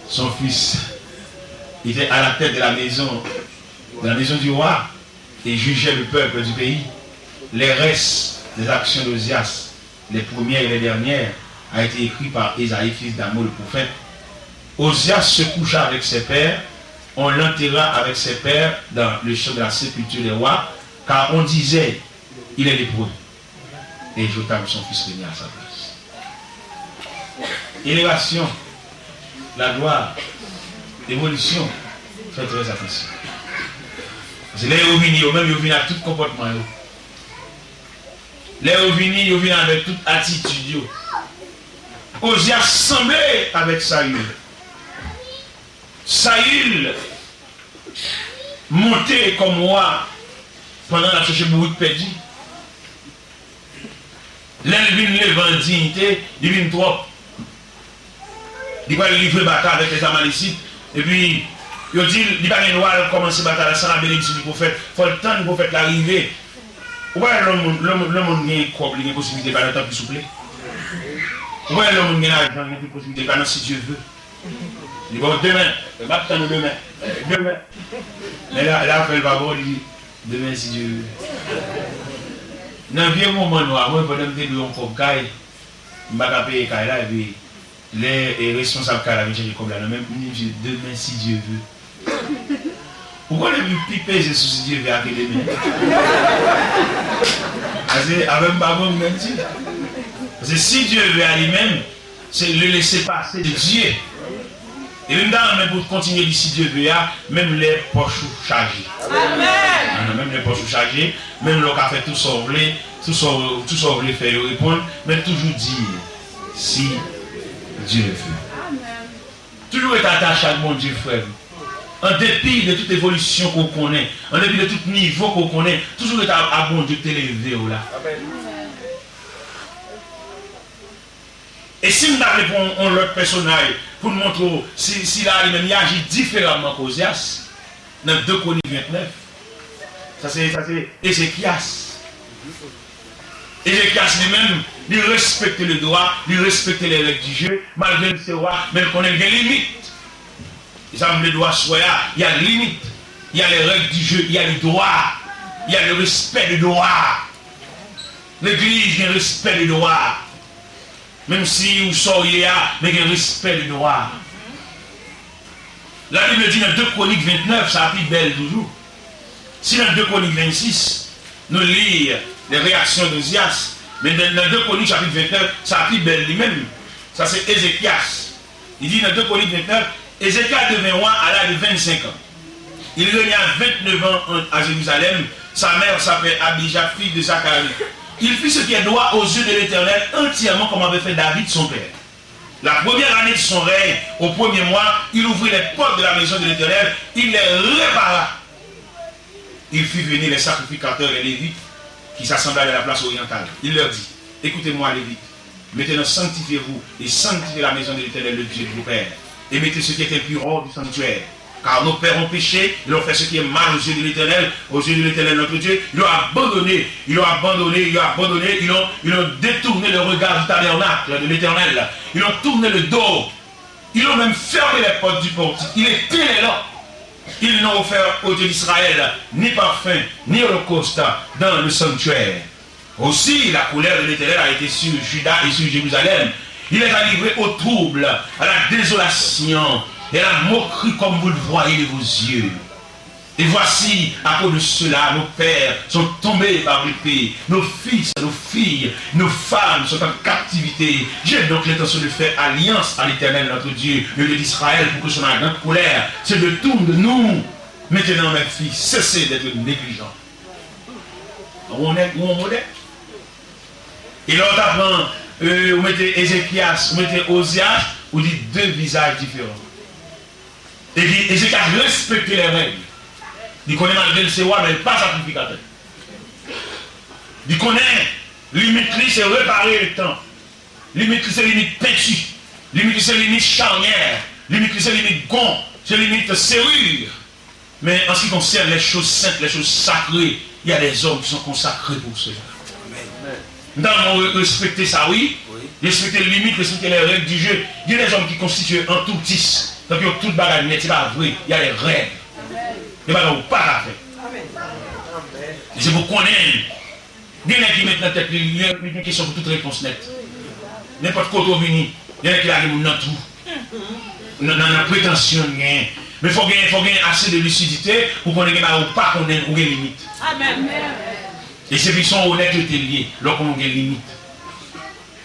son fils, était à la tête de la maison, de la maison du roi, et jugeait le peuple du pays. Les restes des actions d'Ozias, les premières et les dernières, a été écrit par Ésaïe, fils d'Amoz, le prophète. Ozias se coucha avec ses pères, on l'enterra avec ses pères dans le champ de la sépulture des rois, car on disait, Il est lépreux. Et Jotham, son fils, régna à sa place. Élévation, la gloire, évolution, fè trè atansyon. Paske lè yo vini, yo menm, yo vini ak tout konpòtman yo. Lè yo vini, yo vini avèk tout atitid yo. Ozyas sanble avèk Sayil. Sayil monte kòm wa pandan l ap chèche bourik pèdi. Lè l vin leve an diyite, li vin twòp. Li pral livre batay avèk lè Amalesit. Epi, yo di l, li pa gen dwa al kòmanse batay la san la benediksyon di pwofèt. Fò l tann pwofèt la rive. Ou pa wè lè yon moun, lè yon moun, lè yon moun gen kòb, li gen posiblite pa nan tanp li souple. Ou pa wè lè yon moun gen lajan, li gen tout posiblite pa nan si Dye ve. Li ba w demen, m ap tann ou demen. Demen. Men la, la fè l pa bon, li di, Demen, si Dye ve. Nan vye moman nwa mwen, pandan m te dwe yon kòb kay, m pa ka peye kay la, epi lè e, responsab kay la vin chèche kòb la nan men m, m di misye, demen, si Dye ve. Ou konnen m pi peze sou si Dye ve a ke demen. Paske avè m pa bon menm ti. Paske si Dye ve a li menm, se le laissez-passer de Dieu. Epi m ta renmen pou w kontinye di si Dye ve a, menm lè pòch ou chaje. Amèn. Menm lè pòch ou chaje, menm lè w ka fè tout sa w vle, tout sa w, tout sa w vle fè yo reponn, men toujou di si Dye ve. Toujou rete atache ak Bondye, frè m. An depi de tout evolisyon ke w konnen, an depi de tout nivo ke w konnen, toujou rete a, a Bondye ki te leve w la. E si m ta vle pran yon, yon lòt pèsonaj pou n montre w si, sila a li menm li aji diferaman ke Ozyas, nan de Kwonik vennèf, sa se, sa se Ezekyas. Ezekyas li menm, li respekte le dwa, li respekte les règles du jeu, malgre l se wa, men l konnen l gen limit. E sa m vle di w aswè a, il y a limite, il y a les règles du jeu, il y a le droit, il y a le respect de droit. Legliz gen respè de dwa. Menm si ou sa w ye a, men gen respè de dwa. Labib di nan de Kwonik vennèf, sa pi bèl toujou. Si nan de Kwonik vennsis, nou li les réactions d'Ozias, men nan, nan de Kwonik chapit vennèf, sa pi bèl li menm. Sa se Ezekyas. Li di nan de Kwonik vennèf, Ézéchias devint roi à l'âge de vingt-cinq ans. Il régna vingt-neuf ans en- à Jérusalem. Sa mère s'appelait Abija, fille de Zacharie. Il fit ce qui est droit aux yeux de l'Éternel, entièrement comme avait fait David son père. La première année de son règne, au premier mois, il ouvrit les portes de la maison de l'Éternel, il les répara. Il fit venir les sacrificateurs, les Lévites, qui s'assemblaient à la place orientale. Il leur dit, écoutez-moi, Lévites, maintenant sanctifiez-vous et sanctifiez la maison de l'Éternel, le Dieu de vos pères, et mettez ce qui est impur hors du sanctuaire. Car nos pères ont péché, ils ont fait ce qui est mal aux yeux de l'Éternel, aux yeux de l'Éternel notre Dieu. Ils ont abandonné, ils ont abandonné, ils ont abandonné, ils ont, ils ont détourné le regard du tabernacle de l'Éternel. Ils ont tourné le dos. Ils ont même fermé les portes du portique. Il éteint les lampes. Ils n'ont offert au Dieu d'Israël ni parfum, ni holocauste dans le sanctuaire. Aussi, la colère de l'Éternel a été sur Juda et sur Jérusalem. Il les a livrés au trouble, à la désolation et à la moquerie, comme vous le voyez de vos yeux. Et voici, à cause de cela, nos pères sont tombés par l'épée, nos fils, nos filles, nos femmes sont en captivité. J'ai donc l'intention de faire alliance à l'Éternel notre Dieu, le Dieu d'Israël, pour que son ardente colère se détourne de nous. Maintenant, mes fils, cessez d'être négligents. Ou on nèg, ou on modèl. E lè w ta pran, euh, ou mete Ezekyas, ou mete Ozyas, ou di de vizaj diferan. Epi Ezekyas respekte lè règ. Li konnen malgre l se wa, men l pa sakrifikatè. Li konnen limit li se repare tanp. Limit li se limit penti. Limit li se limit chanyè. Limit li se limit gon. Se limit seri. Mais en ce qui concerne les choses saintes, les choses sacrées, il y a des hommes qui sont consacrés pour cela. Amen. Nan mwen respekte sa, wi. Wi. Respekte limit, respekte les règles du jeu. Il y a des hommes qui constituent en toutiste. Donk yo tout bagay nèt, se pa vre. Il y a des règles. Gen bagay ou pa ka fè. Amen. E se pou konnen. Gen nèg ki met nan tèt li, li, li gen kesyon pou tout repons nèt. Nenpòt kote w vini, gen nèg ki lage moun nan twou. Nan, nan, nan pretansyon l genyen. Men fò gen, fò gen ase de lisidite pou konnen gen bagay ou pa konnen, ou gen limit. Amen. E se pi son onètete l ye, lè w konnen w gen limit.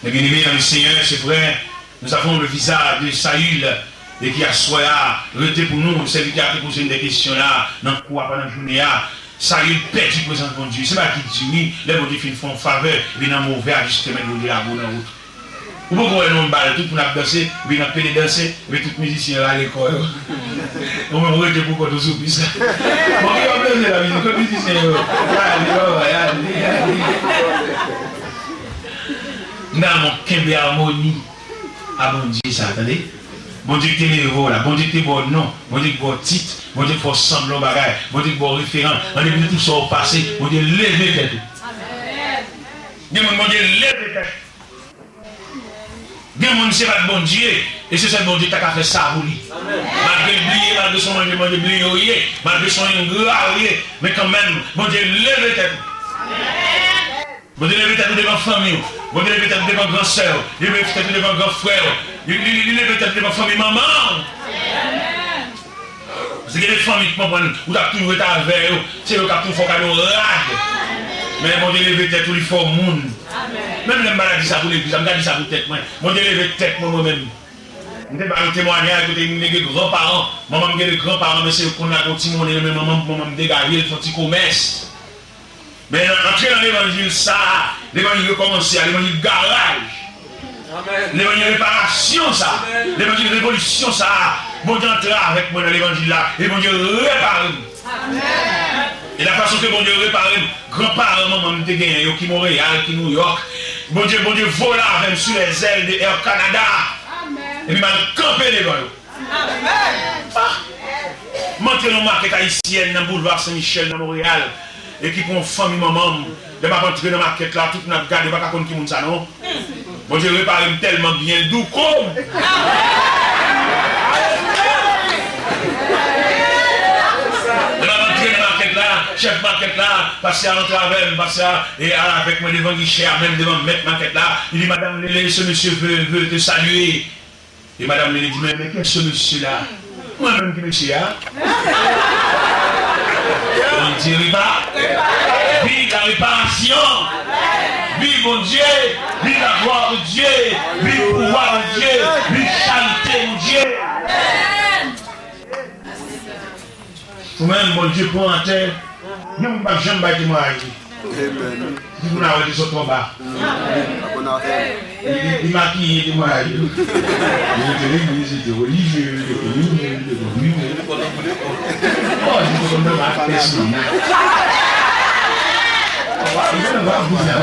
Mes bien-aimés dans le Seigneur, c'est vrai, nous avons le visage de Saül, e ki aswè a, rete pou nou, sèvitè a te poze m de kesyon la, nan kou a pandan jounen a. Saül pèdi prezans Bondye. Se pa ki di wi, lè Bondye fin fè yon favè, epi nan move ajisteman, Bondye lage w nan wout. Ou poko wè nou bal tout moun ap danse, epi n ap pede danse, epi tout mizisyen rale kò yo. Ou menm ou rete pou kont ou sou pis la. Bon, ki w ap danse la, mizisyen? Kot mizisyen yo? Yale, baba, yale, yale. Nan, men kenbe amoni a Bondye sa, tande? Bondye ki te leve w la, Bondye ki te ba w non, Bondye ki ba w tit, Bondye ki fè w sanble yon bagay, Bondye ki ba w referan, an depi de tout sa w pase, Bondye leve tèt ou. Gen moun Bondye leve tèt. Gen moun se pa t Bondye, e se sèl Bondye ki ta ka fè sa pou li. Malgre l bliye, malgre se yon manje, manje bliye ou ye, malgre se yon engra ou ye, men kanmenm, Bondye leve tèt ou. Bondye leve tèt ou devan fanmi w. Bondye leve tèt ou devan gran sè w. Li leve tèt ou devan gran frè w. Li, li, li, li leve tèt ou devan fanmi manman w. Paske gen de fanmi ki konprann, ou t ap toujou rete avè yo, se yo k ap toujou fè w kado rad. Men Bondye leve tèt ou, li fè w moun. Menm lè m pa ta di sa pou legliz la, m ka di sa pou tèt mwen. Bondye leve tèt mwen, mwen menm. M te ba yon temwayaj kote m gen de gran paran. Manman m gen de gran paran, men se yo k konn lage yon ti monnen nan men manman m pou manman m degaje l fè yon ti komès. Men antre nan levanjil sa a, levanjil rekòmanse a, levanjil garaj, levanjil reparasyon sa a, levanjil revolisyon sa a, Bondye antre avèk mwen nan levanjil la, e Bondye repare m. E la fason ke Bondye repare m, granparan manman m te genyen yo ki Monreyal, ki Nouyòk, Bondye, Bondye vole avè m sou lèzèl de Air Canada, epi m al kanpe devan yo. Ah! M antre nan makèt ayisyèn nan boulva Sen Michèl nan Monreyal, e ki pou yon fanmi manman m. Lè m ap antre nan makèt la, tout moun ap gade, yo pa ka konn ki moun sa non. Bondye repare m tèlman byen, l douko m. Lè m ap antre nan makèt la, chèf makèt la, pastè a antre avè m, pastè a e al avèk mwen devan gichè a, menm devan mèt makèt la. Li di, Madame Lele, ce monsieur veut, veut te saluer. E madanm li, li di, men, men kiyès se mesye la? Mwen menm ki mesye a? Bondye repa. Viv la reparasyon. Viv Bondye. Viv la glwa de Dye. Viv pouvwa Bondye. Viv charite Bondye. Ou menm, Bondye pran atè. Gen moun k pa janm bay temwayaj li. Amen. Di moun a wè te sot twò ba. Li, li, li makiye temwayaj li. Li rete legliz, li te relijye, li te kominye, li te kominye. Oh, li te konn nan ba tès moun nan. Li te nan ba bouch la.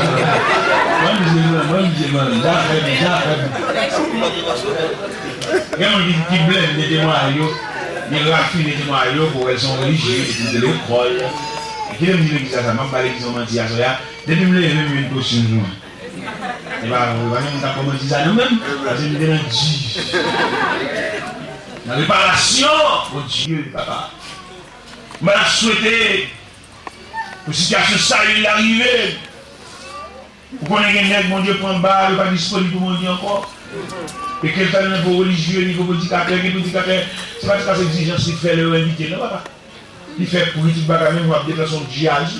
Mwen, mwen, mwen, mwen, mwen, mwen, mwen, mwen. Gen moun ki, ki blende temwayaj yo, li rafine temwayaj yo pou wè l se yon relijye, epi l te lekòl. Kite m di legliz la sa, m ap ba legliz yon manti aswè a. Depi m leve, m jwenn kosin jou an. E pa vre, pa gen moun k ap kòmanse sa non menm, paske m te nan di. Nan reparasyon, Bondye, papa. M pa t ap swete pou sitiyasyon Sayil la rive. Ou konnen gen nèg Bondye pran ba, yo pa disponib pou Bondye ankò. E ke l fè nan nivo relijye, nivo predikatè, gen predikatè, se pa ti kase egzijans li fè lè yo envite l, non, papa. Li fè pri tout bagay, menm jan w ap depanse yon djaz.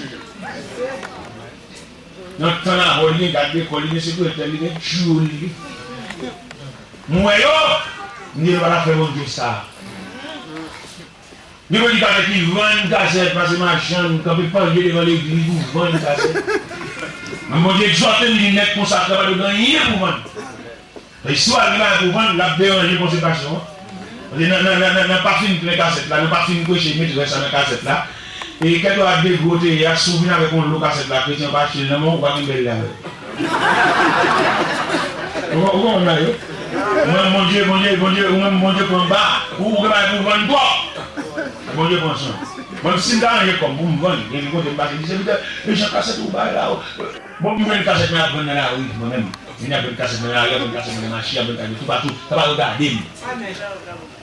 Nan tan nan hòl, li gen gad lekòl, li gen sekretè, li gen tchoul li. M wè yo, m di yo pa t ap fè Bondye sa. Gen predikatè ki vann kasèt, pase machann, kanpe pandye devan legliz pou vann kasèt. Men Bondye egzòte m, li nèt konsa, pa gen anyen pou vann. Lè si w al gen bagay pou vann, l ap deranje konsentrasyon an. Paske nan, nan, nan, nan, nan pa fin plen kasèt la, nan pa fin preche, met rès la nan kasèt la. E kèlkeswa de gwo te ye a, si w vin avèk yon lo kasèt la, kretyen an pa achte l nan men w, ou pa gen bèl la avè l. Ou, ou konprann bagay yo? Ou menm Bondye, Bondye, Bondye, ou menm Bondye pran ba, ou, ou gen bagay pou vann twòp. Bondye pran swen. Mwen, si m ta ranje kò m pou m vann, gen kote m pase, di sèvitè, e jan kasèt ou bay la, o. Bon, m jwenn kasèt mwen ap vann nan lari, mwen menm. Vin ap vann kasèt mwen nan lari, ap vann kasèt mwen nan mache, ap vann kasèt toupatou. Sa pa regade m.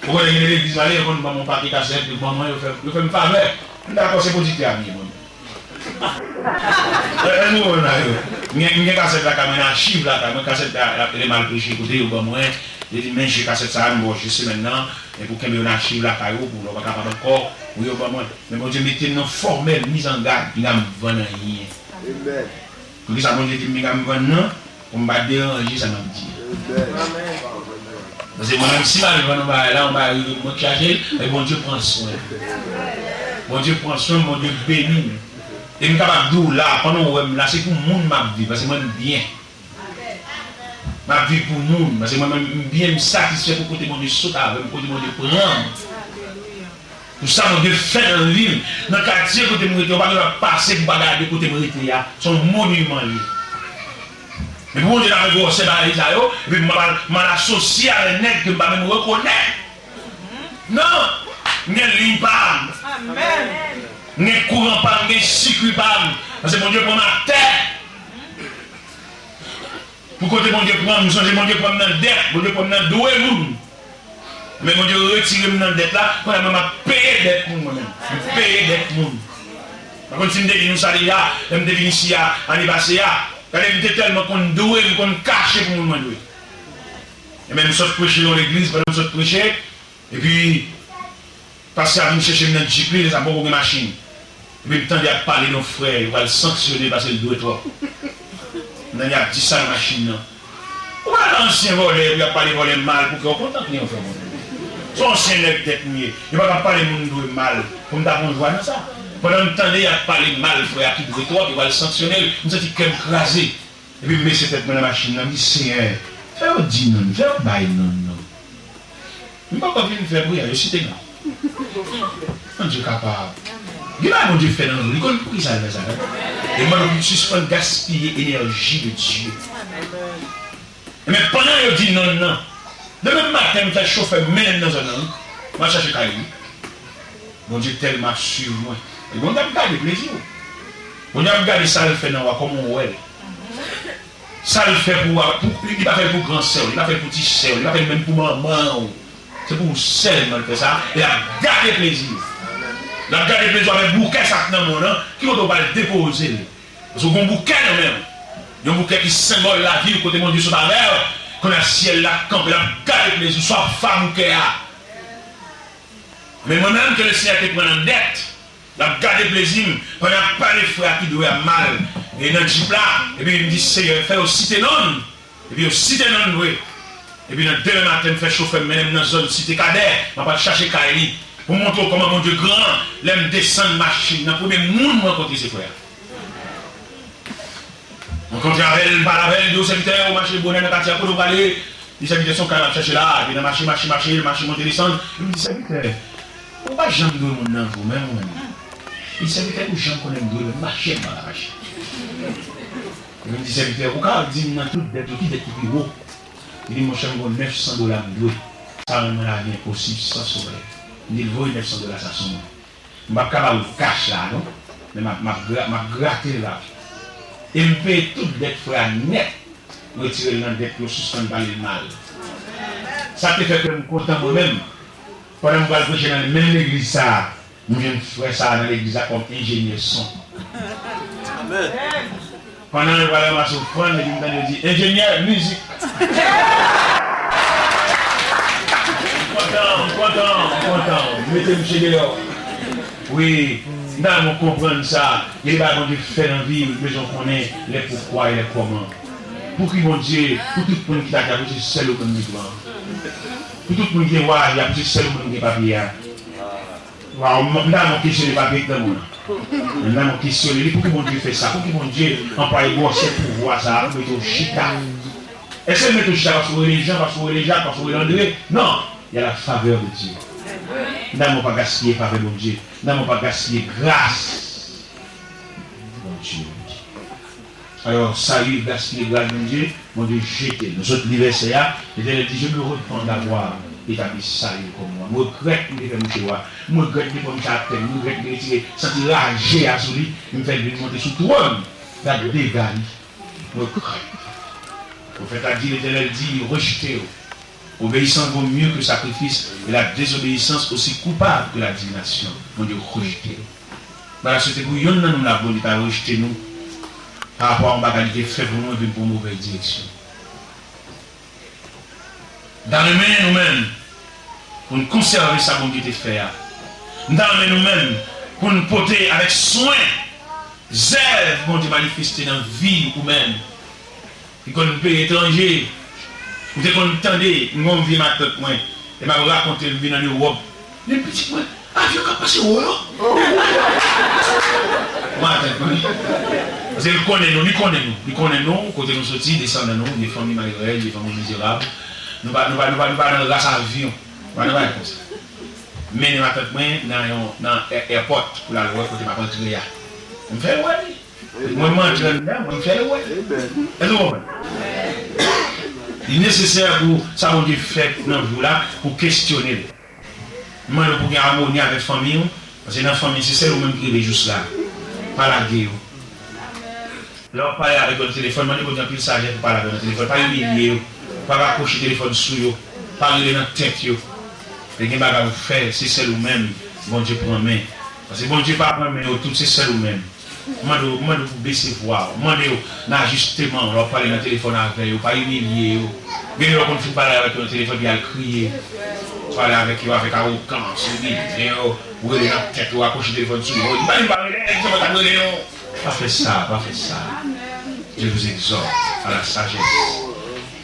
Ou konnen gen de legliz m ale, yo konn ban m yon pake kasèt, yo ban mwen, yo fè, yo fè m favè. M dakò, se pwodiktè a m ye, mwen menm. E, e, nou wè nan yo. M gen, m gen kasèt lakay mwen, nan achiv lakay mwen, kasèt la, la, lè m al preche kote yo ban mwen. Yo di, men, jwe kasèt sa a, m ba w jwe semèn nan, men pou kenbe yo nan achiv lakay ou, pou lè w pa kapab ankò, pou yo ban mwen. Men Bondye mete m nan fòmèl, mizangad, m pa vann anyen. Amen. Poukisa Bondye di m, m pa vann nan? Pou m pa deranje sa m ap di a. Amen. Paske mwen menm, si m al vann yon bagay la, yon bagay rive pou mwen k chache l, men Bondye pran swen. Bondye pran swen m, Bondye beni m. E m kapab di w la, pandan w wè m la, se pou moun m ap viv, paske mwen m byen. M ap viv pou moun, paske mwen menm m byen, m satisfè pou kote Bondye sot avè m, kote Bondye pran m. Pou sa Bondye fè nan vi m. Nan katye kote m rete, w pa gen dwa pase pou w pa gade kote m rete a. Se yon moniman l ye. Men pou Bondye ta fè gwosè bagay sa yo, epi m al, m al asosye avèk nèg ke m pa menm rekonèt. Non! M gen liy pa m. Amèn. M gen kouran pa m, m gen sikui pa m. Paske Bondye pran m atè. Pou kote Bondye pran m, m sonje Bondye pran m nan dèt, Bondye pran m nan dwe moun. Men Bondye retire m nan dèt la, kounye a mwen m ap peye dèt moun mwen menm. M peye dèt moun. Mwen konn si m te di nou sa deja, lè m te vin isi a, ane pase a. Gade, m te tèlman konn dwe, m konn kache pou moun mwen dwe. Ebyen, m sot preche nan yon legliz, pandan m sot preche, epi, pastè a vin chèche m nan djip li, lè sa poko gen machin. Epi m tande y ap pale de yon frè, yo pral sanksyone l paske l dwe twòp. M tande y ap di sa nan machin nan. Ou pa ansyen vòlè, epi y ap pale vòlè mal, pou kè w kontan, kliyan w fè bon. Se yon ansyen nèg dèt m ye. Yo pa t ap pale moun dwe mal, pou m ta pran jwa nan sa. Pandan m tande y ap pale mal frè a ki dwe twòp, yo pral sanksyone l, m santi kè m kraze. Epi m bese tèt mwen nan machin nan, m di, Seyè, fè yo di non, fè yo bay non, non. M poko fin fè priyè, yo site non. Bondye kapab. Gen bagay Bondye fè nan nou, li konn poukisa l fè sa, non? E m mande w pou w sispann gaspiye enèji de Dye. Men pandan yo di non nan, demen maten m fè chofè mennen m nan zòn nan, wi. M al chache kay li. Bondye tèlman ap swiv mwen. E Bondye ap gade plezi w. Bondye ap gade sa l fè nan w a, kòman w wè l. Sa l fè pou w a, pou, li pa fè l pou gran sè w, li pa fè l pou ti sè w, li pa fè l menm pou manman w. Se pou ou sèlman l fè sa, e l ap gade plezi w. L ap gade plezi w avèk boukè sa k nan men w lan, ki kote w pral depoze l. Paske w gen yon boukè nan men w. Yon boukè ki senbòl lavi w, kote Bondye sot avè w, kounye a syèl la kanpe, l ap gade plezi w, sa w ap fè a boukè a. Men mwen menm ke Lesenyè te pran nan dèt, l ap gade plezi m, pandan y ap pale frè a ki dwe a mal, e nan djip la, epi m di, Seyè, fè yo site non l. Epi yo site non l vre. Epi nan demen maten, m fè chofè m mennen m nan zòn Site Kadè, m ap al chache kay li. Pou m montre w kòman Bondye gran, lè m desann machin nan, premye moun m rankontre se frè a. M rankontre avè l, m pale avè l, m di, O sèvitè, ou mache bonè nan katye a, kote w prale? Li di, sèvitè, se yon kay m ap chache la. Epi nan mache, mache, mache, mache monte desann. Li di, sèvitè, ou pa janm dwe moun nan vre, menm ou menm. Li di, sèvitè, ou janm konnen m dwe, menm mache m pa ka mache. Epi m di, sèvitè, ou ka di m nan tout dèt yo, ki dèt ki pi wo? Li di, monchè, m gon nèf san dola m dwe. Sa rann mwen lavi enposib san somèy. M di l voye nèf san dola sa sou mwen. M p ap ka ba ou l kach la non, men m ap, m ap gra-, m ap grate l la. E m peye tout dèt frè a nèt, m retire l nan dèt yo, sispann pale l mal. Sa te fè kè m kontan mwen menm. Pandan m pral preche nan menm legliz sa a, m jwenn frè sa a nan legliz la kòm enjenyè son. Amèn. Pandan yo pral ranmase ofrann, epi m tande yo di, enjenyè, mizik! M kontan, m kontan, m kontan. Mete misye deyò. Wi, m ta renmen w konprann sa. Gen de bagay Bondye fè nan vi w, li bezwen w konnen lè poukwa e lè kòman. Pouki Bondye, pou tout moun ki ta di a, pou se sèl ou menm ki pran. Pou tout moun ki gen wayaje a, pou se sèl ou menm ki gen papye a. Waw, m, m ta renmen w kesyone papye ki nan men w lan. M ta renmen w kesyone li, pouki Bondye fè sa? Pouki Bondye anplwaye gwosè pouvwa sa a pou mete w chita? Èske l mete w chita paske w rele Jan, paske w rele Jak, paske w rele Andre? Non! Il y a la faveur de Dieu. M ta renmen w pa gaspiye favè Bondye. M ta renmen w pa gaspiye gras Bondye. Alò, sa yo gaspiye gras Bondye, Bondye jete l. Nou sot li vèsè a, Letènèl di, Je me repens d'avoir établi Saül comme roi. M regrèt m te fè mouche wa. M regrèt m te pran mouche a tè m. M regrèt m te retire santi raje a sou li. M fè l vin monte sou twòn. Gad dega li. M regrèt. Pwofèt la di, Letènèl di, Rejte yo. Obéissance vaut mieux que sacrifice, et la désobéissance aussi coupable que la divination. Bondye rejte yo. M ta swete pou yonn nan nou la, Bondye ta rejte nou pa rapò a yon bagay li te fè pou nou epi pou yon movèz direksyon. M ta renmen nou menm pou n konsève sa Bondye te fè a. M ta renmen nou menm pou n pote avèk swen zèv Bondye manifeste nan vi ou menm. Li konn peye etranje. M te konn tande, m gon vye matant mwen, e m ap rakonte l, m vin ann Ewòp. Li di, pitit mwen, avyon k ap pase wo yo. Matant mwen. Paske li konnen nou, li konnen nou. Li konnen nou, kote nou soti, desandan nou, de fanmi malerèz, de fanmi mizerab. Nou pa, nou pa, nou pa, nou pa nan ras avyon. Nou pa nan bagay konsa. Mennen matant mwen nan yon, nan airport pou l al wè kote m ap antre a. M fè l wè li. Mwen, m antre anndan, mwen, m fè l wè. Èske w konprann? Li nesesè pou sa Bondye fè nan vi w la, pou kesyone l. M mande w pou gen amoni avèk fanmi w, paske nan fanmi, se sèl ou menm ki rive jous la. Pa lage yo. Lè w ap pale avèk yo nan telefòn, mande Bondye anpil sajès pou pale avè yo nan telefòn. Pa imilye yo. Pa rakwoche telefòn sou yo. Pa rele nan tèt yo. Lè gen bagay ou fè, se sèl ou menm Bondye pran men. Paske Bondye pa pran men yo tout, se sèl ou menm. Mande w, mande w pou bese vwa w. Mande yo nan ajisteman lè w ap pale nan telefòn avè yo. Pa imilye yo. Gen de lè w konn fin pale avèk yo nan telefòn, epi y al kriye. Pale avèk yo avèk awogans, imilye yo. Ou rele nan tèt ou, rakwoche telefòn sou yo. Ou di, "Pa vin pa rele, se mwen k ap rele yo." Pa fè sa, pa fè sa. Je vous exhorte à la sagesse.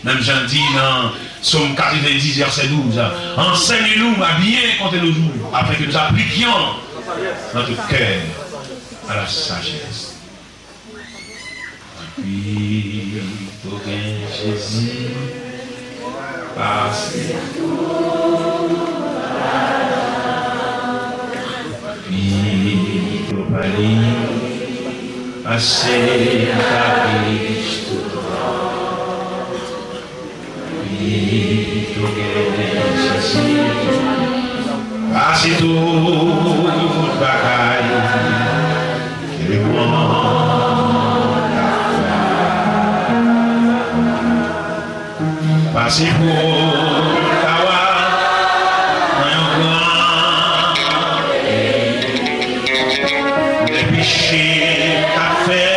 Menm jan l di nan Sòm katrevendiz, vèsè douz, enseigne-nous à bien compter nos jours, afin que nous appliquions dans tout cœur à la sagesse. Anpil pwoblèm, Jezi, pase. Anpil pwoblèm, pase pa Kris tout. Anpil pwoblèm, Jezi, pase tout bagay. Pase pou ta wè nan yon gran lè peche ta fè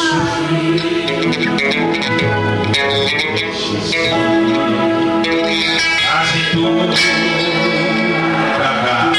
soufri. Jezi, pase tout bagay.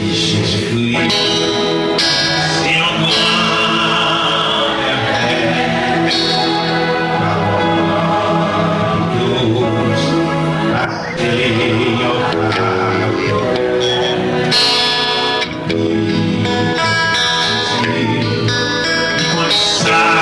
Jezikri, se yon gran mèvèy. Pawòl ki dous, pase yon kapo. Li konn satisfè.